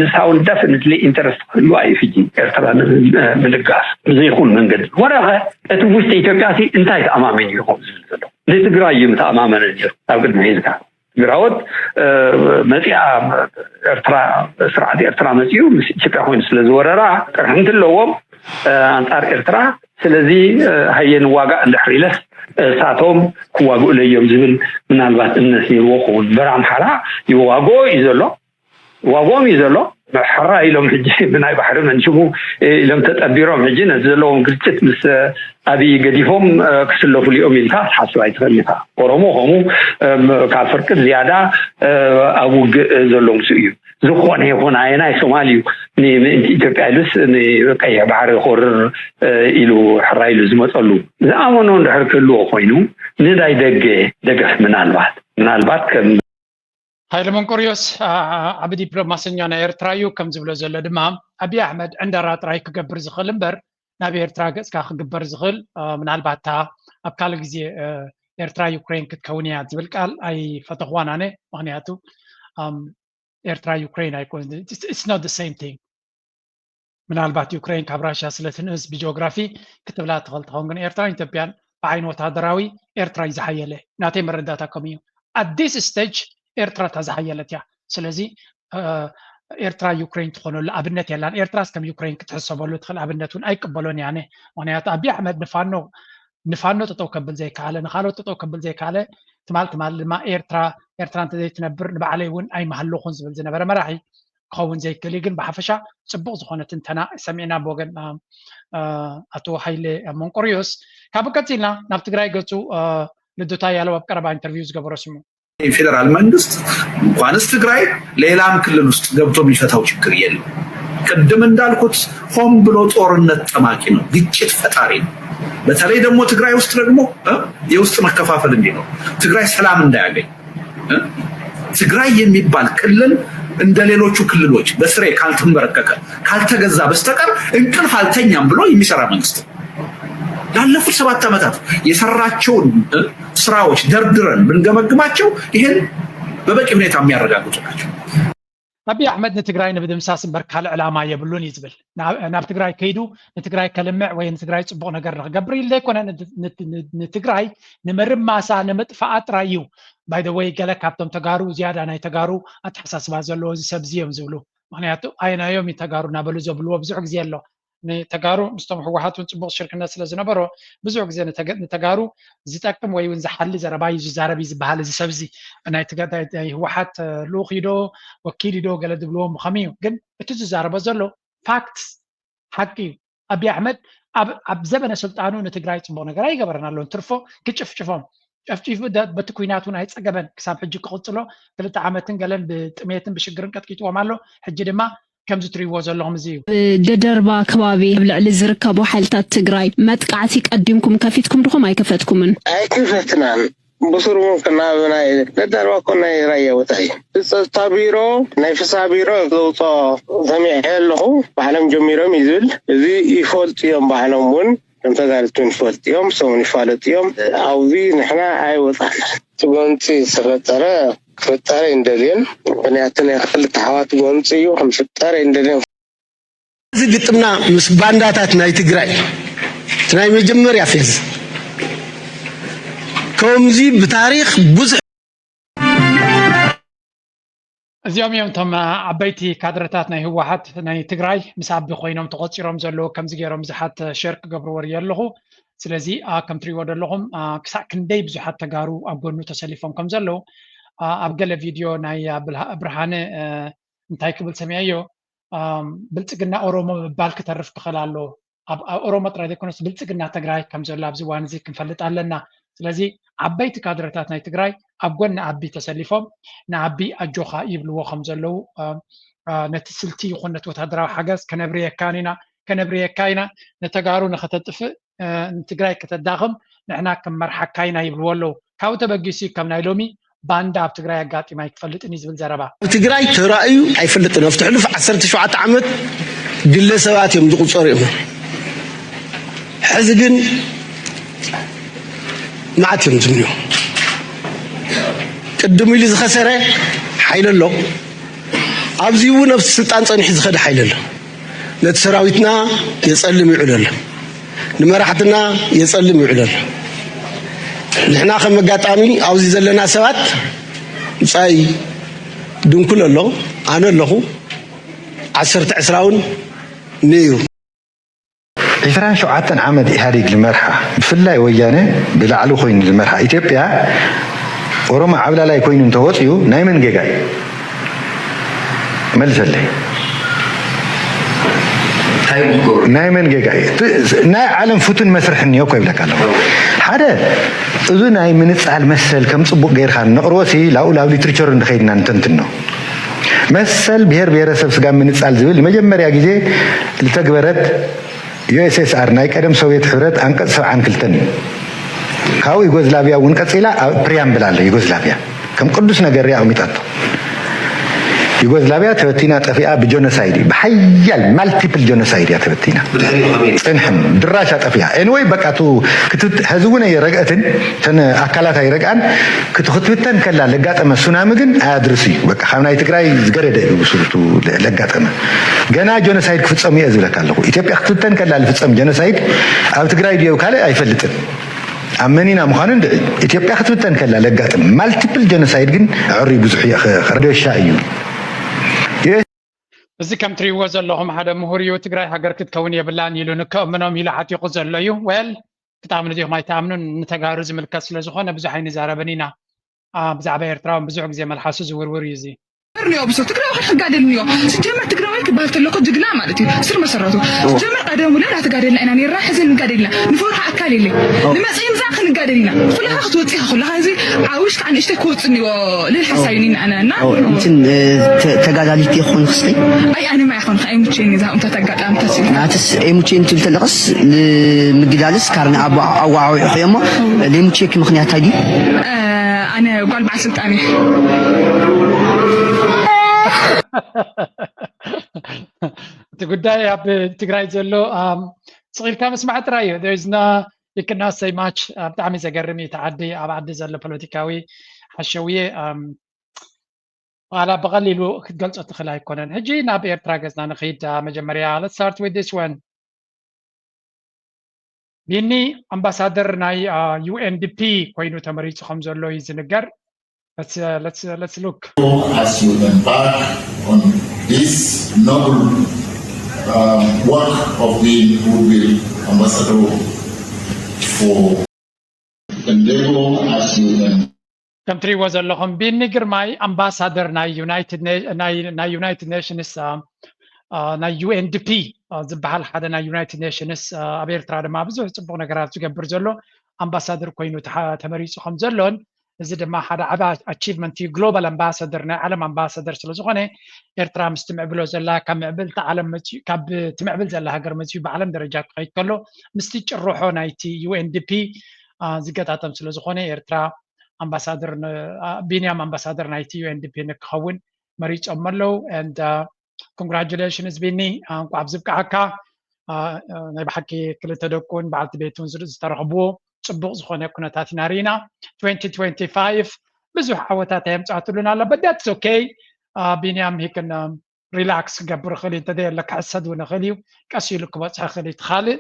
ንሳ እውን ደፍንትሊ ኢንተረስት ክህልዋ እዩ ሕጂ ኤርትራ ምልጋስ ብዘይኹን መንገዲ ወረኸ እቲ ውሽጢ ኢትዮጵያ ሲ እንታይ ተኣማሚኑ ይኸውን ዝብል ዘሎ ንትግራይ እዩ ምተኣማመነ ነይሩ ኣብ ቅድሚ ሒዝካ ትግራወት መፂኣ ኤርትራ ስርዓት ኤርትራ መፂኡ ምስ ኢትዮጵያ ኮይኑ ስለ ዝወረራ ጥርሕንቲ ኣለዎም ኣንፃር ኤርትራ ስለዚ ሃየ ንዋጋእ እንድሕር ኢለስ እሳቶም ክዋግኡለይ እዮም ዝብል ምናልባት እምነት ነይርዎ ክኸውን እምበር ኣምሓራ ይዋግኦ እዩ ዘሎ ዋግኦም እዩ ዘሎ ሕራ ኢሎም ሕጂ ብናይ ባሕሪ መንሽቡ ኢሎም ተጠቢሮም ሕጂ ነቲ ዘለዎም ግርጭት ምስ ኣብይ ገዲፎም ክስለፉ ሊኦም ኢልካ ክትሓስብ ኣይትኽእል ኢኻ ኦሮሞ ከምኡ ካብ ፍርቂ ዝያዳ ኣብ ውግእ ዘሎ ምስ እዩ ዝኾነ ይኹን ኣየናይ ሶማል እዩ ንምእንቲ ኢትዮጵያ ኢሉስ ንቀይሕ ባሕሪ ክወርር ኢሉ ሕራ ኢሉ ዝመፀሉ ዝኣመኖ እንድሕር ክህልዎ ኮይኑ ንናይ ደገ ደገፍ ምናልባት ምናልባት ከም ሃይለ መንቆርዮስ ዓቢ ዲፕሎማሰኛ ናይ ኤርትራ እዩ ከም ዝብሎ ዘሎ ድማ ኣብይ ኣሕመድ ዕንደራ ጥራይ ክገብር ዝኽእል እምበር ናብ ኤርትራ ገጽካ ክግበር ዝኽእል ምናልባት እታ ኣብ ካልእ ግዜ ኤርትራ ዩክሬን ክትከውን እያ ዝብል ቃል ኣይፈተኽዋን ኣነ ምክንያቱ ኤርትራ ዩክሬን ኣይኮን it's not the same thing ምናልባት ዩክሬን ካብ ራሽያ ስለ ትንእስ ብጂኦግራፊ ክትብላ ትኽእል ትኸውን ግን ኤርትራን ኢትዮጵያን ብዓይኒ ወታደራዊ ኤርትራ እዩ ዝሓየለ ናተይ መረዳእታ ከምኡ እዩ at this stage ኤርትራ እታ ዝሓየለት እያ ስለዚ ኤርትራ ዩክሬን ትኾነሉ ኣብነት የላን ኤርትራስ ከም ዩክሬን ክትሕሰበሉ ትኽእል ኣብነት እውን ኣይቅበሎን እየ ኣነ ምክንያቱ ኣብይ ኣሕመድ ንፋኖ ንፋኖ ጠጠው ከብል ዘይከኣለ ንካልኦት ጠጠው ከብል ዘይከኣለ ትማል ትማል ድማ ኤርትራ ኤርትራ እንተዘይትነብር ንባዕለይ እውን ኣይመሃለኹን ዝብል ዝነበረ መራሒ ክኸውን ዘይክእል ግን ብሓፈሻ ፅቡቅ ዝኾነ ትንተና ሰሚዕና ብወገን ኣቶ ሃይለ መንቆርዮስ ካብ ቀፂልና ናብ ትግራይ ገፁ ልደቱ ኣያለው ኣብ ቀረባ ኢንተርቪው ዝገበሮ ስሙ የፌደራል መንግስት እንኳንስ ትግራይ ሌላም ክልል ውስጥ ገብቶ የሚፈታው ችግር የለም። ቅድም እንዳልኩት ሆን ብሎ ጦርነት ጠማቂ ነው፣ ግጭት ፈጣሪ ነው። በተለይ ደግሞ ትግራይ ውስጥ ደግሞ የውስጥ መከፋፈል እንዲኖር፣ ትግራይ ሰላም እንዳያገኝ፣ ትግራይ የሚባል ክልል እንደ ሌሎቹ ክልሎች በስሬ ካልተንበረከከ ካልተገዛ በስተቀር እንቅልፍ አልተኛም ብሎ የሚሰራ መንግስት ላለፉት ሰባት ዓመታት የሰራቸውን ስራዎች ደርድረን ብንገመግማቸው ይህን በበቂ ሁኔታ የሚያረጋግጡ ናቸው። ኣብይ ኣሕመድ ንትግራይ ንምድምሳስ እምበር ካልእ ዕላማ የብሉን እዩ ዝብል ናብ ትግራይ ከይዱ ንትግራይ ከልምዕ ወይ ንትግራይ ፅቡቅ ነገር ንክገብር ኢሉ ዘይኮነ ንትግራይ ንምርማሳ ንምጥፋኣ ጥራይ እዩ by the way ገለ ካብቶም ተጋሩ ዝያዳ ናይ ተጋሩ ኣተሓሳስባ ዘለዎ እዚ ሰብዚ እዮም ዝብሉ ምክንያቱ ኣየናዮም እዩ ተጋሩ እናበሉ ዘብልዎ ብዙሕ ግዜ ኣሎ ንተጋሩ ምስቶም ህወሓት እውን ፅቡቅ ሽርክነት ስለ ዝነበሮ ብዙሕ ግዜ ንተጋሩ ዝጠቅም ወይ እውን ዝሓሊ ዘረባ እዩ ዝዛረብ እዩ ዝበሃል እዚ ሰብዚ ናይ ህወሓት ልኡክ ዶ ወኪል ዶ ገለ ዝብልዎ ምኸም እዩ ግን እቲ ዝዛረቦ ዘሎ ፋክትስ ሓቂ እዩ ኣብይ ኣሕመድ ኣብ ዘበነ ስልጣኑ ንትግራይ ፅቡቅ ነገር ኣይገበረን ኣሎ ትርፎ ክጭፍጭፎም ጨፍጪፉ በቲ ኩናት እውን ኣይፀገበን ክሳብ ሕጂ ክቕፅሎ ክልተ ዓመትን ገለን ብጥሜትን ብሽግርን ቀጥቂጥዎም ኣሎ ሕጂ ድማ ከምዚ ትሪእዎ ዘለኹም እዚ እዩ። ደደርባ ከባቢ ኣብ ልዕሊ ዝርከቡ ሓይልታት ትግራይ መጥቃዕቲ ቀዲምኩም ከፊትኩም ድኹም ኣይከፈትኩምን? ኣይከፈትናን። ብስሩ እውን ክናብና ደደርባ እኮ ናይ ራያ ቦታ እዩ። ብፀጥታ ቢሮ ናይ ፍሳ ቢሮ ዘውፅኦ ሰሚዐ ኣለኹ። ባዕሎም ጀሚሮም እዩ ዝብል እዚ ይፈልጡ እዮም። ባዕሎም እውን ከም ተጋደልቲ እውን ይፈልጡ እዮም። ሰሙን ይፋለጡ እዮም። ኣብዚ ንሕና ኣይወፃና። እቲ ጎንፂ ዝተፈጠረ ክፍጠር ኣይንደልዮን። ምክንያቱ ናይ ክልተ ኣሕዋት ጎንፂ እዩ። ክፍጠር ኣይንደልዮን። እዚ ግጥምና ምስ ባንዳታት ናይ ትግራይ እቲ ናይ መጀመርያ ፌዝ ከምዚ ብታሪክ ብዙሕ እዚኦም እዮም እቶም ዓበይቲ ካድረታት ናይ ህወሓት ናይ ትግራይ ምስ ኣቢ ኮይኖም ተቆፂሮም ዘለዉ ከምዚ ገይሮም ብዙሓት ሸር ክገብርዎ ሪኢ ኣለኹ። ስለዚ ከም ትሪእዎ ዘለኹም ክሳዕ ክንደይ ብዙሓት ተጋሩ ኣብ ጎኑ ተሰሊፎም ከም ዘለዉ ኣብ ገለ ቪድዮ ናይ ብርሃነ እንታይ ክብል ሰሚዐዮ፣ ብልፅግና ኦሮሞ ምባል ክተርፍ ክኽእል ኣለዎ። ኣብ ኦሮሞ ጥራይ ዘይኮነስ ብልፅግና ትግራይ ከም ዘሎ ኣብዚ እዋን እዚ ክንፈልጥ ኣለና። ስለዚ ዓበይቲ ካድረታት ናይ ትግራይ ኣብ ጎኒ ኣቢ ተሰሊፎም ንኣቢ ኣጆኻ ይብልዎ ከም ዘለዉ ነቲ ስልቲ ይኹን ነቲ ወታደራዊ ሓገዝ ከነብርየካን ኢና ከነብርየካ ኢና፣ ንተጋሩ ንኸተጥፍእ ንትግራይ ከተዳኽም ንሕና ክንመርሓካ ኢና ይብልዎ ኣለዉ። ካብኡ ተበጊሱ እዩ ከም ናይ ሎሚ ባንዳ ኣብ ትግራይ ኣጋጢሙ ኣይክፈልጥን እዩ ዝብል ዘረባ። ኣብ ትግራይ ተራእዩ ኣይፈልጥን ኣብቲ ሕሉፍ ዓሰርተ ሸውዓተ ዓመት ግለሰባት እዮም ዝቁፀሩ እዮም ሕዚ ግን መዓት እዮም ዝኒሁ ቅድም ኢሉ ዝኸሰረ ሓይሊ ኣሎ ኣብዚ እውን ኣብቲ ስልጣን ፀኒሑ ዝኸደ ሓይሊ ኣሎ ነቲ ሰራዊትና የፀልም ይውዕል ኣሎ ንመራሕትና የፀልም ይውዕል ኣሎ ንሕና ከም ኣጋጣሚ ኣብዚ ዘለና ሰባት ብፃይ ድንኩል ኣሎ ኣነ ኣለኹ ዓሰርተ ዕስራ እውን ነይሩ። ዒስራን ሸውዓተን ዓመት ኢህኣዴግ ዝመርሓ ብፍላይ ወያነ ብላዕሊ ኮይኑ ዝመርሓ ኢትዮጵያ ኦሮሞ ዓብላላይ ኮይኑ እንተወፅዩ ናይ መን ጌጋ እዩ? መልሰለይ። ናይ መን ጌጋ እዩ? ናይ ዓለም ፍቱን መስርሕ እኒኦ እኮ ይብለካ ኣለኹ። ሓደ እዙ ናይ ምንፃል መሰል ከም ፅቡቅ ገይርካ ነቅርቦ ሲ ላብኡ ላብ ሊትርቸሩ እንድኸይድና ንተንትን ነው። መሰል ብሄር ብሄረሰብ ስጋብ ምንፃል ዝብል ንመጀመርያ ግዜ ዝተግበረት ዩ ኤስ ኤስ ኣር ናይ ቀደም ሶቭየት ሕብረት ኣንቀፅ ሰብዓን ክልተን እዩ። ካብኡ ዩጎዝላቪያ እውን ቀፂላ ኣብ ፕሪያምብል ኣሎ ዩጎዝላቪያ ከም ቅዱስ ነገር እያ ኣቕሚጣቶ። ዩጎዝላቪያ ተበቲና ጠፊኣ ብጆኖሳይድ እዩ ብሓያል ማልቲፕል ጆኖሳይድ እያ ተበቲና። ፅንሕም ድራሻ ጠፊኣ ኤንወይ በቃ ቱ ክትት ሀዚ እውን ኣይረግአትን ተን ኣካላት ኣይረግኣን ክቱ ክትብተን ከላ ለጋጠመ ሱናሚ ግን ኣያድርስ እዩ በቃ ካብ ናይ ትግራይ ዝገደደ እዩ ብስሩቱ ለጋጠመ ገና ጆኖሳይድ ክፍፀሙ እየ ዝብለካ ኣለኹ ኢትዮጵያ ክትብተን ከላ ዝፍፀም ጆኖሳይድ ኣብ ትግራይ ድዮ ካልእ ኣይፈልጥን ኣብ መኒና ምዃኑ እንድዒ ኢትዮጵያ ክትብተን ከላ ለጋጥም ማልቲፕል ጀኖሳይድ ግን ዕሪ ብዙሕ ረዶሻ እዩ። እዚ ከም ትሪእዎ ዘለኹም ሓደ ምሁር እዩ ትግራይ ሃገር ክትከውን የብላን ኢሉ ንከእምኖም ኢሉ ሓቲቑ ዘሎ እዩ። ወል ክተኣምኑ ዲኹም ኣይተኣምኑን ንተጋሩ ዝምልከት ስለ ዝኾነ ብዙሕ ኣይንዛረብን ኢና። ብዛዕባ ኤርትራ እውን ብዙሕ ግዜ መልሓሱ ዝውርውር እዩ እዚ። ኒዮ ብሶ ትግራዋይ ክጋደል ኒዮ ስጀመር ትግራዋይ ክበሃል ተለኮ ጅግና ማለት እዩ ስር መሰረቱ ስጀመር ቀደሙ ለ እንዳተጋደልና ኢና ነርና ሕዚ ንጋደል ኢና ንፈርሖ ኣካል የለ ንመፅእ ምፃእ ክንጋደል ኢና ኩላኻ ክትወፅእ ኢኻ ኩላኻ እዚ ዓብሽ ከዓ ንእሽተይ ክወፅእ ኒዮ ልል ሓሳብ ኢና ኣነ እና እንትን ተጋዳሊት ይኾን ክስለይ ኣይ ኣነ ማ ይኾን ኣይሙቼን እዛ እምታት ኣጋጣምታት ናትስ ኤሙቼን ትብል ተለኸስ ንምግዳልስ ካብ ንኣቦ ኣዋዓዊዑ እሞ ለሙቼኪ ምኽንያት እንታይ ድዩ ኣነ ጓል በዓል ስልጣን እየ እቲ ጉዳይ ኣብ ትግራይ ዘሎ ስቕ ኢልካ ምስማዕ ጥራይ እዩ there is no you cannot say much ብጣዕሚ ዘገርም እዩ እቲ ዓዲ ኣብ ዓዲ ዘሎ ፖለቲካዊ ሓሸውየ ዋላ ብቐሊሉ ክትገልፆ ትኽእል ኣይኮነን ሕጂ ናብ ኤርትራ ገፅና ንኽይድ መጀመርያ let's start with this one ቢኒ ኣምባሳደር ናይ ዩ ኤን ዲ ፒ ኮይኑ ተመሪፁ ከም ዘሎ እዩ ዝንገር let's, uh, let's, uh, let's look as you embark on this noble uh, work of being goodwill ambassador for the level as you embark ከም ትሪእዎ ዘለኹም ቢኒ ግርማይ ኣምባሳደር ናይ ዩናይትድ ኔሽንስ ናይ ዩ ኤን ዲ ፒ ዝበሃል ሓደ ናይ ዩናይትድ ኔሽንስ ኣብ ኤርትራ ድማ ብዙሕ ፅቡቕ ነገራት ዝገብር ዘሎ ኣምባሳደር ኮይኑ ተመሪፁ ከም ዘሎን እዚ ድማ ሓደ ዓቢ ኣቺቭመንት እዩ። ግሎባል ኣምባሳደር፣ ናይ ዓለም ኣምባሳደር ስለ ዝኾነ፣ ኤርትራ ምስ ትምዕብሎ ዘላ፣ ካብ ምዕብልቲ ዓለም መፂኡ፣ ካብ ትምዕብል ዘላ ሃገር መፂኡ ብዓለም ደረጃ ክኸይድ ከሎ፣ ምስቲ ጭርሖ ናይቲ ዩ ኤን ዲ ፒ ዝገጣጠም ስለ ዝኾነ፣ ኤርትራ ኣምባሳደር ን-፣ ቢንያም ኣምባሳደር ናይቲ ዩ ኤን ዲ ፒ ንክኸውን መሪጾም ኣለዉ። And ኮንግራጁሌሽንስ ቢኒ፣ እንኳዕ ኣብዚ ብቅዓካ። ናይ ብሓቂ ክልተ ደቁን በዓልቲ ቤቱን ዝተረኽብዎ ጽቡቕ ዝኾነ ኩነታት ኢና ርኢና። ብዙሕ ዓወታት ኣየምጻእትሉን ኣላ፣ but that's okay። ቢንያም፣ ሂክን ሪላክስ ክገብር ይኽእል እዩ፣ እንተዘየለ ክሕሰድ እውን ይኽእል እዩ። ቀስ ኢሉ ክበጽሕ ይኽእል እዩ። እቲ ካልእ፣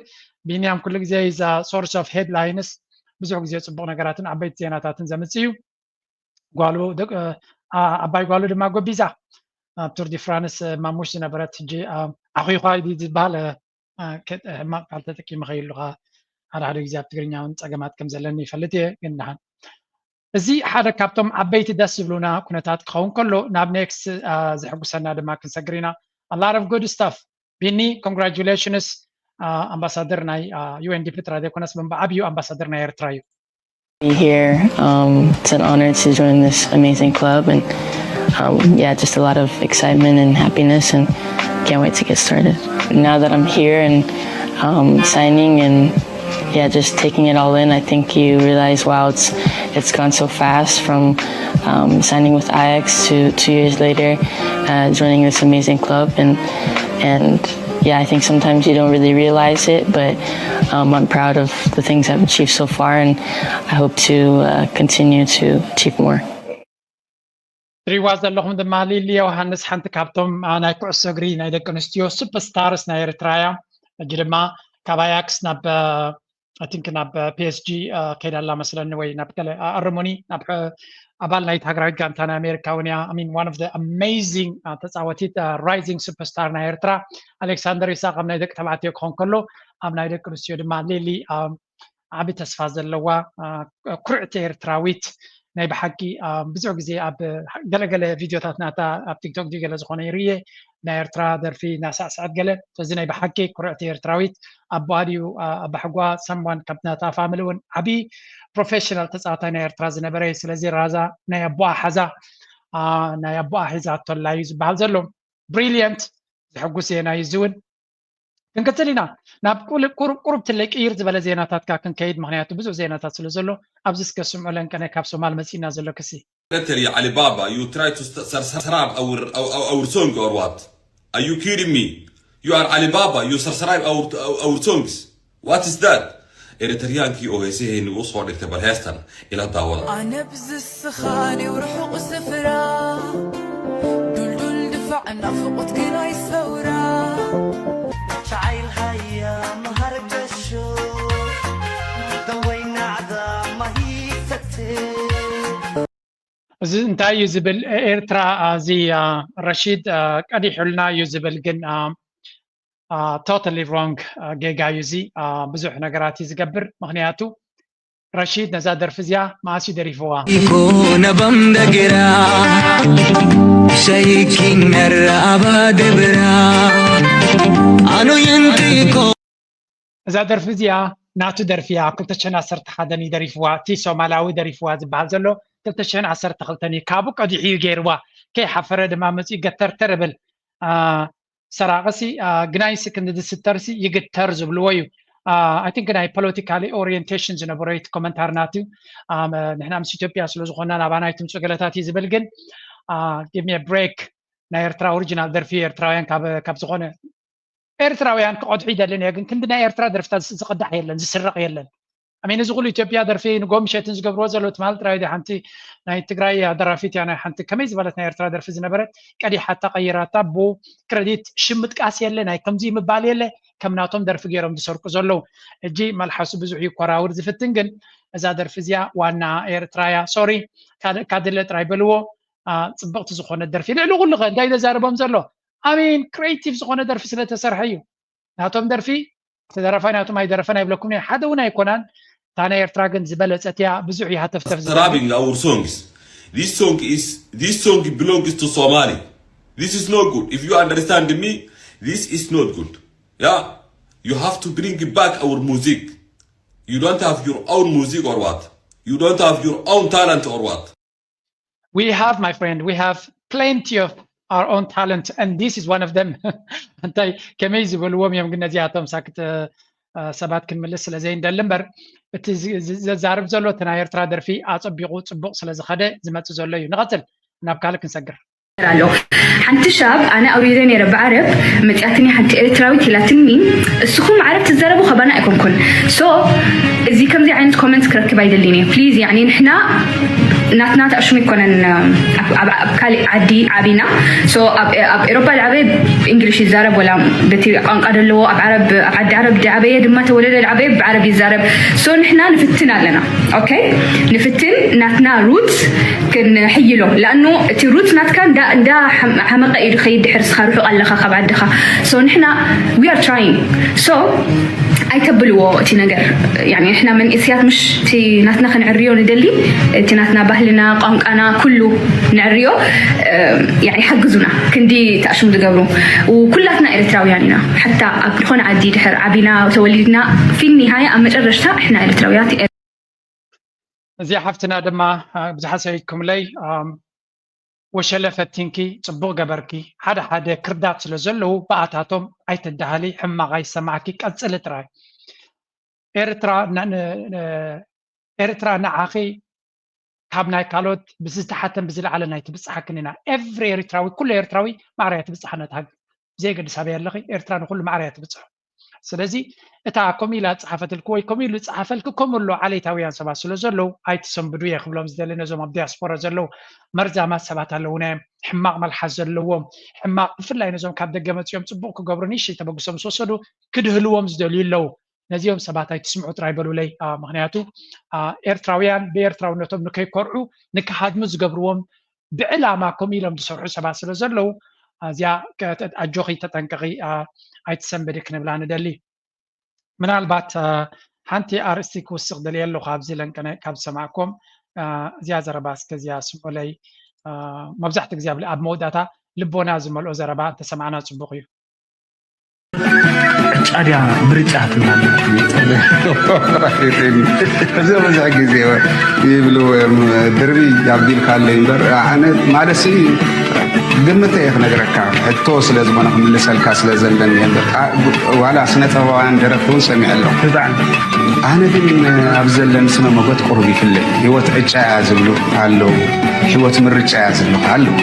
ቢንያም ኩሉ ግዜ is a source of headlines፣ ብዙሕ ግዜ ጽቡቕ ነገራትን ዓበይቲ ዜናታትን ዘምጽእ እዩ። ጓሉ፣ ዓባይ ጓሉ ድማ ጎቢዛ ኣብ ቱር ዲ ፍራንስ ማሙሽ ዝነበረት፣ ሕጂ ዓኺኳ ዝበሃል ሕማቕ ቃል ተጠቂመ ከይህሉኻ፣ ሓደ ሓደ ግዜ ኣብ ትግርኛ እውን ጸገማት ከም ዘለኒ ይፈልጥ እየ። ግን ደሓን፣ እዚ ሓደ ካብቶም ዓበይቲ ደስ ዝብሉና ኩነታት ክኸውን ከሎ፣ ናብ ኔክስት ዘሕጉሰና ድማ ክንሰግር ኢና። A lot of good stuff። ቢኒ፣ ኮንግራጁሌሽንስ። ኣምባሳደር ናይ ዩ ኤን ዲ ፒ ጥራይ ዘይኮነስ፣ ብዓብዩ ኣምባሳደር ናይ ኤርትራ እዩ። Be here. Um, it's an honor to join this amazing club, and um, yeah, just a lot of excitement and happiness, and can't wait to get started. Now that I'm here and um, signing and yeah, just taking it all in, I think you realize, wow, it's it's gone so fast from um, signing with Ajax to two years later, uh, joining this amazing club, and and yeah, I think sometimes you don't really realize it, but um, I'm proud of the things I've achieved so far, and I hope to uh, continue to achieve more. ትሪዋ ዘለኹም ድማ ሊሊ ዮሃንስ ሓንቲ ካብቶም ናይ ኩዕሶ እግሪ ናይ ደቂ ኣንስትዮ ሱፐር ስታርስ ናይ ኤርትራ እያ። ሕጂ ድማ ካብ ኣያክስ ናብ፣ I think፣ ናብ ፒ ኤስ ጂ ከይዳ ኣላ መስለኒ፣ ወይ ናብ ገለ ኣርሙኒ፣ ናብ ኣባል ናይቲ ሃገራዊት ጋንታ ናይ ኣሜሪካ እውን እያ። I mean, one of the amazing ተፃወቲት፣ ራይዚንግ ሱፐር ስታር ናይ ኤርትራ። ኣሌክሳንደር ኢሳቅ ኣብ ናይ ደቂ ተባዕትዮ ክኾን ከሎ፣ ኣብ ናይ ደቂ ኣንስትዮ ድማ ሊሊ ዓቢ ተስፋ ዘለዋ ኩርዕቲ ኤርትራዊት። ናይ ብሓቂ ብዙሕ ግዜ ኣብ ገለገለ ቪድዮታት ናታ ኣብ ቲክቶክ ድዩ ገለ ዝኾነ ይርየ፣ ናይ ኤርትራ ደርፊ እናሳዕስዐት ገለ። ስለዚ ናይ ብሓቂ ኩርዕቲ ኤርትራዊት፣ ኣቦኣ ድዩ ኣባሕጓ፣ ሰምዋን ካብ ናታ ፋሚሊ እውን ዓቢ ፕሮፌሽናል ተጻዋታይ ናይ ኤርትራ ዝነበረ እዩ። ስለዚ ራዛ ናይ ኣቦኣ ሓዛ፣ ናይ ኣቦኣ ሒዛቶ ኣላ እዩ ዝበሃል ዘሎ። ብሪልየንት፣ ዘሕጉስ ዜና እዩ እዚ እውን። ክንቅጽል ኢና። ናብ ቁሩብ ትለይ ቅይር ዝበለ ዜናታትካ ክንከይድ፣ ምኽንያቱ ብዙሕ ዜናታት ስለ ዘሎ። ኣብዚ እስከ ስምዑ ለንቀነ ካብ ሶማል መጺእና ዘሎ ክሲ። Literally, Alibaba, you try to subscribe our, our, our song or what? Are you kidding me? You are Alibaba, you subscribe our, our, our songs. What is that? Eritreankii oo heesaheenni u soo dhigtay bal heestan ila daawada. Anabzis khani urhuq sifra. Duldul difa'na fuqut ginay sawra. Cha'il hayya maharkashu. Dawayna ada mahisate. እዚ እንታይ እዩ ዝብል? ኤርትራ፣ እዚ ረሺድ ቀዲሑልና እዩ ዝብል፣ ግን ቶታሊ ሮንግ ጌጋ እዩ። እዚ ብዙሕ ነገራት እዩ ዝገብር። ምኽንያቱ ረሺድ ነዛ ደርፊ እዚኣ መኣስ እዩ ደሪፍዋ? Iko nabam dagira shaykin naraba debra anu yintiko እዛ ደርፊ እዚኣ ናቱ ደርፊ እያ። ክልተ ሽሕን ዓሰርተ ሓደን እዩ ደሪፍዋ። እቲ ሶማላዊ ደሪፍዋ ዝበሃል ዘሎ ክልተ ሽሕን ዓሰርተ ክልተን እዩ። ካብኡ ቀዲሑ እዩ ገይርዋ። ከይሓፈረ ድማ መፂኡ ገተርተር እብል። ሰራቕሲ ግናይሲ ክንዲ ዝስተርሲ ይግተር ዝብልዎ እዩ። I think ናይ ፖለቲካሊ ኦሪየንቴሽን ዝነበሮ እቲ ኮመንታሪ ናቱ። ንሕና ምስ ኢትዮጵያ ስለ ዝኾንና ናባና ኣይትምፁ ገለታት እዩ ዝብል። ግን give me a break፣ ናይ ኤርትራ ኦሪጂናል ደርፊ ኤርትራውያን ካብ ዝኾነ ኤርትራውያን ክቐድሑ ይደልን እየ። ግን ክንዲ ናይ ኤርትራ ደርፍታት ዝቕዳሕ የለን፣ ዝስረቕ የለን። ኣሜን። እዚ ኩሉ ኢትዮጵያ ደርፊ ንጎ ምሸትን ዝገብርዎ ዘለዉ ትማል ጥራይ ሓንቲ ናይ ትግራይ ደራፊት እያ፣ ናይ ሓንቲ ከመይ ዝበለት ናይ ኤርትራ ደርፊ ዝነበረት ቀዲሓታ ቀይራታ። ቡ ክረዲት ሽም ምጥቃስ የለ፣ ናይ ከምዚ ምባል የለ። ከም ናቶም ደርፊ ገይሮም ዝሰርቁ ዘለዉ። ሕጂ መልሓሱ ብዙሕ ይኮራውር ዝፍትን፣ ግን እዛ ደርፊ እዚኣ ዋና ኤርትራ እያ። ሶሪ፣ ካልእ ካድለ ጥራይ በልዎ። ጽብቕቲ ዝኾነት ደርፊ። ልዕሊ ኩሉ ኸ እንታይ ዘዛርቦም ዘሎ? ኣሜን፣ ክሬቲቭ ዝኾነ ደርፊ ስለ ተሰርሐ እዩ። ናቶም ደርፊ እቲ ደራፋይ ናቶም ኣይደረፈን ኣይብለኩም እየ። ሓደ እውን ኣይኮናን። እታ ናይ ኤርትራ ግን ዝበለጸት እያ። ብዙሕ እዩ ሃተፍተፍ ዝብል። Disturbing our songs. This song is this song belongs to Somali. This is not good. If you understand me, this is not good. Yeah, you have to bring back our music. You don't have your own music or what? You don't have your own talent or what? We have, my friend, we have plenty of our own talent, and this is one of them. እንታይ ከመይ ዝበልዎም እዮም ግን ነዚኣቶም ሳክት ሰባት ክንምልስ ስለ ዘይንደሊ እምበር፣ እቲ ዘዛርብ ዘሎ እቲ ናይ ኤርትራ ደርፊ ኣጸቢቑ ጽቡቕ ስለ ዝኸደ ዝመጽእ ዘሎ እዩ። ንቐጽል፣ ናብ ካልእ ክንሰግር። ኣሎ። ሓንቲ ሻብ ኣነ ኣውሪደ ነይረ ብዓረብ፣ መጺኣትኒ ሓንቲ ኤርትራዊት ኢላትኒ፣ እስኹም ዓረብ ትዛረቡ ካባና ኣይኮንኩን። So እዚ ከምዚ ዓይነት ኮመንት ክረክብ ኣይደልን እየ ፕሊዝ። ያኒ ንሕና ናትና ተኣሽሙ ይኮነን፣ ኣብ ካልእ ዓዲ ዓቢና። So ኣብ ኤሮፓ ዝዓበየ እንግሊሽ ይዛረብ፣ ወላ በቲ ቋንቋ ዘለዎ፣ ኣብ ዓዲ ዓረብ ዝዓበየ ድማ፣ ተወለደ ዝዓበየ ብዓረብ ይዛረብ። So ንሕና ንፍትን ኣለና። ኦኬ፣ ንፍትን፣ ናትና ሩት ክንሕይሎ። ለኣኑ እቲ ሩት ናትካ እንዳ ሓመቐ እዩ ድኸይድ ድሕር ስኻ ርሑቕ ኣለኻ ካብ ዓድኻ። So ንሕና we are trying. So ኣይተብልዎ እቲ ነገር። ንሕና መንእስያት ምሽ እቲ ናትና ክንዕርዮ ንደሊ፣ እቲ ናትና ባህልና፣ ቋንቋና ኩሉ ንዕርዮ። ሓግዙና፣ ክንዲ ተኣሽሙ ዝገብሩ። ኩላትና ኤርትራውያን ኢና። ሓታ ኣብ ዝኾነ ዓዲ ድሕር ዓቢና ተወሊድና ፊኒ ሃያ ኣብ መጨረሽታ እሕና ኤርትራውያት። እዚኣ ሓፍትና ድማ ብዙሓት ሰይድኩምለይ ወሸለ ፈቲንኪ ጽቡቕ ገበርኪ። ሓደ ሓደ ክርዳት ስለ ዘለዉ ብኣታቶም ኣይትዳሃሊ፣ ሕማቕ ኣይሰማዕኪ፣ ቀጽሊ ጥራይ። ኤርትራ ኤርትራ ንዓኺ ካብ ናይ ካልኦት ብዝተሓተን ብዝለዓለ ናይ ትብጽሓክን ኢና። ኤቭሪ ኤርትራዊ፣ ኩሉ ኤርትራዊ ማዕረ እያ ትብጽሓ ነታ ሃገር። ብዘየገድስ ኣበይ ኣለኺ፣ ኤርትራ ንኹሉ ማዕረ እያ ትብጽሖ። ስለዚ እታ ከምኡ ኢላ ዝጸሓፈትልኪ ወይ ከምኡ ኢሉ ዝጸሓፈልኪ ከምኡ ኣሎ ዓሌታውያን ሰባት ስለ ዘለዉ ኣይትሰንብዱ እየ ክብሎም ዝደሊ ነዞም ኣብ ዲያስፖራ ዘለዉ መርዛማት ሰባት ኣለዉና እዮም። ሕማቕ መልሓስ ዘለዎም ሕማቕ ብፍላይ ነዞም ካብ ደገ መጺኦም ጽቡቕ ክገብሩ ንእሽተይ ተበግሶ ምስ ወሰዱ ክድህልዎም ዝደልዩ ኣለዉ። ነዚኦም ሰባት ኣይትስምዑ ጥራይ በሉለይ። ምክንያቱ ኤርትራውያን ብኤርትራውነቶም ንከይኮርዑ ንክሃድሙ ዝገብርዎም ብዕላማ ከምኡ ኢሎም ዝሰርሑ ሰባት ስለ ዘለዉ እዚኣ ኣጆኺ ተጠንቀቒ ኣይትሰንብዲ ክንብላ ንደሊ። ምናልባት ሓንቲ ኣርእስቲ ክውስኽ ደልየ ኣለኹ ኣብዚ ለንቀነ ካብ ዝሰማዕኩም እዚኣ ዘረባ እስከ እዚኣ ስምዑለይ። መብዛሕትኡ ግዜ ኣብ መወዳእታ ልቦና ዝመልኦ ዘረባ እንተሰማዕና ጽቡቕ እዩ። ዕጫ ድያ ምርጫ ትብላ እዚ ብዙሕ ግዜ ይብልዎ እዮም ድርቢ ኣቢልካ ኣለይ እምበር ኣነ ማለሲ ግምተ እየ ክነግረካ ሕቶ ስለ ዝኾነ ክምልሰልካ ስለ ዘለኒ እየ እምበር ዋላ ስነ ጥበባውያን ደረፍቲ እውን ሰሚዐ ኣለኹ። ኣነ ግን ኣብ ዘለኒ ስነ መጎት ቁሩብ ይፍለ ህይወት ዕጫ እያ ዝብሉ ኣለዉ። ህይወት ምርጫ እያ ዝብሉ ኣለዉ።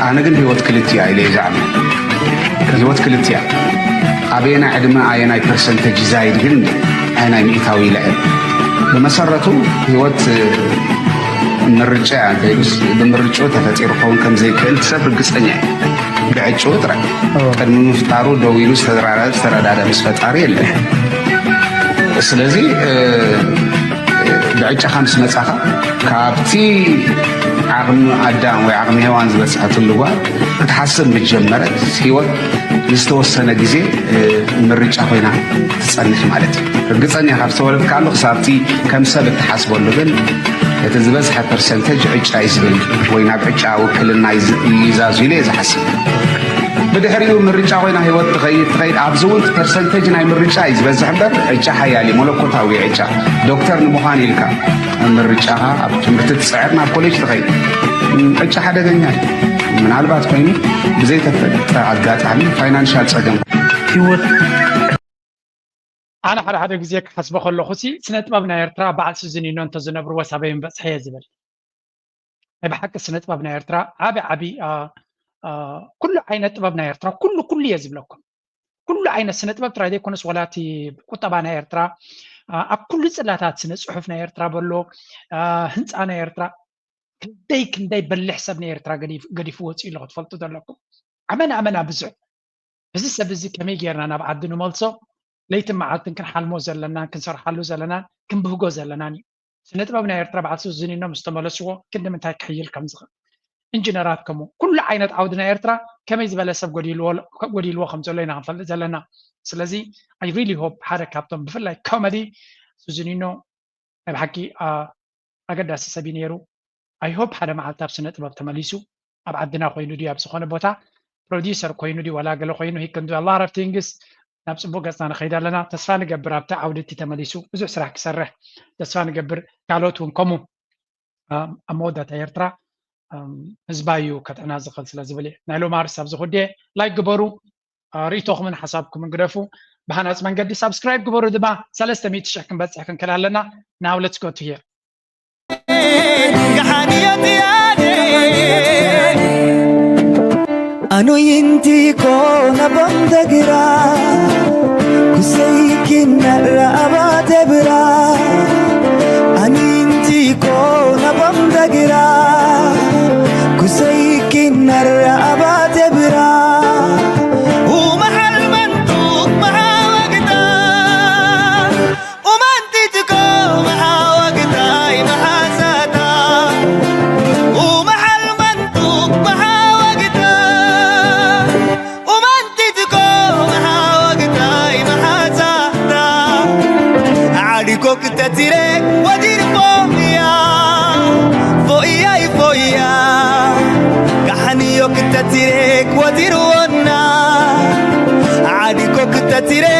ኣነ ግን ህይወት ክልቲኣ ኢለ እየ ዝኣምን። ህይወት ክልቲኣ ኣበየናይ ዕድመ ኣየናይ ፐርሰንተጅ ይዛይድ ግን ኣየናይ ሚእታዊ ይልዕል። ብመሰረቱ ህይወት ምርጫ እያ እንተይሉስ ብምርጭኡ ተፈጢሩ ክኸውን ከም ዘይክእል ሰብ ርግፀኛ እዩ። ብዕጭኡ ጥራይ ቅድሚ ምፍጣሩ ደው ኢሉ ዝተረዳደ ምስ ፈጣሪ የለን። ስለዚ ብዕጫኻ ምስ መጻኻ ካብቲ ዓቕሚ ኣዳም ወይ ዓቕሚ ሄዋን ዝበፅሐትሉ ጓል ክትሓስብ ምስ ጀመረት ህይወት ንዝተወሰነ ግዜ ምርጫ ኮይና ትፀንሕ ማለት እዩ። ርግፀኛ ካብ ዝተወለድካሉ ክሳብቲ ከም ሰብ እትሓስበሉ ግን እቲ ዝበዝሐ ፐርሰንተጅ ዕጫ እዩ ዝብል ወይ ናብ ዕጫ ውክልና ይዛዙ ኢለ እየ ዝሓስብ። ብድሕሪኡ ምርጫ ኮይና ህይወት ትኸይድ ትኸይድ ኣብዚ እውን ፐርሰንተጅ ናይ ምርጫ እዩ ዝበዝሕ እምበር ዕጫ ሓያል እዩ። መለኮታዊ ዕጫ ዶክተር ንምዃን ኢልካ ምርጫኻ ኣብ ትምህርቲ ትፅዕር ናብ ኮሌጅ ትኸይድ ዕጫ ሓደገኛ እዩ። ምናልባት ኮይኑ ብዘይተፈጠ ኣጋጣሚ ፋይናንሻል ፀገም ህይወት ኣነ ሓደ ሓደ ግዜ ክሓስቦ ከለኹ ሲ ስነ ጥበብ ናይ ኤርትራ በዓል ስዝኒኖ እንተዝነብርዎ ሳበይ ምበፅሐ እየ ዝብል። ናይ ብሓቂ ስነ ጥበብ ናይ ኤርትራ ዓቢ ዓቢ ኩሉ ዓይነት ጥበብ ናይ ኤርትራ ኩሉ ኩሉ እየ ዝብለኩም። ኩሉ ዓይነት ስነ ጥበብ ጥራይ ዘይኮነስ ወላ እቲ ቁጠባ ናይ ኤርትራ ኣብ ኩሉ ጽላታት ስነ ጽሑፍ ናይ ኤርትራ በሎ ህንፃ ናይ ኤርትራ ክንደይ ክንደይ በሊሕ ሰብ ናይ ኤርትራ ገዲፉ ወፂኡ ኣሎ ክትፈልጡ ዘለኩም። ኣመና ኣመና ብዙሕ እዚ ሰብ እዚ ከመይ ጌርና ናብ ዓዲ ንመልሶ ለይትን መዓልትን ክንሓልሞ ዘለናን ክንሰርሓሉ ዘለናን ክንብህጎ ዘለናን እዩ። ስነ ጥበብ ናይ ኤርትራ በዓል ሱዚኒኖ ምስ ተመለስዎ ክንዲ ምንታይ ክሕይል ከም ዝኽእል ኢንጂነራት ከምኡ ኩሉ ዓይነት ዓውዲ ናይ ኤርትራ ከመይ ዝበለ ሰብ ጎዲልዎ ከም ዘሎ ኢና ክንፈልጥ ዘለና። ስለዚ I really hope ሓደ ካብቶም ብፍላይ ኮመዲ ሱዚኒኖ ናይ ብሓቂ ኣገዳሲ ሰብ እዩ ነይሩ። I hope ሓደ መዓልቲ ኣብ ስነ ጥበብ ተመሊሱ ኣብ ዓድና ኮይኑ ድዩ ኣብ ዝኾነ ቦታ ፕሮዲሰር ኮይኑ ድዩ ዋላ ገለ ኮይኑ he can do a lot of things ናብ ፅቡቅ ገፅና ንኸይድ ኣለና። ተስፋ ንገብር ኣብቲ ዓውዲ እቲ ተመሊሱ ብዙሕ ስራሕ ክሰርሕ ተስፋ ንገብር። ካልኦት እውን ከምኡ። ኣብ መወዳእታ ኤርትራ ህዝባ እዩ ከጥዕና ዝኽእል ስለ ዝብል እዩ። ናይ ሎሚ ኣርእስቲ ኣብዚ ኩዲ ላይክ ግበሩ። ርእይቶኹምን ሓሳብኩምን ግደፉ። ብሃናፂ መንገዲ ሳብስክራይብ ግበሩ ድማ። ሰለስተ ሚእቲ ሽሕ ክንበፅሕ ክንክል ኣለና። Now let's go to here. Anoyinti kona bamdagira kusei kinara abate bira. Anoyinti kona bamdagira kusei kinara abate bira. Uma halman tuk mahawagta. Umanti tuko mahawagtai mahasata. Uma halman tuk mahawagta. Umanti tuko mahawagtai mahasata. Adi kok tatire wadir foya. Foya foya. Kahani yok tatire wadir wonna. Adi kok tatire